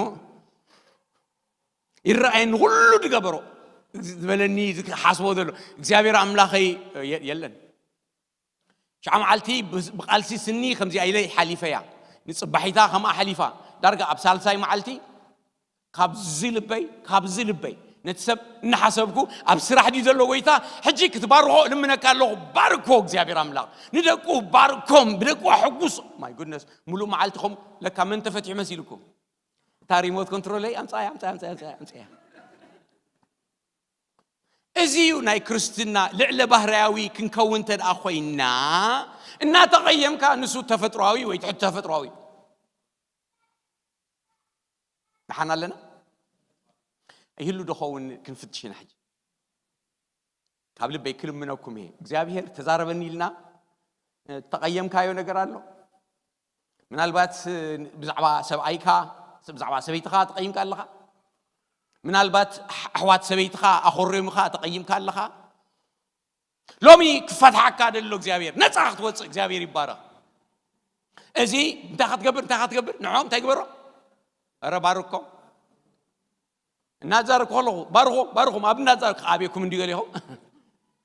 ይረኣየኒ ኩሉ ዝገበሮ ዝበለኒ ዝሓስቦ ዘሎ እግዚኣብሔር ኣምላኸይ የ- የለን። ሽዓ መዓልቲ ብ- ብቃልሲ ስኒ ከምዚኣ ኢለ ሓሊፈያ። ንፅባሒታ ከምኣ ሓሊፋ ዳርጋ ኣብ ሳልሳይ መዓልቲ ካብዚ ልበይ ካብዚ ልበይ ነቲ ሰብ እናሓሰብኩ ኣብ ስራሕ ድዩ ዘሎ ጎይታ ሕጂ ክትባርኾ ልምነካ ኣለኹ። ባርኮ እግዚኣብሔር ኣምላኽ ንደቁ ባርኮም ብደቁ ኣሐጉስ። ማይ ጉድነስ ሙሉእ መዓልቲ ከም ለካ መን ተፈትሑ መሲልኩም እታ ሪሞት ኮንትሮለይ ኣምፃያ ኣምፃያ ኣምፃያ ኣምፃያ ኣምፃያ። እዚ እዩ ናይ ክርስትና ልዕለ ባህርያዊ ክንከውን እንተ ደኣ ኮይና እናተቐየምካ ንሱ ተፈጥሯዊ ወይ ትሕቲ ተፈጥሯዊ። ደሓን ኣለና? ይህሉ ዶ ኸውን ክንፍትሽ ኢና ሕጂ። ካብ ልበይ ክልምነኩም እየ እግዚኣብሔር ተዛረበኒ ኢልና። ተቐየምካዮ ነገር ኣሎ? ምናልባት ብዛዕባ ሰብኣይካ ብዛዕባ ሰበይትኻ ተቐይምካ ኣለኻ? ምናልባት ኣሕዋት ሰበይትኻ ኣኾሪምካ ተቐይምካ ኣለኻ? ሎሚ ክፈትሓካ ደሎ እግዚኣብሔር ነፃ ክትወፅእ እግዚኣብሔር ይባረኽ። እዚ እንታይ ክትገብር እንታይ ክትገብር ንዖም እንታይ ግበሮ? ረ ባርኮም እናዛረብኩ ከለኹ ባርኹም ባርኹም ኣብ እናዛረብኩ ኣቤኩም እንዲ ገሊኹም።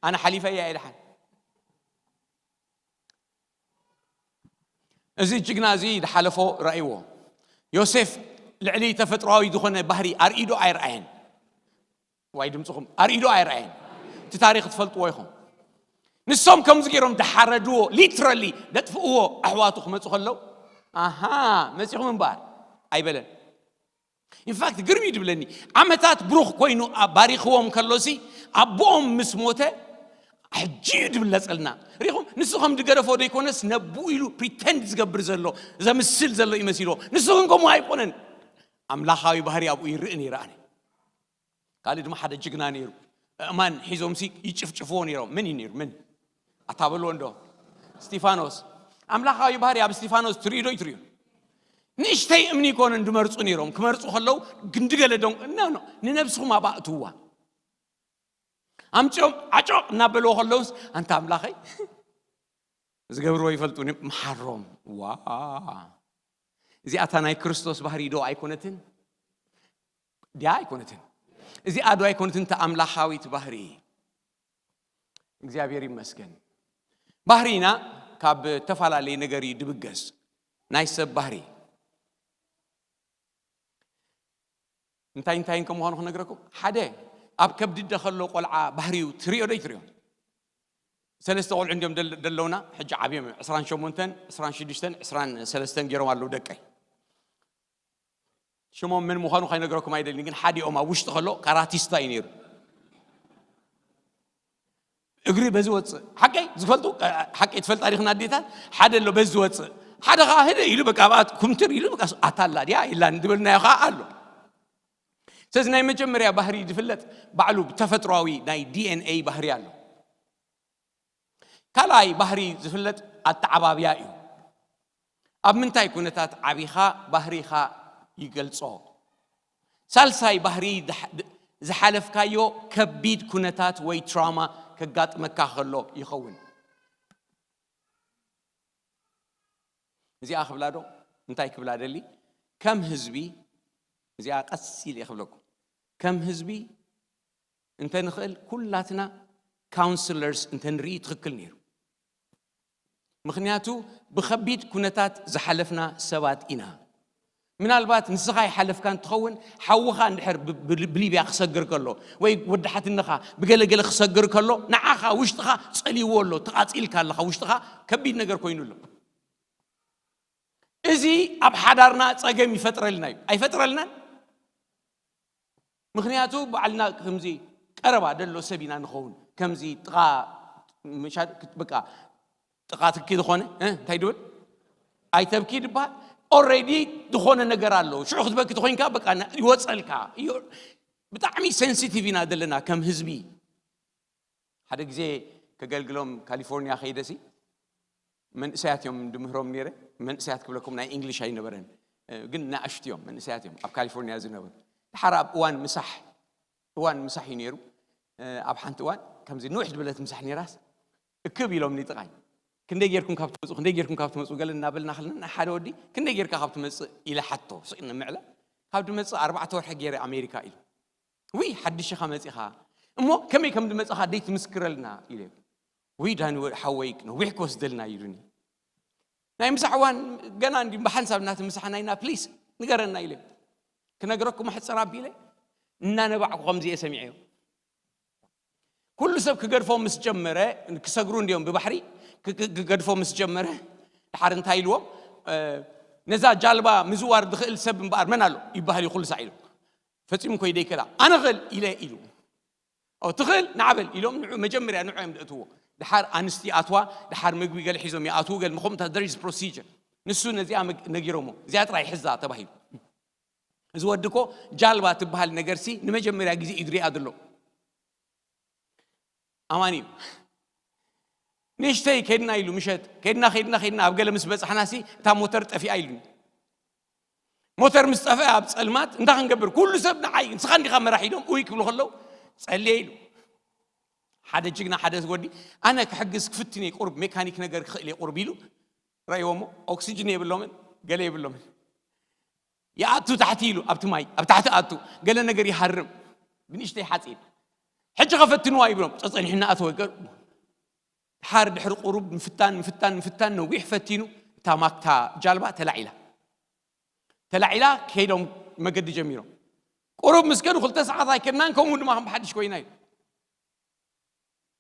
ኣነ ሓሊፈ እያ ኢድሓን እዚ ጅግና እዚ ዝሓለፎ ራእይዎ። ዮሴፍ ልዕሊ ተፈጥሮዊ ዝኾነ ባህሪ ኣርኢዶ ኣይረኣየን። ዋይ ድምፅኹም ኣርኢዶ ኣይረኣየን። እቲ ታሪክ ትፈልጥዎ ኢኹም። ንሶም ከምዚ ገይሮም ዝሓረድዎ ሊትራሊ ደጥፍእዎ ኣሕዋቱ ክመፁ ከለው ኣሃ መፂኹም እምበኣር ኣይበለን። ኢንፋክት ግርሚ እዩ ድብለኒ። ዓመታት ብሩኽ ኮይኑ ባሪኽዎም ከሎሲ ኣቦኦም ምስ ሞተ ሕጂ እዩ ድብለጸልና። ሪኹም ንሱ ከም ድገደፎ ደይኮነስ ነብኡ ኢሉ ፕሪተንድ ዝገብር ዘሎ ዘምስል ዘሎ እዩ መሲልዎ። ንሱ ግን ከምኡ ኣይኮነን። ኣምላኻዊ ባህሪ ኣብኡ ይርኢ ነይረ ኣነ። ካልእ ድማ ሓደ ጅግና ነይሩ። እማን ሒዞምሲ ይጭፍጭፍዎ ነይሮም። ምን እዩ ነይሩ ምን ኣታበልዎ እንዶ እስጢፋኖስ ኣምላኻዊ ባህሪ ኣብ እስጢፋኖስ ትርእዩ ዶ ይትርእዩ? ንእሽተይ እምኒ ይኮኑን ድመርፁ ነይሮም። ክመርፁ ከለዉ ክንዲ ገለ ደንጎ፣ ኖ፣ ኖ፣ ንነብስኹም ኣብኣ እትውዋ። ኣምፅኦም ዓጮቕ እናበልዎ ከለውስ፣ ኣንታ ኣምላኸይ፣ ዝገብርዎ ይፈልጡን እዮም፣ መሓሮም። ዋ፣ እዚኣታ ናይ ክርስቶስ ባህሪ ዶ ኣይኮነትን? ድያ ኣይኮነትን? እዚኣ ዶ ኣይኮነትን እታ ኣምላኻዊት ባህሪ? እግዚኣብሔር ይመስገን። ባህሪና ካብ ተፈላለየ ነገር እዩ ድብገስ። ናይ ሰብ ባህሪ እንታይ እንታይን ከምዃኑ ክነግረኩም። ሓደ፣ ኣብ ከብዲ ከሎ ቆልዓ ባህሪኡ ትሪኦ ዶ ይትሪኦ? ሰለስተ ቆልዑ እንዲዮም ደል-፣ ደለውና፣ ሕጂ ዓብዮም እዮም። ዕስራን ሸሞንተን፣ ዕስራን ሽዱሽተን፣ ዕስራን ሰለስተን ገይሮም ኣለዉ ደቀይ። ሽሞም መን ምዃኑ ከይነግረኩም ኣይደልን፣ ግን ሓዲኦም ኣብ ውሽጢ ከሎ ካራቲስታ እዩ ነይሩ። እግሪ በዚ ወፅእ። ሓቀይ ዝፈልጡ፣ ሓቀይ ትፈልጣ ዲኽን ኣዴታት? ሓደ ኣሎ በዚ ዝወፅእ። ሓደ ኸዓ ህደ ኢሉ በቃ ኣብኣ ኩምትር ኢሉ በቃ ኣታላ ድያ ኢላን ዝበልናዮ ኸዓ ኣሎ። ስለዚ ናይ መጀመርያ ባህሪ ዝፍለጥ ባዕሉ ብተፈጥሮኣዊ ናይ ዲ ኤን ኤ ባህሪ ኣሎ። ካልኣይ ባህሪ ዝፍለጥ ኣተዓባብያ እዩ። ኣብ ምንታይ ኩነታት ዓቢኻ ባህሪኻ ይገልጾ። ሳልሳይ ባህሪ ዝሓ-፣ ዝሓለፍካዮ ከቢድ ኩነታት ወይ ትራውማ ከጋጥመካ ከሎ ይኸውን። እዚኣ ክብላ ዶ? እንታይ ክብላ ደሊ? ከም ህዝቢ፣ እዚኣ ቀስ ኢለ እየ ክብለኩም። ከም ህዝቢ እንተንኽእል ኩላትና ካውንስለርስ እንተንርኢ ትኽክል ነይሩ። ምኽንያቱ ብኸቢድ ኩነታት ዝሓለፍና ሰባት ኢና። ምናልባት ንስኻ ይሓለፍካ እንትኸውን፣ ሓውኻ እንድሕር ብ-፣ ብ-፣ ብሊብያ ክሰግር ከሎ ወይ ወዲ ሓትነኻ ብገለገለ ክሰግር ከሎ፣ ንዓኻ ውሽጥኻ ጸልይዎ ኣሎ፣ ተቓጺልካ ኣለኻ፣ ውሽጥኻ ከቢድ ነገር ኮይኑ ኣሎ። እዚ ኣብ ሓዳርና ጸገም ይፈጥረልና እዩ። ኣይፈጥረልናን? ምኽንያቱ ባዕልና ከምዚ ቀረባ ደሎ ሰብ ኢና ንኸውን። ከምዚ ጥቓ ምሻ-፣ በቃ ጥቓ ትኪ ዝኾነ፣ እ፣ እንታይ ድብል? ኣይተብኪ ድበሃል። ኦልሬዲ ዝኾነ ነገር ኣለዎ። ሽዑ ክትበኪ ተኾይንካ በቃ ና-፣ ይወጸልካ። ዮ-፣ ብጣዕሚ ሴንሲቲቭ ኢና ዘለና ከም ህዝቢ። ሓደ ግዜ ከገልግሎም ካሊፎርኒያ ከይደሲ፣ መንእሰያት እዮም ድምህሮም ነይረ። መንእሰያት ክብለኩም ናይ እንግሊሽ ኣይነበረን፣ እ፣ ግን ንኣሽቱ እዮም፣ መንእሰያት እዮም ኣብ ካሊፎርኒያ ዝነበሩ። ድሓር ኣብ እዋን ምሳሕ፣ እዋን ምሳሕ እዩ ነይሩ። እ፣ ኣብ ሓንቲ እዋን ከምዚ ንውሕ ዝበለት ምሳሕ ነይራስ፣ እክብ ኢሎም ንጥቓይ፣ "ክንደይ ጌርኩም ካብ ትመፁ፣ ክንደይ ጌርኩም ካብ ትመፁ?" ገለ እናበልና ከለና፣ ናይ ሓደ ወዲ፣ "ክንደይ ጌርካ ካብ ትመፅእ?" ኢለ ሓቶ፣ ስቕ ንምዕለ፣ "ካብ ድመፅእ ኣርባዕተ ወርሒ ገይረ ኣሜሪካ" ኢሉ። "ውይ፣ ሓድሽ ኢኻ መፂኻ፣ እሞ ከመይ ከም ድመፅኻ ደይ ትምስክረልና?" ኢለ። "ውይ፣ ዳኒ ወ-፣ ሓወይ፣ ነዊሕ ክወስደልና" ኢሉኒ። ናይ ምሳሕ እዋን ገና እንዲ ብሓንሳብ እናተመሳሕና ኢና፣ "ፕሊስ፣ ንገረና" ኢለ። ክነግረኩም ኣሕፅር ኣቢለ፣ እናነባዕኩ ከምዚ እየ ሰሚዐዮ። ኩሉ ሰብ ክገድፎ ምስ ጀመረ፣ ክሰግሩ እንዲዮም ብባሕሪ፣ ክ-፣ ክ-፣ ክገድፎ ምስ ጀመረ፣ ድሓር እንታይ ኢልዎም? እ፣ "ነዛ ጃልባ ምዝዋር ዝኽእል ሰብ እምበኣር መን ኣሎ?" ይበሃል እዩ ኩሉ ሳዕ ኢሉ። ፈጺሙ እኮ እዩ ደይክእላ። "ኣነ እኽእል" ኢለ ኢሉ። "ኦ፣ ትኽእል? ንዓ በል" ኢሎም ንዑ መጀመርያ ንዑ እዮም ደእትዎ። ድሓር ኣንስቲ ይኣትዋ፣ ድሓር ምግቢ ገለ ሒዞም ይኣትዉ፣ ገለ ምኹምታ there is procedure። ንሱ ነዚኣ መግ-፣ ነጊሮሞ፣ "እዚኣ ጥራይ ሕዛ" ተባሂሉ። እዚ ወዲ እኮ ጃልባ ትበሃል ነገርሲ ንመጀመርያ ግዜ እዩ ዝሪኣ ዘሎ። ኣማን እዩ። "ንእሽተይ ከድና" ኢሉ ምሸት፣ ከድና፣ ከድና፣ ከድና፣ ኣብ ገለ ምስ በጻሕናሲ እታ ሞተር ጠፊኣ ኢሉኒ። ሞተር ምስ ጠፍአ ኣብ ጸልማት እንታይ ክንገብር? ኩሉ ሰብ ንዓይ፣ "ንስኻ እንዲኻ መራሒ" ኢሎም እውይ ክብሉ ከለዉ፣ "ጸልየ" ኢሉ። ሓደ ጅግና፣ ሓደ ወዲ፣ "ኣነ ክሕግዝ ክፍትን እየ፣ ቁሩብ ሜካኒክ ነገር ክኽእል እየ ቁሩብ" ኢሉ፣ ረእይዎሞ፣ ኦክሲጅን የብሎምን፣ ገለ የብሎምን። "ይኣቱ ታሕቲ" ኢሉ፣ ኣብቲ ማይ፣ ኣብ ታሕቲ ኣቱ፣ ገለ ነገር ይሃርም፣ ብንእሽተይ ሓጺን። "ሕጂ ከፈትንዋ" ይብሎም፣ ጸጸኒሑ እናኣተወ ገር-፣ ድሓር ድሕሪ ቁሩብ ምፍታን፣ ምፍታን፣ ምፍታን፣ ነዊሕ ፈቲኑ፣ እታ ማክታ ጃልባ ተላዒላ። ተላዒላ፣ ከይዶም መገዲ ጀሚሮም። ቁሩብ ምስ ከዱ፣ "ክልተ ሰዓት ኣይከድናን፣ ከምኡ ድማ ከም ብሓድሽ ኮይና" ኢሉ።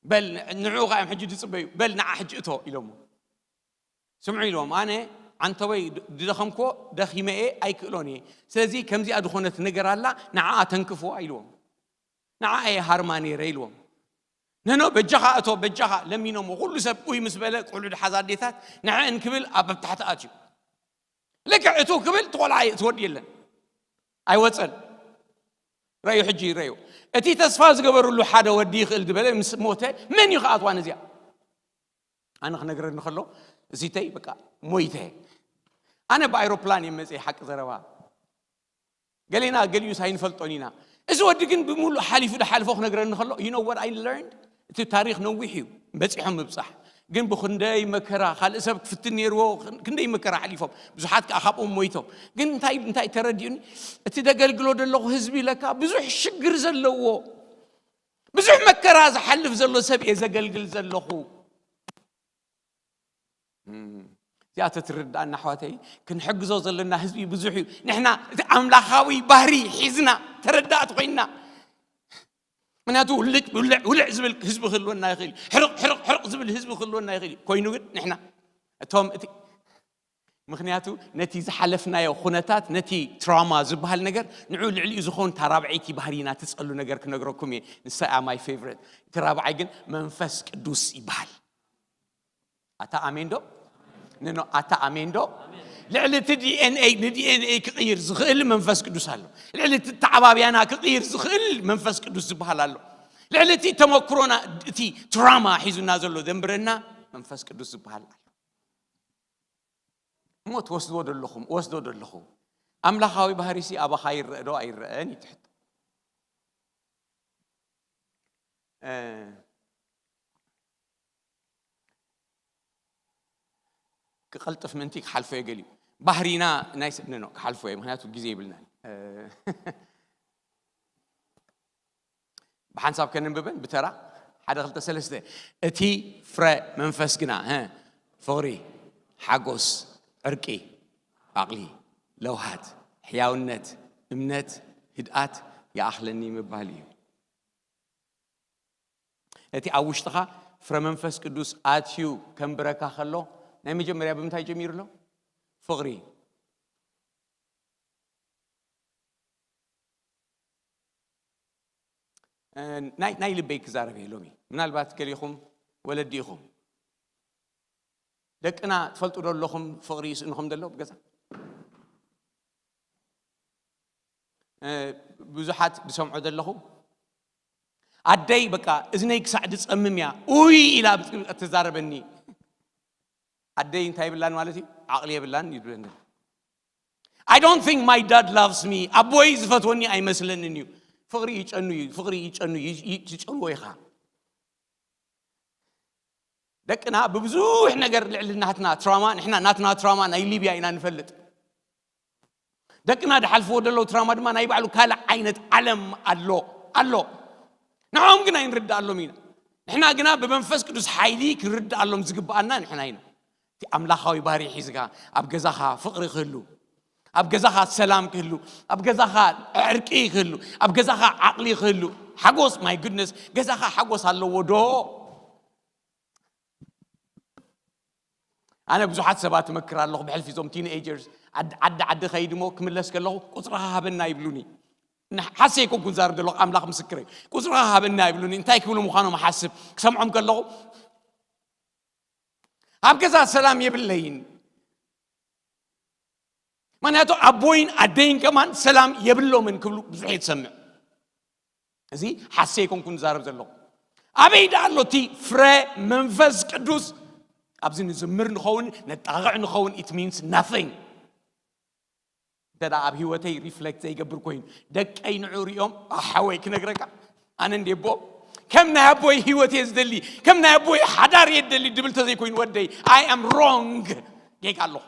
"በል፣ ንዕኡ ኸዓ እዮም ሕጂ ዝጽበዩ። በል፣ ንዓ ሕጂ እቶ" ኢሎሞ። "ስምዑ" ኢልዎም፣ "ኣነ ዓንተቦይ ድ-፣ ድደኸምክዎ ደኺመ እየ፣ ኣይክእሎን እየ። ስለዚ ከምዚኣ ዝኾነት ነገር ኣላ፣ ንዓኣ ተንክፍዋ" ኢልዎም። "ንዓ እየ ሃርማ ነይረ" ኢልዎም። "ነኖ፣ በጃኻ እቶ፣ በጃኻ" ለሚኖሞ። ኩሉ ሰብ ኡይ ምስ በለ፣ ቆልዑ ድሓዛ ኣዴታት፣ ንዐን ክብል ኣብ ታሕቲ ኣትዩ። ልክዕ እቱ ክብል፣ እቲ ቆልዓ፣ እቲ ወዲ የለን። ኣይወፀን። ረዩ፣ ሕጂ ረዩ። እቲ ተስፋ ዝገበርሉ ሓደ ወዲ ይኽእል ዝበለ ምስ ሞተ፣ መን እዩ ክኣትዋ ነዚኣ? ኣነ ክነግረኒ ከሎ፣ እዚተይ በቃ ሞይተ። ኣነ ብኣይሮፕላን እየ መፅእ። ሓቂ ዘረባ ገሌና ገሊኡስ ኣይንፈልጦን ኢና። እዚ ወዲ ግን ብምሉእ ሓሊፉ ዝሓልፎ ክነግረኒ ከሎ you know what I learned? እቲ ታሪኽ ነዊሕ እዩ በፂሖም ምብፃሕ። ግን ብክንደይ መከራ ካልእ ሰብ ክፍትን ነይርዎ። ክንደይ መከራ ሓሊፎም ብዙሓት ከዓ ካብኦም ሞይቶም። ግን እንታይ እንታይ ተረዲኡኒ? እቲ ዘገልግሎ ዘለኹ ህዝቢ ለካ ብዙሕ ሽግር ዘለዎ ብዙሕ መከራ ዝሓልፍ ዘሎ ሰብ እየ ዘገልግል ዘለኹ። እዚኣ ተትርዳእና ኣሕዋተይ፣ ክንሕግዞ ዘለና ህዝቢ ብዙሕ እዩ። ንሕና እቲ ኣምላኻዊ ባህሪ ሒዝና ተረዳእቲ ኮይንና። ምክንያቱ ውልዕ ውልዕ ውልዕ ዝብል ህዝቢ ክህልወና ይኽእል እዩ። ሕርቕ ሕርቕ ሕርቕ ዝብል ህዝቢ ክህልወና ይኽእል እዩ። ኮይኑ ግን ንሕና እቶም እቲ ምክንያቱ ነቲ ዝሓለፍናዮ ኩነታት፣ ነቲ ትራውማ ዝበሃል ነገር ንዑ ልዕሊኡ ዝኾን እታ ራብዐይቲ ባህሪና ትጸሉ ነገር ክነግረኩም እየ። ንሳ እያ my favorite። እቲ ራብዓይ ግን መንፈስ ቅዱስ ይበሃል። ኣታ ኣሜን ዶ? ንኖ ኣታ ኣሜን ዶ? ልዕሊ እቲ ዲ ኤን ኤ ንዲ ኤን ኤ ክቕይር ዝኽእል መንፈስ ቅዱስ ኣሎ። ልዕሊ እቲ ተዓባብያና ክቕይር ዝኽእል መንፈስ ቅዱስ ዝበሃል ኣሎ። ልዕሊ እቲ ተመክሮና እቲ ትራማ ሒዙና ዘሎ ዘንብረና መንፈስ ቅዱስ ዝበሃል ኣሎ። እሞ ትወስድዎ ደለኹም እወስዶ ደለኹ። ኣምላኻዊ ባህሪሲ ኣባኻ ይረአ ዶ ኣይረአን እዩ ትሕቶ። ክቐልጥፍ ምእንቲ ክሓልፎ እየ ገሊኡ። ባህሪና ናይ ሰብ ኖ ክሓልፎ እየ፣ ምክንያቱ ግዜ ይብልናን። ብሓንሳብ ከነንብበን ብተራ ሓደ ክልተ ሰለስተ። እቲ ፍረ መንፈስ ግና ፍቕሪ፣ ሓጎስ፣ ዕርቂ፣ ዓቕሊ፣ ለውሃት፣ ሕያውነት፣ እምነት፣ ህድኣት ይኣኽለኒ ምባል እዩ። እቲ ኣብ ውሽጥኻ ፍረ መንፈስ ቅዱስ ኣትዩ ከንብረካ ከሎ ናይ መጀመርያ ብምንታይ ጀሚሩ ኣሎ? ፍቕሪ። ናይ ናይ ልበይ ክዛረብ እየ ሎሚ። ምናልባት ገሊኹም ወለዲ ኢኹም። ደቅና ትፈልጡ ዶ ኣለኹም ፍቕሪ ይስእንኹም ዘሎ ብገዛ? ብዙሓት ዝሰምዖ ዘለኹ ኣደይ በቃ እዝነይ ክሳዕ ዝጸምም እያ ኡይ ኢላ ብጥልቀት ትዛረበኒ። ኣደይ እንታይ የብላን ማለት እዩ? ዓቕሊ የብላን ይብለኒ። I don't think my dad loves me። ኣቦይ ዝፈትወኒ ኣይመስለንን እዩ። ፍቕሪ ይጨኑ እዩ፣ ፍቕሪ ይጨኑ እዩ፣ ትጨንዎ ኢኻ። ደቅና ብብዙሕ ነገር ልዕሊ ናትና ትራማ፣ ንሕና ናትና ትራማ ናይ ሊብያ ኢና ንፈልጥ። ደቅና ድሓልፍዎ ዘለዉ ትራማ ድማ ናይ ባዕሉ ካልእ ዓይነት ዓለም ኣሎ ኣሎ። ንዕኦም ግን ኣይንርድኣሎም ኢና። ንሕና ግና ብመንፈስ ቅዱስ ሓይሊ ክንርድኣሎም ዝግብኣና ንሕና ኢና። እቲ ኣምላኻዊ ባህሪ ሒዝካ ኣብ ገዛኻ ፍቕሪ ክህሉ፣ ኣብ ገዛኻ ሰላም ክህሉ፣ ኣብ ገዛኻ ዕርቂ ክህሉ፣ ኣብ ገዛኻ ዓቕሊ ክህሉ፣ ሓጎስ my goodness፣ ገዛኻ ሓጎስ ኣለዎ ዶ? ኣነ ብዙሓት ሰባት እመክር ኣለኹ ብሕልፊ እዞም ቲንኤጀርስ። ዓዲ ዓዲ ከይድ እሞ ክምለስ ከለኹ ቁፅርኻ ሃበና ይብሉኒ። ሓሰይ ኮንኩ ዛርብ ዘለኹ ኣምላኽ ምስክረይ። ቁፅርኻ ሃበና ይብሉኒ። እንታይ ክብሉ ምዃኖም ሓስብ ክሰምዖም ከለኹ ኣብ ገዛ ሰላም የብለይን። ምክንያቱ ኣቦይን ኣደይን ከማን ሰላም የብሎምን ክብሉ ብዙሕ እየ ዝሰምዕ። እዚ ሓሰይ ኮንኩ ንዛረብ ዘለኹ። ኣበይ ደኣ ኣሎ እቲ ፍረ መንፈስ ቅዱስ? ኣብዚ ንዝምር ንኸውን ነጣቕዕ ንኸውን it means nothing። እንተ ደኣ ኣብ ህይወተይ ሪፍሌክት ዘይገብር ኮይኑ ደቀይ ንዑ ሪኦም ኣሓወይ ክነግረካ ኣነ እንዴ ኣቦ ከም ናይ ኣቦይ ህይወት እየ ዝደሊ ከም ናይ ኣቦይ ሓዳር እየ ዝደሊ ድብል ተዘይኮይኑ ወደይ I am wrong። ጌጋ ኣለኹ።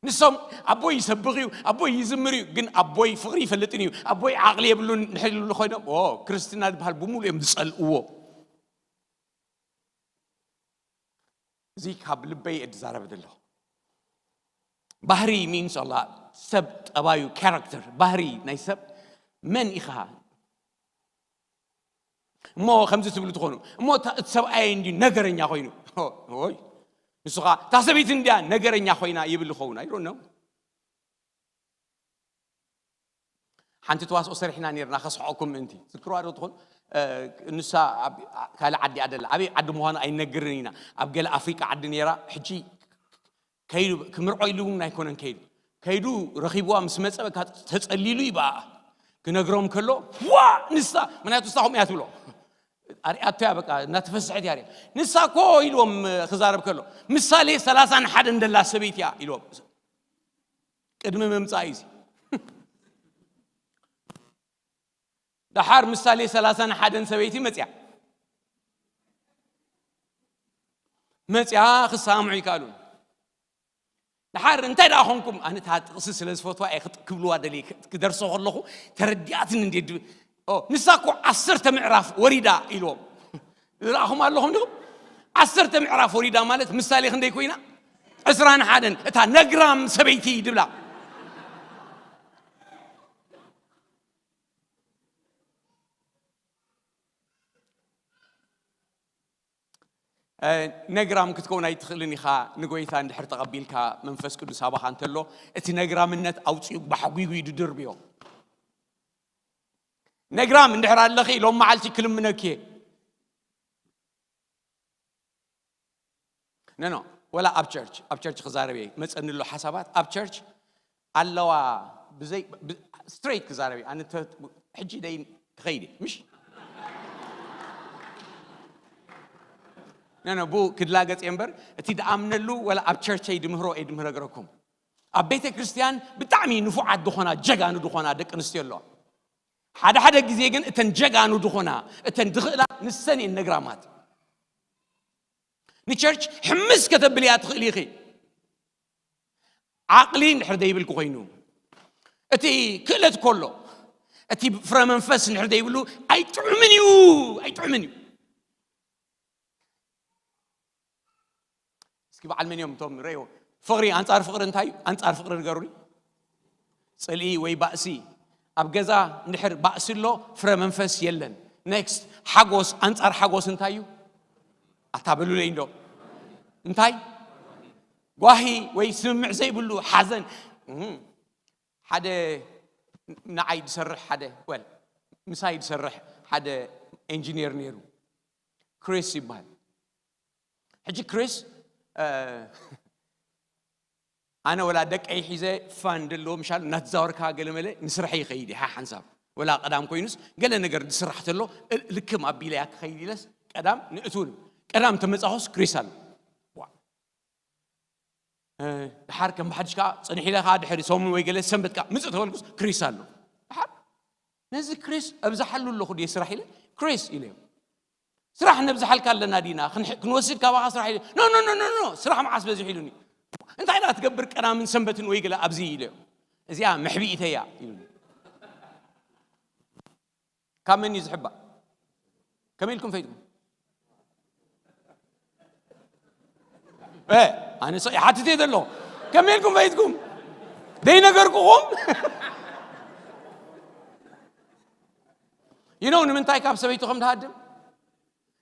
ንሶም ኣቦይ ይሰብኽ እዩ ኣቦይ ይዝምር እዩ ግን ኣቦይ ፍቕሪ ይፈልጥን እዩ ኣቦይ ዓቕሊ የብሉን ንሕልሉ ኮይኖም ኦ ክርስትና ዝበሃል ብምሉ እዮም ዝፀልእዎ። እዚ ካብ ልበይ እየ ዝዛረብ ዘለኹ። ባህሪ ሚንስ ኣላ ሰብ ጠባዩ ካራክተር ባህሪ ናይ ሰብ መን ኢኻ እሞ ከምዚ ትብሉ ትኾኑ እሞ እቲ ሰብኣይ እንዲ ነገረኛ ኮይኑ ይ ንሱ ኸዓ እታ ሰበይቲ እንዲያ ነገረኛ ኮይና ይብል ኸውን ኣይሮ ነው ሓንቲ ተዋስኦ ሰሪሕና ነርና ከስሕቀኩም ምእንቲ ትዝክርዋ ዶ ትኾኑ ንሳ ካልእ ዓዲ ኣደላ ኣበይ ዓዲ ምዃኑ ኣይነግርን ኢና ኣብ ገለ ኣፍሪቃ ዓዲ ነራ ሕጂ ከይዱ ክምርዖ ኢሉ እውን ኣይኮነን ከይዱ ከይዱ ረኺብዋ ምስ መፀ በካ ተፀሊሉ ይበኣ ክነግሮም ከሎ ዋ ንሳ ምክንያቱ ንሳ ከምኡ እያ ትብሎ ኣርኣያቶ እያ፣ በቃ እናተፈስሐት እያ ኣርኣያ። ንሳ እኮ ኢልዎም ክዛረብ ከሎ፣ ምሳሌ ሰላሳን ሓደን ደላ ሰበይቲ እያ ኢልዎም። ቅድሚ ምምጻእ እዩ እዚ። ደሓር ምሳሌ ሰላሳን ሓደን ሰበይቲ መጽያ። መጽያ ክሰማምዑ ይከኣሉ። ደሓር እንታይ ደኣ ኾንኩም? ኣነ እታ ጥቕሲ ስለ ዝፈትዋ እየ ክጥ-፣ ክብልዋ ደልየ፣ ክ-፣ ክደርሶ ከለኹ ተረዲኣትኒ እንዴ ድ-፣ ኦ፣ ንሳ እኮ ዓሰርተ ምዕራፍ ወሪዳ ኢልዎም። ዝረኣኹም ኣለኹም ዲኹም? ዓሰርተ ምዕራፍ ወሪዳ ማለት ምሳሌ ክንደይ ኮይና? ዕስራን ሓደን፣ እታ ነግራም ሰበይቲ ድብላ። እ፣ ነግራም ክትከውን ኣይትኽእልን ኢኻ። ንጎይታ እንድሕር ተቐቢልካ፣ መንፈስ ቅዱስ ኣባኻ እንተሎ፣ እቲ ነግራምነት ኣውጺኡ ባሕጒጉ እዩ ድድርብዮ። ነግራም እንድሕር ኣለኺ፣ ሎም መዓልቲ ክልምነኪ እየ። ኖ፣ ኖ፣ ወላ ኣብ ቸርች፣ ኣብ ቸርች ክዛረብ እየ። መጸኒ ኣሎ ሓሳባት ኣብ ቸርች ኣለዋ። ብዘይ ብ-፣ ስትሬት ክዛረብ እየ። ኣነ ተ-፣ ሕጂ ደይ ክኸይድ እየ፣ ምሽ? ኖ፣ ኖ፣ ብኡ ክድላገጽ እየ እምበር፣ እቲ ድኣምነሉ ወላ ኣብ ቸርቸይ ድምህሮ እየ ድምህረግረኩም። ኣብ ቤተ ክርስቲያን ብጣዕሚ ንፉዓት ዝኾና፣ ጀጋኑ ዝኾና ደቂ ኣንስትዮ ኣለዋ። ሓደ ሓደ ግዜ ግን እተን ጀጋኑ ዝኾና፣ እተን ድኽእላ ንሰን እየን ነግራማት። ንቸርች ሕምስ ከተብልያ ትኽእሊ ኢኺ። ዓቕሊ እንድሕር ደይብልኪ ኮይኑ፣ እቲ ክእለት ከሎ፣ እቲ ፍረ መንፈስ እንድሕር ደይብሉ ኣይጥዑምን እዩ፣ ኣይጥዑምን እዩ። እስኪ በዓል መን እዮም እቶም ረእይዎ? ፍቕሪ፣ ኣንጻር ፍቕሪ እንታይ እዩ? ኣንጻር ፍቕሪ ንገሩኒ። ጽልኢ ወይ ባእሲ። ኣብ ገዛ እንድሕር ባእሲ ኣሎ፣ ፍረ መንፈስ የለን። ኔክስት፣ ሓጎስ፣ ኣንጻር ሓጎስ እንታይ እዩ? ኣታ በሉለይ እንዶ። እንታይ? ጓሂ ወይ ስምምዕ ዘይብሉ ሓዘን። እህ። ሓደ ንዓይ ዝሰርሕ ሓደ፣ ወል፣ ምሳይ ዝሰርሕ ሓደ ኢንጂነር ነይሩ። ክሪስ ይበሃል። ሕጂ ክሪስ፣ እ፣ ኣነ ወላ ደቀይ ሒዘ ፋን ደለዎ ምሻል እናተዛወርካ ገለ መለ ንስራሕ ይኸይድ እየ፣ ሓሓንሳብ። ወላ ቀዳም ኮይኑስ ገለ ነገር ዝስራሕ ተሎ፣ እ-፣ ልክም ኣቢለ እያ ክኸይድ ኢለስ ቀዳም ንእትውን። ቀዳም ተመጻኹስ ክሪስ ኣሎ። ዋ። እ፣ ድሓር ከም ብሓድሽ ከኣ ጽንሕ ኢለ ከኣ ድሕሪ ሰሙን ወይ ገለ ሰንበት ከኣ ምጽእ ተበልኩስ ክሪስ ኣሎ። ድሓር ነዚ ክሪስ ኣብዝሓሉ ኣለኹ ድየ ስራሕ ኢለ? ክሪስ ኢለዮ። ስራሕ ነብዝሓልካ ኣለና ዲና? ክንሕ-፣ ክንወስድ ካባኻ ስራሕ ኢለ? ኖ፣ ኖ፣ ኖ፣ ኖ፣ ኖ፣ ስራሕ መዓስ በዚሑ ኢሉኒ። እንታይ ደኣ ትገብር ቀዳምን ሰንበትን ወይ ገለ ኣብዚ ኢለዮ። እዚኣ መሕቢኢተይ እያ ኢሉኒ። ካብ መን እዩ ዝሕባእ? ከመይ ኢልኩም ፈይድኩም? እ፣ ኣነ ሰ-፣ ይሓትት እየ ዘለኹ። ከመይ ኢልኩም ፈይድኩም? ደይነገርኩኹም? You know ንምንታይ ካብ ሰበይትኹም ትሃድም?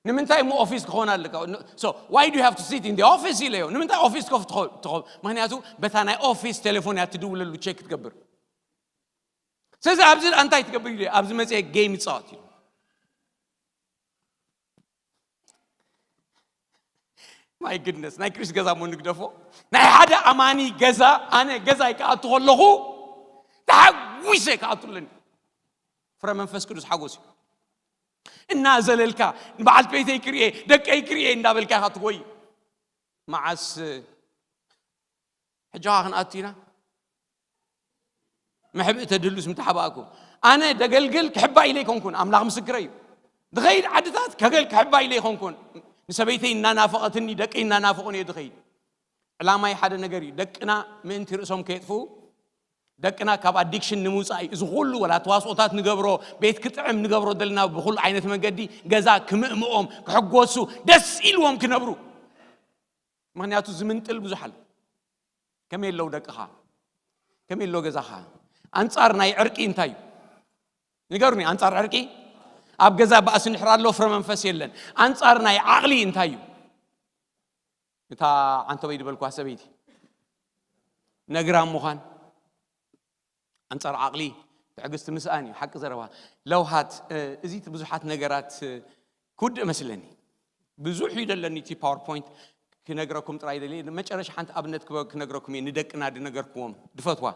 ንምንታይ እሞ ኦፊስ ክኾን ኣለካ? So, why do you have to sit in the office ኢለዮ። ንምንታይ ኦፊስ ኮፍ ትኾ-፣ ትኾ-፣ ምኽንያቱ በታ ናይ ኦፊስ ቴሌፎን እያ ትድውለሉ፣ ቼክ ትገብር። ስለዚ ኣብዚ እንታይ ትገብር ኢለዮ? ኣብዚ መጽየ ጌም ይጻወት እዩ። My goodness፣ ናይ ክሪስ ገዛ እሞ ንግደፎ። ናይ ሓደ ኣማኒ ገዛ፣ ኣነ ገዛይ ክኣቱ ከለኹ ተሓጒሰ ክኣቱ ኣለኒ። ፍረ መንፈስ ቅዱስ ሓጎስ እዩ። እናዘለልካ፣ ንበዓልቲ ቤተይ ክርኤ፣ ደቀይ ክርኤ እንዳበልካ ኢኻ ትጎይ። መዓስ ሕጂ ኸኣ ክንኣቱ ኢና? መሕብኢ ተድህሉስ ምተሓባእኩ። ኣነ ደገልግል ክሕባእ ኢለ ኣይኮንኩን፣ ኣምላኽ ምስክረይ እዩ። ድኸይድ ዓድታት ከገል ክሕባእ ኢለ ኣይኮንኩን። ንሰበይተይ እናናፈቐትኒ፣ ደቀይ እናናፈቑኒ እየ ድኸይድ። ዕላማይ ሓደ ነገር እዩ። ደቅና ምእንቲ ርእሶም ከየጥፍኡ፣ ደቅና ካብ ኣዲክሽን ንምውጻእ እዩ። እዚ ኩሉ ወላ ተዋስኦታት ንገብሮ፣ ቤት ክጥዕም ንገብሮ ዘለና ብኹሉ ዓይነት መንገዲ፣ ገዛ ክምእምኦም፣ ክሕጎሱ፣ ደስ ኢልዎም ክነብሩ። ምኽንያቱ ዝምንጥል ብዙሕ ኣሎ። ከመይ ኣለዉ ደቅኻ? ከመይ ኣሎ ገዛኻ? ኣንጻር ናይ ዕርቂ እንታይ እዩ? ንገሩኒ፣ ኣንጻር ዕርቂ? ኣብ ገዛ ባእሲ እንድሕር ኣሎ ፍረ መንፈስ የለን። ኣንጻር ናይ ዓቕሊ እንታይ እዩ? እታ ዓንተበይ ዝበልኳ ሰበይቲ ነግራም ምዃን። ኣንጻር ዓቕሊ ትዕግስቲ ምስኣን እዩ፣ ሓቂ ዘረባ። ለውሃት፣ እ፣ እዚ እቲ ብዙሓት ነገራት፣ እ፣ ክውድእ መስለኒ። ብዙሕ እዩ ደለኒ እቲ ፓወርፖይንት ክነግረኩም ጥራይ ደልየ። መጨረሻ ሓንቲ ኣብነት ክበ-፣ ክነግረኩም እየ፣ ንደቅና ድነገርክዎም፣ ድፈትዋ።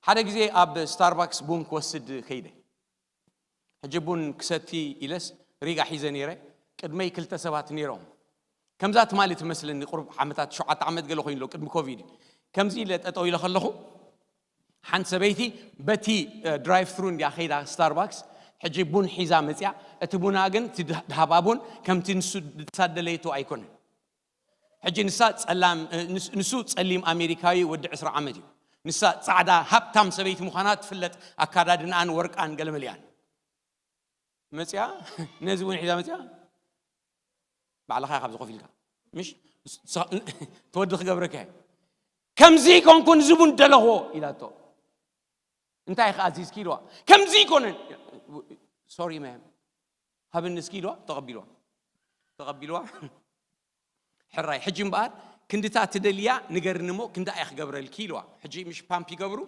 ሓደ ግዜ ኣብ ስታርባክስ ቡን ክወስድ ከይደ። ሕጂ ቡን ክሰቲ ኢለስ፣ ሪጋ ሒዘ ነይረ። ቅድመይ ክልተ ሰባት ነይሮም። ከምዛ ትማሊ ትመስለኒ፣ ቁሩብ ዓመታት፣ ሸውዓተ ዓመት ገለ ኮይኑ ኣሎ፣ ቅድሚ ኮቪድ። ከምዚ ኢለ ጠጠው ኢለ ከለኹ፣ ሓንቲ ሰበይቲ በቲ ድራይቭ ትሩ እንዲያ ከይዳ ስታርባክስ፣ ሕጂ ቡን ሒዛ መፅያ። እቲ ቡና ግን፣ እቲ ድሃባ ቡን ከምቲ ንሱ ዝሳደለየቶ ኣይኮነን። ሕጂ ንሳ ጸላም፣ ንሱ ጸሊም ኣሜሪካዊ ወዲ ዕስራ ዓመት እዩ። ንሳ ጻዕዳ ሃብታም ሰበይቲ ምዃና ትፍለጥ፣ ኣካዳድንኣን ወርቃን ገለመሊኣን። መጽያ፣ ነዚ እውን ሒዛ መጽያ። ባዕልኻ ኢኻ ኣብዚ ኮፍ ኢልካ፣ ምሽ? ተወዲ ክገብረካ እየ። ከምዚ ኮንኩን ዝቡን ደለኽዎ ኢላቶ። እንታይ ኢኻ ኣዚዝኪ ኢልዋ። ከምዚ ይኮነን። ሶሪ ማም፣ ሃብኒ እስኪ ኢልዋ። ተቐቢልዋ፣ ተቐቢልዋ። ሕራይ፣ ሕጂ እምበኣር ክንድታ ትደልያ ንገርኒ እሞ ክንዳ እየ ክገብረልኪ ኢልዋ። ሕጂ ምሽ ፓምፕ ይገብሩ።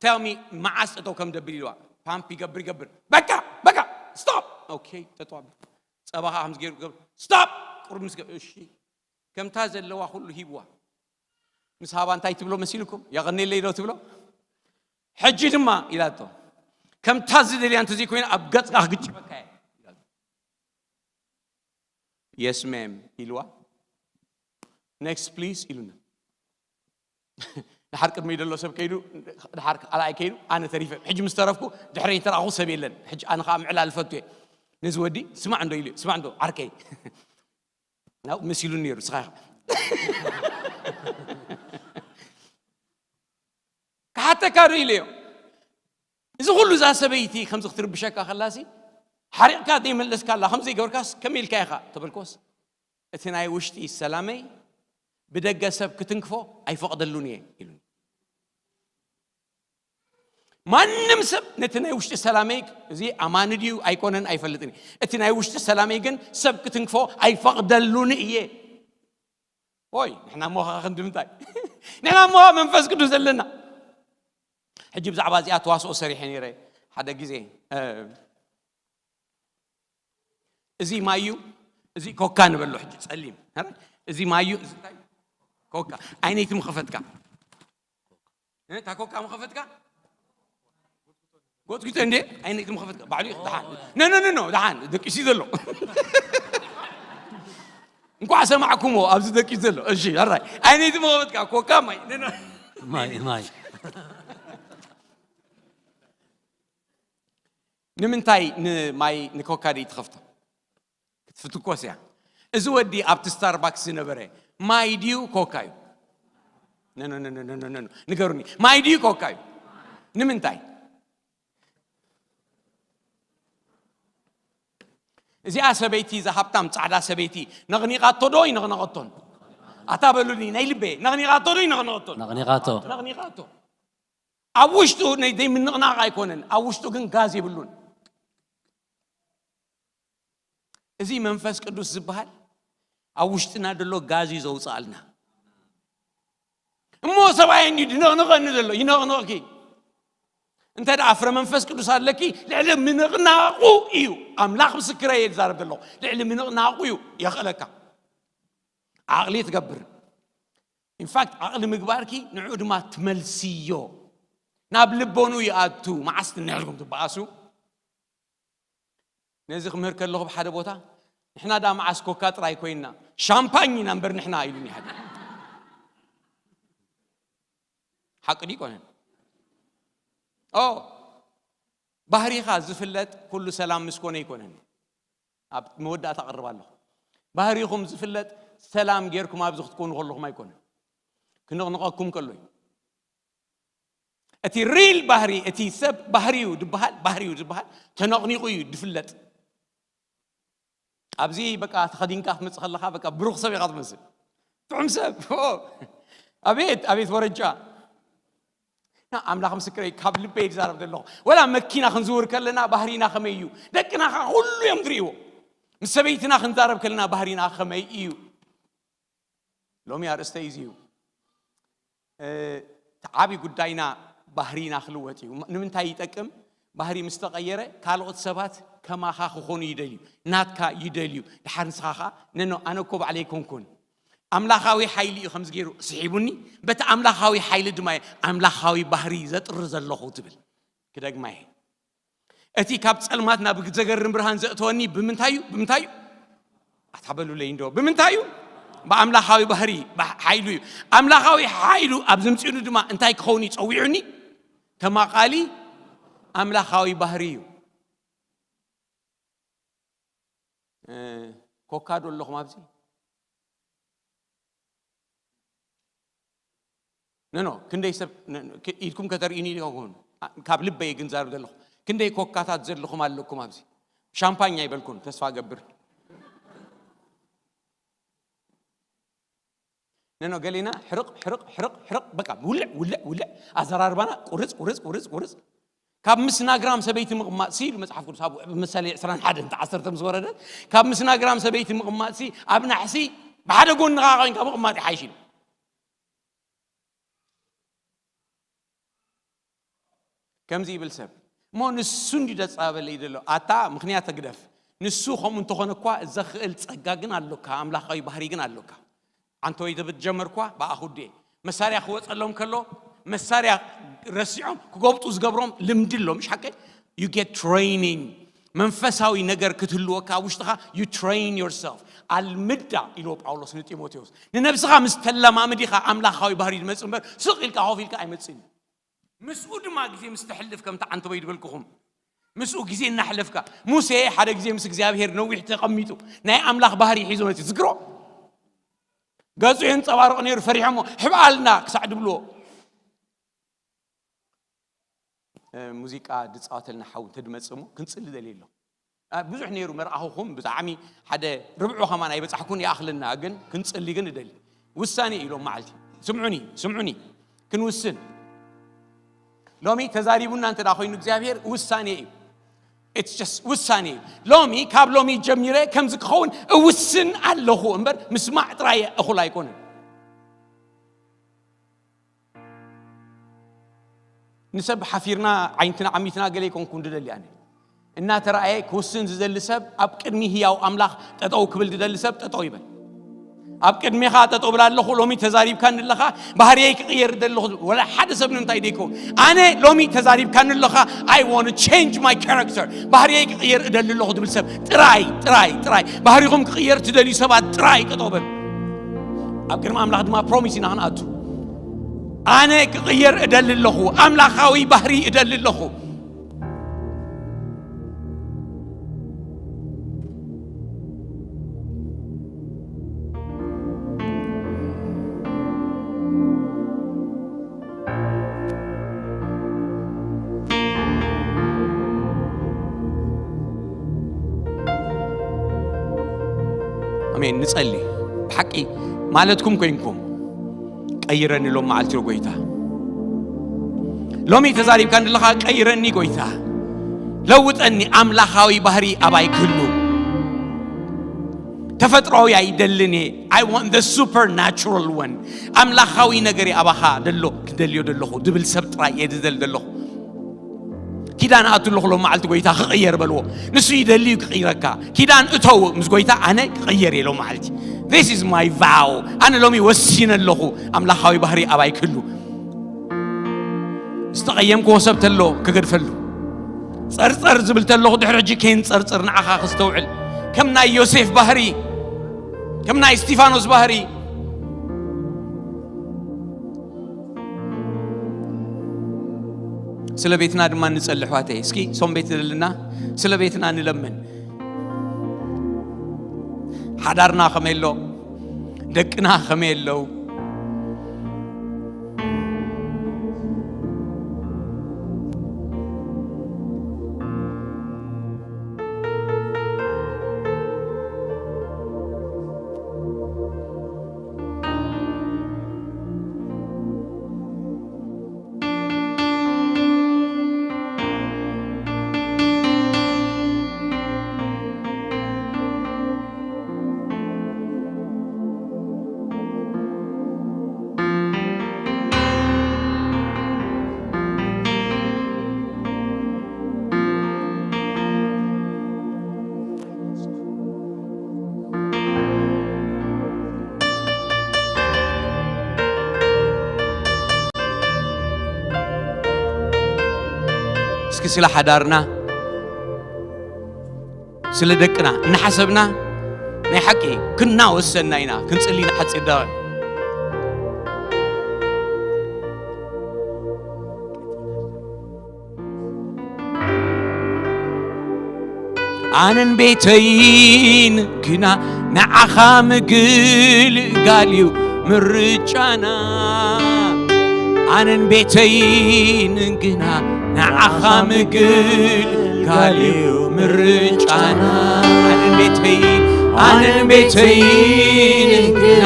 ተሚ መዓስ ጠጠው ከም ደብል ኢልዋ። ፓምፕ ይገብር ይገብር። በቃ፣ በቃ፣ ስቶፕ። ኦኬ፣ ጠጠው ኣብል። ጸባኻ ከም ዝገይሩ ገብር። ስቶፕ። ቁርብ ምስ ገ-፣ እሺ። ከምታ ዘለዋ ኩሉ ሂብዋ። ምስ ሃባ እንታይ ትብሎ መሲልኩም? ያቐኔለይ ዶ ትብሎ? ሕጂ ድማ ኢላቶ። ከምታ ዝደልያ እንተዘይኮይኑ ኣብ ገጽካ ክግጭበካ እየ። የስ ማም ኢልዋ። ኔክስት ፕሊዝ ኢሉና። ድሓር ቅድመይ ዘሎ ሰብ ከይዱ፣ ድሓር ካልኣይ ከይዱ፣ ኣነ ተሪፈ። ሕጂ ምስ ተረፍኩ፣ ድሕረይ ተረኣኹ ሰብ የለን። ሕጂ ኣነ ኸዓ ምዕላል እፈቱ እየ። ነዚ ወዲ፣ ስማዕ እንዶ ኢሉ፣ ስማዕ እንዶ ዓርከይ። ናብኡ መሲሉ ነይሩ፣ ንስኻ ኢኻ። ክሓተካ ዶ ኢለዮ። እዚ ኩሉ እዛ ሰበይቲ ከምዚ ክትርብሸካ ከላሲ፣ ሓሪቕካ ዘይመለስካላ፣ ከም ዘይገበርካስ ከመይ ኢልካ ኢኻ ተበልኮስ፣ እቲ ናይ ውሽጢ ሰላመይ ብደገ ሰብ ክትንክፎ ኣይፈቕደሉን እየ ኢሉኒ። ማንም ሰብ ነቲ ናይ ውሽጢ ሰላመይ፣ እዚ ኣማኒ ድዩ ኣይኮነን ኣይፈልጥን እየ። እቲ ናይ ውሽጢ ሰላመይ ግን ሰብ ክትንክፎ ኣይፈቕደሉን እየ። ኦይ፣ ንሕና እሞ ኸዓ ክንዲ ምንታይ? ንሕና እሞ መንፈስ ቅዱስ ዘለና። ሕጂ ብዛዕባ እዚኣ ተዋስኦ ሰሪሐ ነይረ ሓደ ግዜ። እ፣ እዚ ማይ እዩ፣ እዚ ኮካ ንበሎ። ሕጂ ጸሊም። ኧረ፣ እዚ ማይ እዩ፣ እዚ እንታይ? ኮካ። ዓይነይቲ ምኸፈትካ? እ፣ እታ ኮካ ምኸፈትካ? ጎትጉተ እንዴ? ዓይነይቲ ምኸፈትካ? ባዕሉ እዩ፣ ደሓን። ኖ፣ ኖ፣ ኖ፣ ኖ፣ ደሓን። ደቂሱ ዘሎ። እንኳዕ ሰማዕኩሞ፣ ኣብዚ ደቂሱ ዘሎ። እሺ፣ ኣራይ። ዓይነይቲ ምኸፈትካ? ኮካ፣ ማይ። ኖ፣ ኖ። ማይ፣ ማይ። ንምንታይ ንማይ፣ ንኮካ ደይ ትኸፍቶ? ክትፍትኮስ እያ። እዚ ወዲ ኣብቲ ስታርባክስ ዝነበረ ማይ ድዩ ኮካ እዩ? ኖ፣ ኖ፣ ኖ፣ ኖ፣ ኖ፣ ኖ፣ ኖ። ንገሩኒ። ማይ ድዩ ኮካ እዩ? ንምንታይ? እዚኣ ሰበይቲ፣ እዛ ሃብታም ጻዕዳ ሰበይቲ ነቕኒቓቶ ዶ ይነቕነቐቶን? ኣታ በሉኒ፣ ናይ ልበ፣ ነቕኒቓቶ ዶ ይነቕነቐቶን? ነቕኒቓቶ። ነቕኒቓቶ። ኣብ ውሽጡ ናይ ዘይምንቕናቕ ኣይኮነን፣ ኣብ ውሽጡ ግን ጋዝ የብሉን። እዚ መንፈስ ቅዱስ ዝበሃል ኣብ ውሽጥና ዘሎ ጋዝ እዩ ዘውፅኣልና። እሞ ሰብኣይ እንዲ ድነቕንቐኒ ዘሎ፣ ይነቕንቕኪ። እንተ ደኣ ፍረ መንፈስ ቅዱስ ኣለኪ፣ ልዕሊ ምንቕናቑ እዩ። ኣምላኽ ምስክረይ እየ ዝዛረብ ዘለኹ። ልዕሊ ምንቕናቑ እዩ የኽእለካ። ዓቕሊ ትገብር። ኢንፋክት፣ ዓቕሊ ምግባርኪ ንዕኡ ድማ ትመልስዮ። ናብ ልቦኑ ይኣቱ። መዓስ ትንሕልኩም ትበኣሱ? ነዚ ክምህር ከለኹ ብሓደ ቦታ፣ ንሕና ዳ መዓስ ኮካ ጥራይ ኮይንና፣ ሻምፓኝ ኢና እምበር ንሕና ኢሉኒ ሓደ። ሓቂ ድዩ ይኮነን? ኦ፣ ባህሪኻ ዝፍለጥ ኩሉ ሰላም ምስ ኮነ ይኮነን። ኣብ መወዳእታ ቀርብ ኣለኹ። ባህሪኹም ዝፍለጥ ሰላም ጌርኩም ኣብዚ ክትኮኑ ከለኹም ኣይኮነን። ክንቕንቐኩም ከሎ እዩ። እቲ ሪል ባህሪ፣ እቲ ሰብ ባህሪዩ ዝበሃል፣ ባህሪዩ ዝበሃል ተነቕኒቑ እዩ ዝፍለጥ። ኣብዚ በቃ ተኸዲንካ ክትመጽእ ከለኻ በቃ ብሩኽ ሰብ ኢኻ ትመስል። ጥዑም ሰብ። ኦ፣ ኣቤት፣ ኣቤት ወረጃ። ና ኣምላኽ ምስክረይ፣ ካብ ልበይ ዝዛረብ ዘለኹ። ወላ መኪና ክንዝውር ከለና ባህሪና ከመይ እዩ? ደቅና ኸዓ ኩሉ እዮም ዝርእይዎ። ምስ ሰበይትና ክንዛረብ ከለና ባህሪና ከመይ እዩ? ሎሚ ኣርእስተይ እዚ እዩ። እ፣ እቲ ዓቢ ጉዳይና ባህሪና ክልወጥ እዩ። ንምንታይ ይጠቅም? ባህሪ ምስ ተቐየረ፣ ካልኦት ሰባት ከማኻ ክኾኑ ይደልዩ፣ ናትካ ይደልዩ። ድሓር ንስኻ ኸኣ፣ ነኖ፣ ኣነ እኮ ባዕለይ ኣይኮንኩን። ኣምላኻዊ ሓይሊ እዩ ከምዚ ገይሩ ስሒቡኒ፣ በቲ ኣምላኻዊ ሓይሊ ድማ እየ ኣምላኻዊ ባህሪ ዘጥሪ ዘለኹ ትብል። ክደግማ እየ። እቲ ካብ ጸልማት ናብ ዘገርም ብርሃን ዘእተወኒ ብምንታይ እዩ? ብምንታይ እዩ? ኣታ በሉለይ እንዶ፣ ብምንታይ እዩ? ብኣምላኻዊ ባህሪ፣ ብሓ-፣ ሓይሉ እዩ። ኣምላኻዊ ሓይሉ ኣብ ዝምጽእሉ ድማ እንታይ ክኸውን እዩ ጸዊዑኒ? ተማቓሊ ኣምላኻዊ ባህሪ እዩ። እ፣ ኮካ ዶ ኣለኹም ኣብዚ? ኖ፣ ኖ፣ ክንደይ ሰብ፣ ኖ፣ ኖ፣ ክ-፣ ኢድኩም ከተርእዩኒ ዲኹም? ኣ-፣ ካብ ልበይ ግን ዛርብ ዘለኹ። ክንደይ ኮካታት ዘለኹም ኣለኩም ኣብዚ? ሻምፓኝ ኣይበልኩን፣ ተስፋ ገብር። ኖ፣ ኖ፣ ገሊና ሕርቕ፣ ሕርቕ፣ ሕርቕ፣ ሕርቕ፣ በቃ፣ ውልዕ፣ ውልዕ፣ ውልዕ። ኣዘራርባና ቁርጽ፣ ቁርጽ፣ ቁርጽ፣ ቁርጽ። ካብ ምስናግራም ሰበይቲ ምቕማጥ ሲ ኢሉ መጽሓፍ ቅዱስ ኣብ ምሳሌ ዕስራን ሓደን ዓሰርተ ምስ ወረደ፣ ካብ ምስናግራም ሰበይቲ ምቕማጥ ሲ ኣብ ናሕሲ ብሓደ ጎንኻ ኮይንካ ምቕማጥ ይሓይሽ ኢሉ። ከምዚ ይብል ሰብ፣ እሞ ንሱ እንዲ ደጻበለይ ዘሎ። ኣታ ምኽንያት ተግደፍ። ንሱ ከምኡ እንተኾነ እኳ ዘኽእል ጸጋ ግን ኣሎካ፣ ኣምላኻዊ ባህሪ ግን ኣሎካ። ኣንተ ወይ ትብል ጀመርኳ ብኣኹዴ መሳርያ ክወጸሎም ከሎ፣ መሳርያ ረሲዖም ክጎብጡ ዝገብሮም ልምዲ ኣሎ፣ ምሽ ሓቀይ? You get training። መንፈሳዊ ነገር ክትህልወካ ኣብ ውሽጥኻ፣ you train yourself። ኣልምዳ ኢልዎ ጳውሎስ ንጢሞቴዎስ። ንነብስኻ ምስ ተለማምዲኻ ኣምላኻዊ ባህሪ ዝመጽእ እምበር ስቕ ኢልካ ኮፍ ኢልካ ኣይመጽእን እዩ። ምስኡ ድማ ግዜ ምስ ተሕልፍ፣ ከምቲ ዓንተቦይ ዝበልኩኹም፣ ምስኡ ግዜ እናሕለፍካ፣ ሙሴ ሓደ ግዜ ምስ እግዚኣብሔር ነዊሕ ተቐሚጡ ናይ ኣምላኽ ባህሪ ሒዙ መጺኡ፣ ዝክሮ ገጹ የንጸባርቕ ነይሩ፣ ፈሪሖሞ፣ "ሕብኣልና" ክሳዕ ድብልዎ። እ፣ ሙዚቃ ድጻወተልና ሓው እንተድመጽእ እሞ ክንጽሊ ደልየ ኣለኹ። እ፣ ብዙሕ ነይሩ መርኣኹኹም፣ ብጣዕሚ ሓደ ርብዑ ከማን ኣይበጻሕኩን፣ ይኣኽለና፣ ግን ክንጽሊ ግን እደሊ። ውሳኔ እዩ ሎም መዓልቲ። ስምዑኒ፣ ስምዑኒ። ክንውስን። ሎሚ ተዛሪቡና እንተ ደኣ ኮይኑ እግዚኣብሔር ውሳኔ እዩ። It's just ውሳኔ እዩ። ሎሚ፣ ካብ ሎሚ ጀሚረ ከምዚ ክኸውን እውስን ኣለኹ እምበር ምስማዕ ጥራይ እኹል ኣይኮነን። ንሰብ ሓፊርና ዓይንትና ዓሚትና ገለ ይኮንኩን ድደሊ ኣነ። እናተረኣየ ክውስን ዝደሊ ሰብ፣ ኣብ ቅድሚ ህያው ኣምላኽ ጠጠው ክብል ዝደሊ ሰብ ጠጠው ይበል። ኣብ ቅድሜኻ ጠጠው ብላ ኣለኹ፣ ሎሚ ተዛሪብካኒ ኣለኻ፣ ባህርየይ ክቕየር እደሊ ኣለኹ። ወላ ሓደ ሰብ ንምንታይ ደይከውን? ኣነ ሎሚ ተዛሪብካኒ ኣለኻ፣ I want to change my character፣ ባህርየይ ክቕየር እደሊ ኣለኹ ዝብል ሰብ ጥራይ፣ ጥራይ፣ ጥራይ፣ ባህሪኹም ክቕየር ትደልዩ ሰባት ጥራይ ጠጠው በሉ። ኣብ ቅድሚ ኣምላኽ ድማ ፕሮሚስ ኢና ክንኣቱ። ኣነ ክቕየር እደሊ ኣለኹ፣ ኣምላኻዊ ባህሪ እደሊ ኣለኹ። ኣሜን። ንጸሊ። ብሓቂ ማለትኩም ኮይንኩም፣ ቀይረኒ ሎም መዓልቲ ዶ ጎይታ? ሎሚ ተዛሪብካ ንለኻ፣ ቀይረኒ ጎይታ፣ ለውጠኒ። ኣምላኻዊ ባህሪ ኣባይ ክህሉ፣ ተፈጥሮዊ ኣይደልን እየ። I want the supernatural one። ኣምላኻዊ ነገር እየ ኣባኻ ደሎ፣ ክደልዮ ደለኹ ድብል ሰብ ጥራይ እየ ዝደል ደለኹ። ኪዳን ኣቱ ኣለኹ ሎም መዓልቲ፣ ጎይታ ክቕየር በልዎ። ንሱ ይደሊ እዩ ክቕይረካ። ኪዳን እተው ምስ ጎይታ፣ ኣነ ክቕየር እየ ሎም መዓልቲ። This is my vow። ኣነ ሎሚ ወሲነ ኣለኹ ኣምላኻዊ ባህሪ ኣባይ ክህሉ። ዝተቐየምክዎ ሰብ ተሎ ክገድፈሉ። ጸርጸር ዝብል ተለኹ ድሕሪ ሕጂ ከይንጸርጽር ንዓኻ ክስተውዕል። ከም ናይ ዮሴፍ ባህሪ፣ ከም ናይ እስቲፋኖስ ባህሪ። ስለ ቤትና ድማ ንጸሊ ኣሕዋተይ። እስኪ ሶም ቤት ዘለና ስለ ቤትና ንለምን። ሓዳርና ከመይ ኣሎ? ደቅና ከመይ ኣለዉ? እስኪ ስለ ሓዳርና፣ ስለ ደቅና እናሓሰብና ናይ ሓቂ ክና ወሰንና ኢና ክንጽሊ ንሓጺር ደቂቕ። ኣነን ቤተይን ግና ንዓኻ ምግልጋል እዩ ምርጫና። ኣነን ቤተይን ግና ንዓኻ ምግልጋል እዩ ምርጫና። ኣነን ቤተይን ኣነን ቤተይን ግና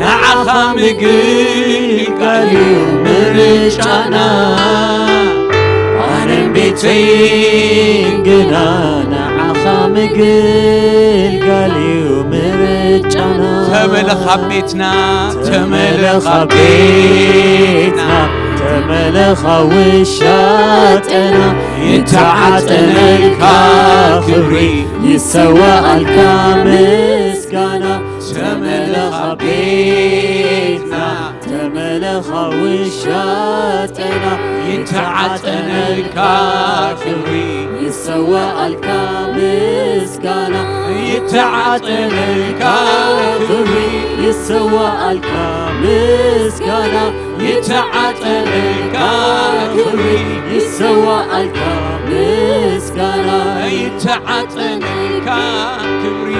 ንዓኻ ምግልጋል እዩ ምርጫና። ኣነን ቤተይን ግና ንዓኻ ምግልጋል እዩ ምርጫና። ተመለኻ ቤትና ተመለኻ ቤትና ተመለኻ ውሻጠና ይተዓጠነልካ ክብሪ ይሰዋኣልካ ምስጋና። ተመለኻ ቤትና ተመለኻ ውሻጠና ይተዓጠነልካ ክብሪ ይሰዋኣልካ ምስጋና። ይተዓጠነልካ ክብሪ ይሰዋኣልካ ምስጋና። ይተዓጠነልካ ክብሪ ይሰዋኣልካ ምስጋና። ይተዓጠነልካ ክብሪ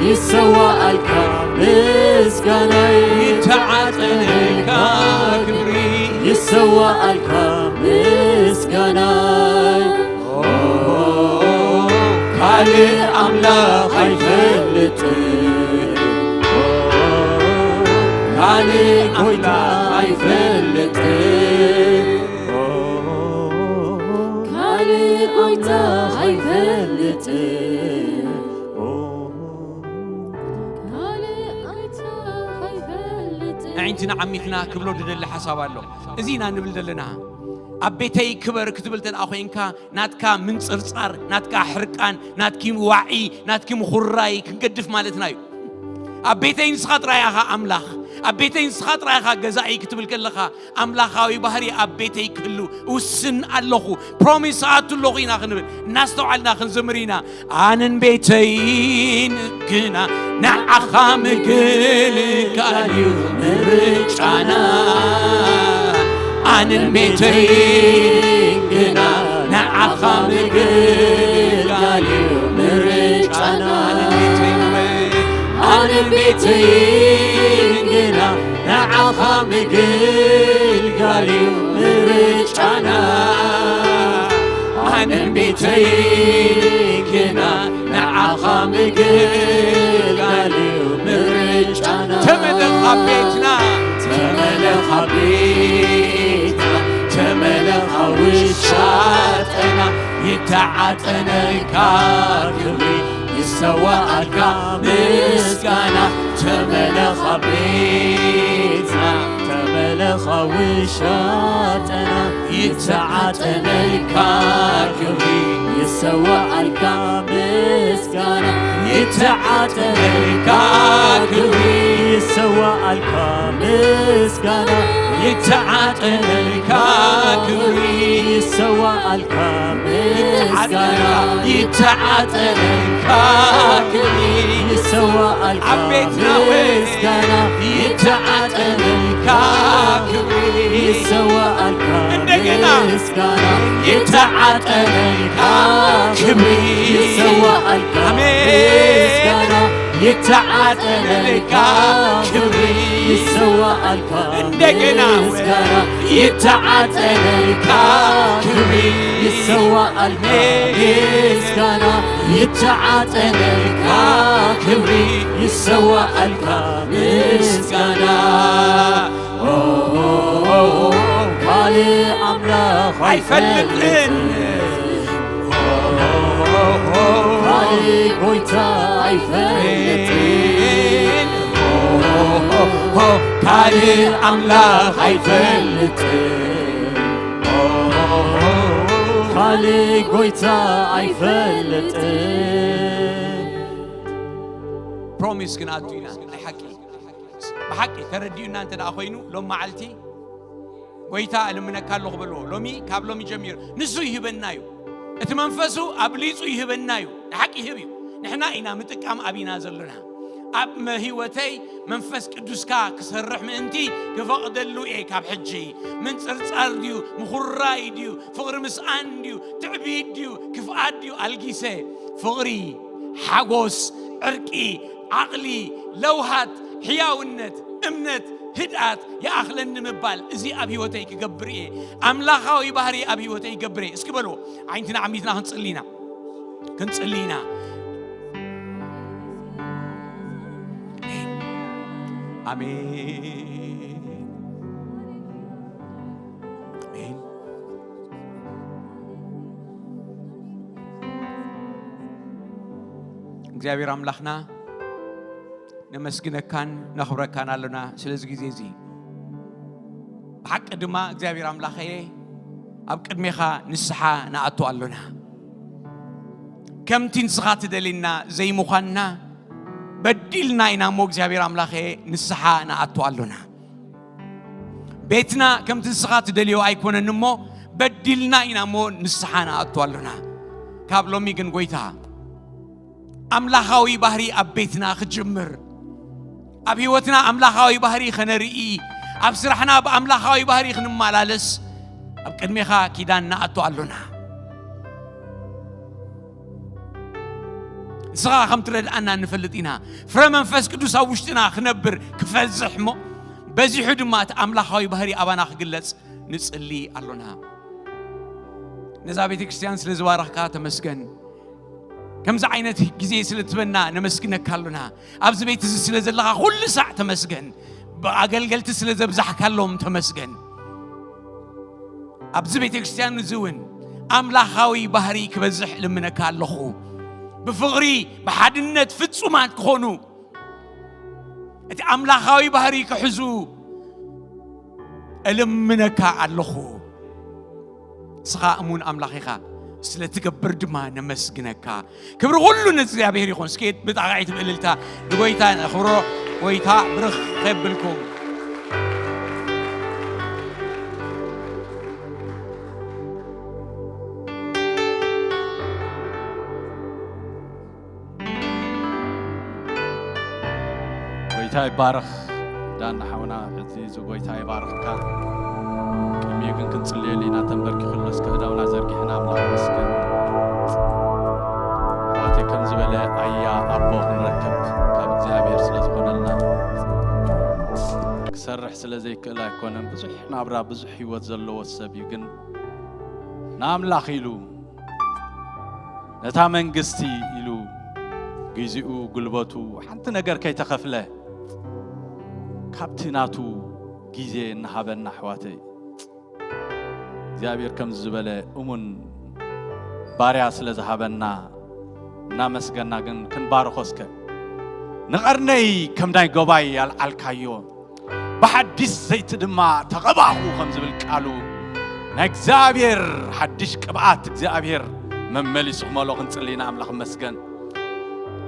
ይሰዋኣልካ ምስጋና። ይተዓጠነልካ ክብሪ ይሰዋኣልካ ምስጋና። ካልእ ኣምላኽ ኣይፈልጥን፣ ካልእ ኣምላኽ ኣይፈልጥን፣ ካልእ ኣምላኽ ኣይፈልጥን፣ ካልእ ኣምላኽ ኣይፈልጥን። ኣዒንትና ዓሚትና ክብሎ ዝደሊ ሓሳብ ኣሎ። እዚ ኢና ንብል ዘለና። ኣብ ቤተይ ክበር ክትብል እንተ ደኣ ኮይንካ፣ ናትካ ምንጽርጻር፣ ናትካ ሕርቃን፣ ናትኪ ዋዒ፣ ናትኪ ምኹራይ ክንገድፍ ማለትና እዩ። ኣብ ቤተይ ንስኻ ጥራይ ኢኻ ኣምላኽ፣ ኣብ ቤተይ ንስኻ ጥራይ ኢኻ ገዛኢ ክትብል ከለኻ፣ ኣምላኻዊ ባህሪ ኣብ ቤተይ ክህሉ እውስን ኣለኹ፣ ፕሮሚስ ኣቱ ኣለኹ ኢና ክንብል እናስተውዓልና ክንዝምር ኢና። ኣነን ቤተይን ግና ንዓኻ ምግልጋል እዩ ምርጫና። ኣነን ቤተይን ግና ንዓኻ ምግልጋል እዩ ምርጫና። ኣነን ቤተይን ኣነን ቤተይን ግና ንዓኻ ምግልጋል እዩ ምርጫና። ኣነን ቤተይን ግና ንዓኻ ምግልጋል እዩ ምርጫና። ተመለኻ ቤትና ተመለኻ ቤትና ተመለኻ ውሻጠና። ይተዓጠነልካ ክብሪ ይሰዋኣልካ ምስጋና። ተመለኻ ቤትና ተመለኻ ውሻጠና። ይተዓጠነልካ ክብሪ ይሰዋኣልካ ምስጋና። ይተዓጠነልካ ክብሪ ይሰዋኣልካ ምስጋና። ይተዓጠነልካ ክብሪ ይሰዋኣልካ ምስጋና። ይተዓጠነልካ ክብሪ ይሰዋኣልካ ኣብ ቤትና ምስጋና። ይተዓጠነልካ ክብሪ ይሰዋኣልካ እንደገና ምስጋና። ይተዓጠነልካ ክብሪ ይሰዋኣልካ ኣሜን። ምስጋና። ይተዓጠነልካ ክብሪ ይሰዋኣልካ እንደገና ምስጋና። ይተዓጠነልካ ክብሪ ይሰዋኣልካ ምስጋና። ይተዓጠነልካ ክብሪ ይሰዋኣልካ ምስጋና። ካልእ ኣምላኽ ኣይፈልጥን። ካልእ ጎይታ ኣይፈልጥን። ካልእ ኣምላኽ ኣይፈልጥን። ካልእ ጎይታ ኣይፈልጥን። ፕሮሚስ ክንኣቱ ኢና ናይ ሓቂ ብሓቂ ተረዲኡና እንተ ደኣ ኮይኑ ሎም መዓልቲ ጎይታ እልምነካ ኣለኹ በልዎ። ሎሚ ካብ ሎሚ ጀሚሩ ንሱ ይህበና እዩ። እቲ መንፈሱ ኣብሊጹ ይህበና እዩ። ንሓቂ ይህብ እዩ። ንሕና ኢና ምጥቃም ኣቢና ዘሎና። ኣብ መ-፣ ህይወተይ መንፈስ ቅዱስካ ክሰርሕ ምእንቲ ክፈቕደሉ እየ። ካብ ሕጂ ምንጽርጻር ድዩ፣ ምኹራይ ድዩ፣ ፍቕሪ ምስኣን ድዩ፣ ትዕቢት ድዩ፣ ክፍኣት ድዩ ኣልጊሰ፣ ፍቕሪ፣ ሓጎስ፣ ዕርቂ፣ ዓቕሊ፣ ለውሃት፣ ሕያውነት፣ እምነት፣ ህድኣት ይኣኽለኒ ምባል፣ እዚ ኣብ ህይወተይ ክገብር እየ። ኣምላኻዊ ባህሪ ኣብ ህይወተይ ይገብር እየ። እስኪ በልዎ፣ ዓይንትና ዓሚትና ክንጽሊ ኢና። ክንጽሊ ኢና። ኣሜን። ኣሜን። እግዚኣብሔር ኣምላኽና ነመስግነካን ነኽብረካን ኣሎና ስለዚ ግዜ እዚ። ብሓቂ ድማ እግዚኣብሔር ኣምላኸየ ኣብ ቅድሜኻ ንስሓ ንኣቱ ኣሎና። ከምቲ ንስኻ ትደልየና ዘይምዃንና በዲልና ኢና እሞ እግዚኣብሔር ኣምላኸየ ንስሓ ንኣቱ ኣሎና። ቤትና ከምቲ ንስኻ ትደልዮ ኣይኮነን እሞ በዲልና ኢና እሞ ንስሓ ንኣቱ ኣሎና። ካብ ሎሚ ግን ጎይታ ኣምላኻዊ ባህሪ ኣብ ቤትና ክጅምር፣ ኣብ ህይወትና ኣምላኻዊ ባህሪ ከነርኢ፣ ኣብ ስራሕና ብኣምላኻዊ ባህሪ ክንመላለስ ኣብ ቅድሜኻ ኪዳን ንኣቱ ኣሎና። ንስኻ ከም ትረድኣና ንፈልጥ ኢና። ፍረ መንፈስ ቅዱስ ኣብ ውሽጥና ክነብር ክፈዝሕ እሞ በዚሑ ድማ እቲ ኣምላኻዊ ባህሪ ኣባና ክግለጽ ንጽሊ ኣሎና። ነዛ ቤተ ክርስቲያን ስለ ዝባረኽካ ተመስገን። ከምዚ ዓይነት ግዜ ስለ ትበና ነመስግነካ ኣሎና። ኣብዚ ቤት እዚ ስለ ዘለኻ ኩሉ ሳዕ ተመስገን። ብኣገልገልቲ ስለ ዘብዛሕካሎም ተመስገን። ኣብዚ ቤተ ክርስቲያን እዚ እውን ኣምላኻዊ ባህሪ ክበዝሕ እልምነካ ኣለኹ። ብፍቕሪ፣ ብሓድነት ፍጹማት ክኾኑ፣ እቲ ኣምላኻዊ ባህሪ ክሕዙ እልምነካ ኣለኹ። ንስኻ እሙን ኣምላኽ ኢኻ፣ ስለ ትገብር ድማ ነመስግነካ። ክብሪ ኩሉ ንእግዚኣብሔር ይኹን። እስኪ ብጣቕዒት ብእልልታ ንጎይታ ነኽብሮ። ጎይታ ብርኽ ከብልኩም። ጎይታ ይባረኽ። ዳና ሓውና፣ እቲ እዚ ጎይታ ይባርኽካ። ቅድሚኡ ግን ክንጽልየሉ ኢና። ተንበርኪኹ ኣሎ፣ እስከ እዳውና ዘርጊሕና ኣምላኽ ነመስግን። ኣሕዋተይ፣ ከም ዝበለ ኣያ ኣቦ ክንረክብ ካብ እግዚኣብሔር ስለ ዝኾነልና፣ ክሰርሕ ስለ ዘይክእል ኣይኮነን። ብዙሕ ናብራ፣ ብዙሕ ህይወት ዘለዎ ሰብ እዩ። ግን ንኣምላኽ ኢሉ፣ ነታ መንግስቲ ኢሉ ግዜኡ፣ ጉልበቱ፣ ሓንቲ ነገር ከይተኸፍለ ካብቲ ናቱ ግዜ እናሃበና፣ ኣሕዋተይ፣ እግዚኣብሔር ከምዚ ዝበለ እሙን ባርያ ስለ ዝሃበና እናመስገና፣ ግን ክንባርኾ እስከ። ንቐርነይ ከም ናይ ገባይ ያልዓልካዮ፣ ብሓዲስ ዘይቲ ድማ ተቐባእኹ ከም ዝብል ቃሉ፣ ናይ እግዚኣብሔር ሓድሽ ቅብኣት እግዚኣብሔር መመሊሱ ክመልኦ ክንጽሊ ኢና። ኣምላኽ ይመስገን።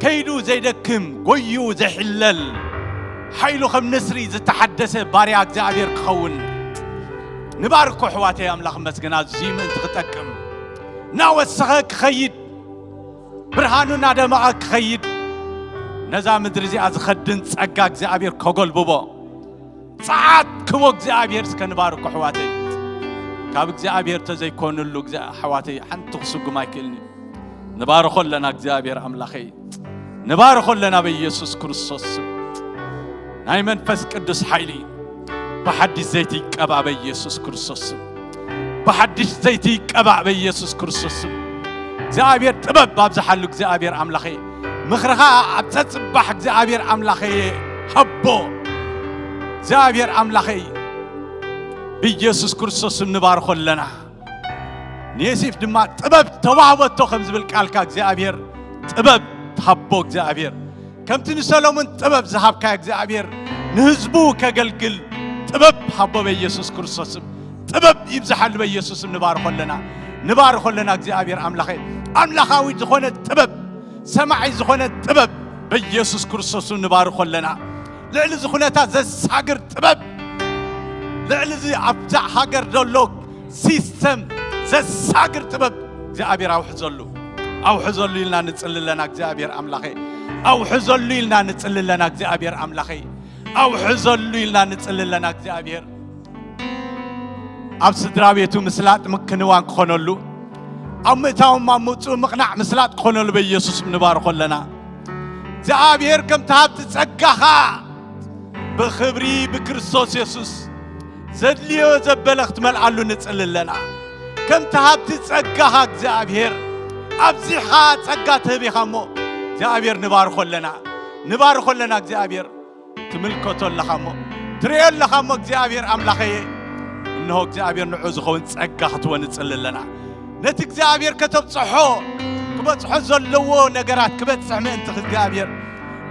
ከይዱ ዘይደክም፣ ጎዩ ዘይሕለል፣ ሓይሉ ከም ንስሪ ዝተሓደሰ ባርያ እግዚኣብሔር ክኸውን ንባርኮ። ኣሕዋተይ፣ ኣምላኽ ይመስገን፣ ኣዝዩ ምእንቲ ክጠቅም፣ እናወሰኸ ክኸይድ፣ ብርሃኑ እናደመቐ ክኸይድ፣ ነዛ ምድሪ እዚኣ ዝኸድን ጸጋ እግዚኣብሔር ከጎልብቦ፣ ጸዓት ክቦ እግዚኣብሔር እስከ ንባርኮ። ኣሕዋተይ፣ ካብ እግዚኣብሔር ተዘይኮንሉ፣ እግዚ-፣ ኣሕዋተይ፣ ሓንቲ ክስጉም ኣይክእልን እዩ። ንባርኾ ኣለና እግዚኣብሔር ኣምላኸይ፣ ንባርኾ ኣለና በኢየሱስ ክርስቶስ ስም። ናይ መንፈስ ቅዱስ ሓይሊ ብሓድሽ ዘይቲ ይቀባእ በኢየሱስ ክርስቶስ ስም። ብሓድሽ ዘይቲ ይቀባእ በኢየሱስ ክርስቶስ ስም። እግዚኣብሔር ጥበብ ኣብዝሓሉ እግዚኣብሔር ኣምላኸይ፣ ምኽርኻ ኣብ ጸጽባሕ እግዚኣብሔር ኣምላኸይ ሃቦ። እግዚኣብሔር ኣምላኸይ፣ ብኢየሱስ ክርስቶስ ስም ንባርኾ ኣለና። ንዮሴፍ ድማ ጥበብ ተዋህበቶ ከም ዝብል ቃልካ እግዚኣብሔር ጥበብ ትሃቦ። እግዚኣብሔር ከምቲ ንሰሎሞን ጥበብ ዝሃብካ እግዚኣብሔር ንህዝቡ ከገልግል ጥበብ ሃቦ በኢየሱስ ክርስቶስ ስም። ጥበብ ይብዝሓሉ በኢየሱስ ስም። ንባርኾ ኣለና፣ ንባርኾ ኣለና። እግዚኣብሔር ኣምላኸ ኣምላኻዊ ዝኾነ ጥበብ፣ ሰማዒ ዝኾነ ጥበብ በኢየሱስ ክርስቶስ ስም ንባርኾ ኣለና። ልዕሊ እዚ ኩነታት ዘሳግር ጥበብ፣ ልዕሊ እዚ ኣብዛ ሃገር ዘሎ ሲስተም ዘሳግር ጥበብ እግዚኣብሔር ኣውሕዘሉ። ኣውሕዘሉ ኢልና ንጽሊ ኣለና እግዚኣብሔር ኣምላኸይ። ኣውሕዘሉ ኢልና ንጽሊ ኣለና እግዚኣብሔር ኣምላኸይ። ኣውሕዘሉ ኢልና ንጽሊ ኣለና እግዚኣብሔር። ኣብ ስድራ ቤቱ ምስላጥ ምክንዋን ክኾነሉ፣ ኣብ ምእታውን ኣብ ምውፅኡ ምቕናዕ ምስላጥ ክኾነሉ በኢየሱስ ንባርኾ ኣለና። እግዚኣብሔር ከምቲ ሃብቲ ጸጋኻ ብኽብሪ ብክርስቶስ የሱስ ዘድልዮ ዘበለ ክትመልኣሉ ንጽሊ ኣለና። ከምቲ ሃብቲ ጸጋኻ እግዚኣብሔር ኣብዚኻ ጸጋ ትህብ ኢኻ እሞ እግዚኣብሔር ንባርኾ ኣለና። ንባርኾ ኣለና እግዚኣብሔር። ትምልከቶ ኣለኻ እሞ ትርእዮ ኣለኻ እሞ እግዚኣብሔር ኣምላኸየ። እንሆ እግዚኣብሔር ንዑ ዝኸውን ጸጋ ክትወ ንጽሊ ኣለና። ነቲ እግዚኣብሔር ከተብጽሖ ክበጽሖ ዘለዎ ነገራት ክበጽሕ ምእንቲ እግዚኣብሔር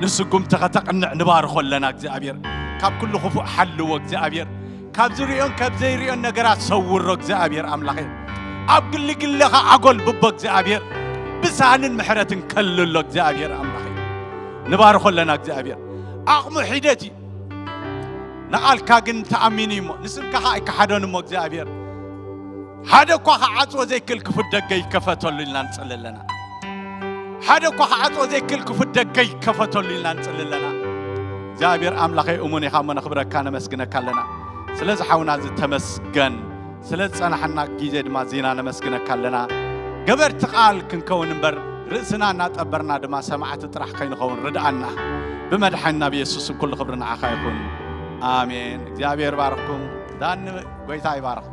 ንስጉምቲ ከተቕንዕ ንባርኾ ኣለና እግዚኣብሔር። ካብ ኩሉ ክፉእ ሓልዎ እግዚኣብሔር። ካብ ዝርእዮን ካብ ዘይርእዮን ነገራት ሰውሮ እግዚኣብሔር ኣምላኸ። ኣብ ግልግለኻ ኣጎልብቦ እግዚኣብሔር። ብሳህንን ምሕረትን ከልሎ እግዚኣብሔር ኣምላኸ። ንባርኾ ኣለና እግዚኣብሔር። ዓቕሙ ሒደት እዩ። ንቓልካ ግን ተኣሚኑ እዩ እሞ ንስምካ ኸዓ ኣይከሓዶን እሞ እግዚኣብሔር። ሓደ እኳ ክዓጽዎ ዘይክእል ክፉት ደገ ይከፈተሉ ኢልና ንጽሊ ኣለና። ሓደ እኳ ክዓጽዎ ዘይክእል ክፉት ደገ ይከፈተሉ ኢልና ንጽሊ ኣለና። እግዚኣብሔር ኣምላኸይ እሙን ኢኻ እሞ ነኽብረካ ነመስግነካ ኣለና። ስለዚ ሓውና እዚ ተመስገን። ስለ ዝጸናሕና ግዜ ድማ ዜና ነመስግነካ ኣለና። ገበርቲ ቃል ክንከውን እምበር ርእስና እናጠበርና ድማ ሰማዕቲ ጥራሕ ከይንኸውን ርድኣና። ብመድሓንና ብየሱስ ኩሉ ክብሪ ንዓኻ ይኹን። ኣሜን። እግዚኣብሔር ባርኽኩም። ዳኒ ጎይታ ይባርኽ።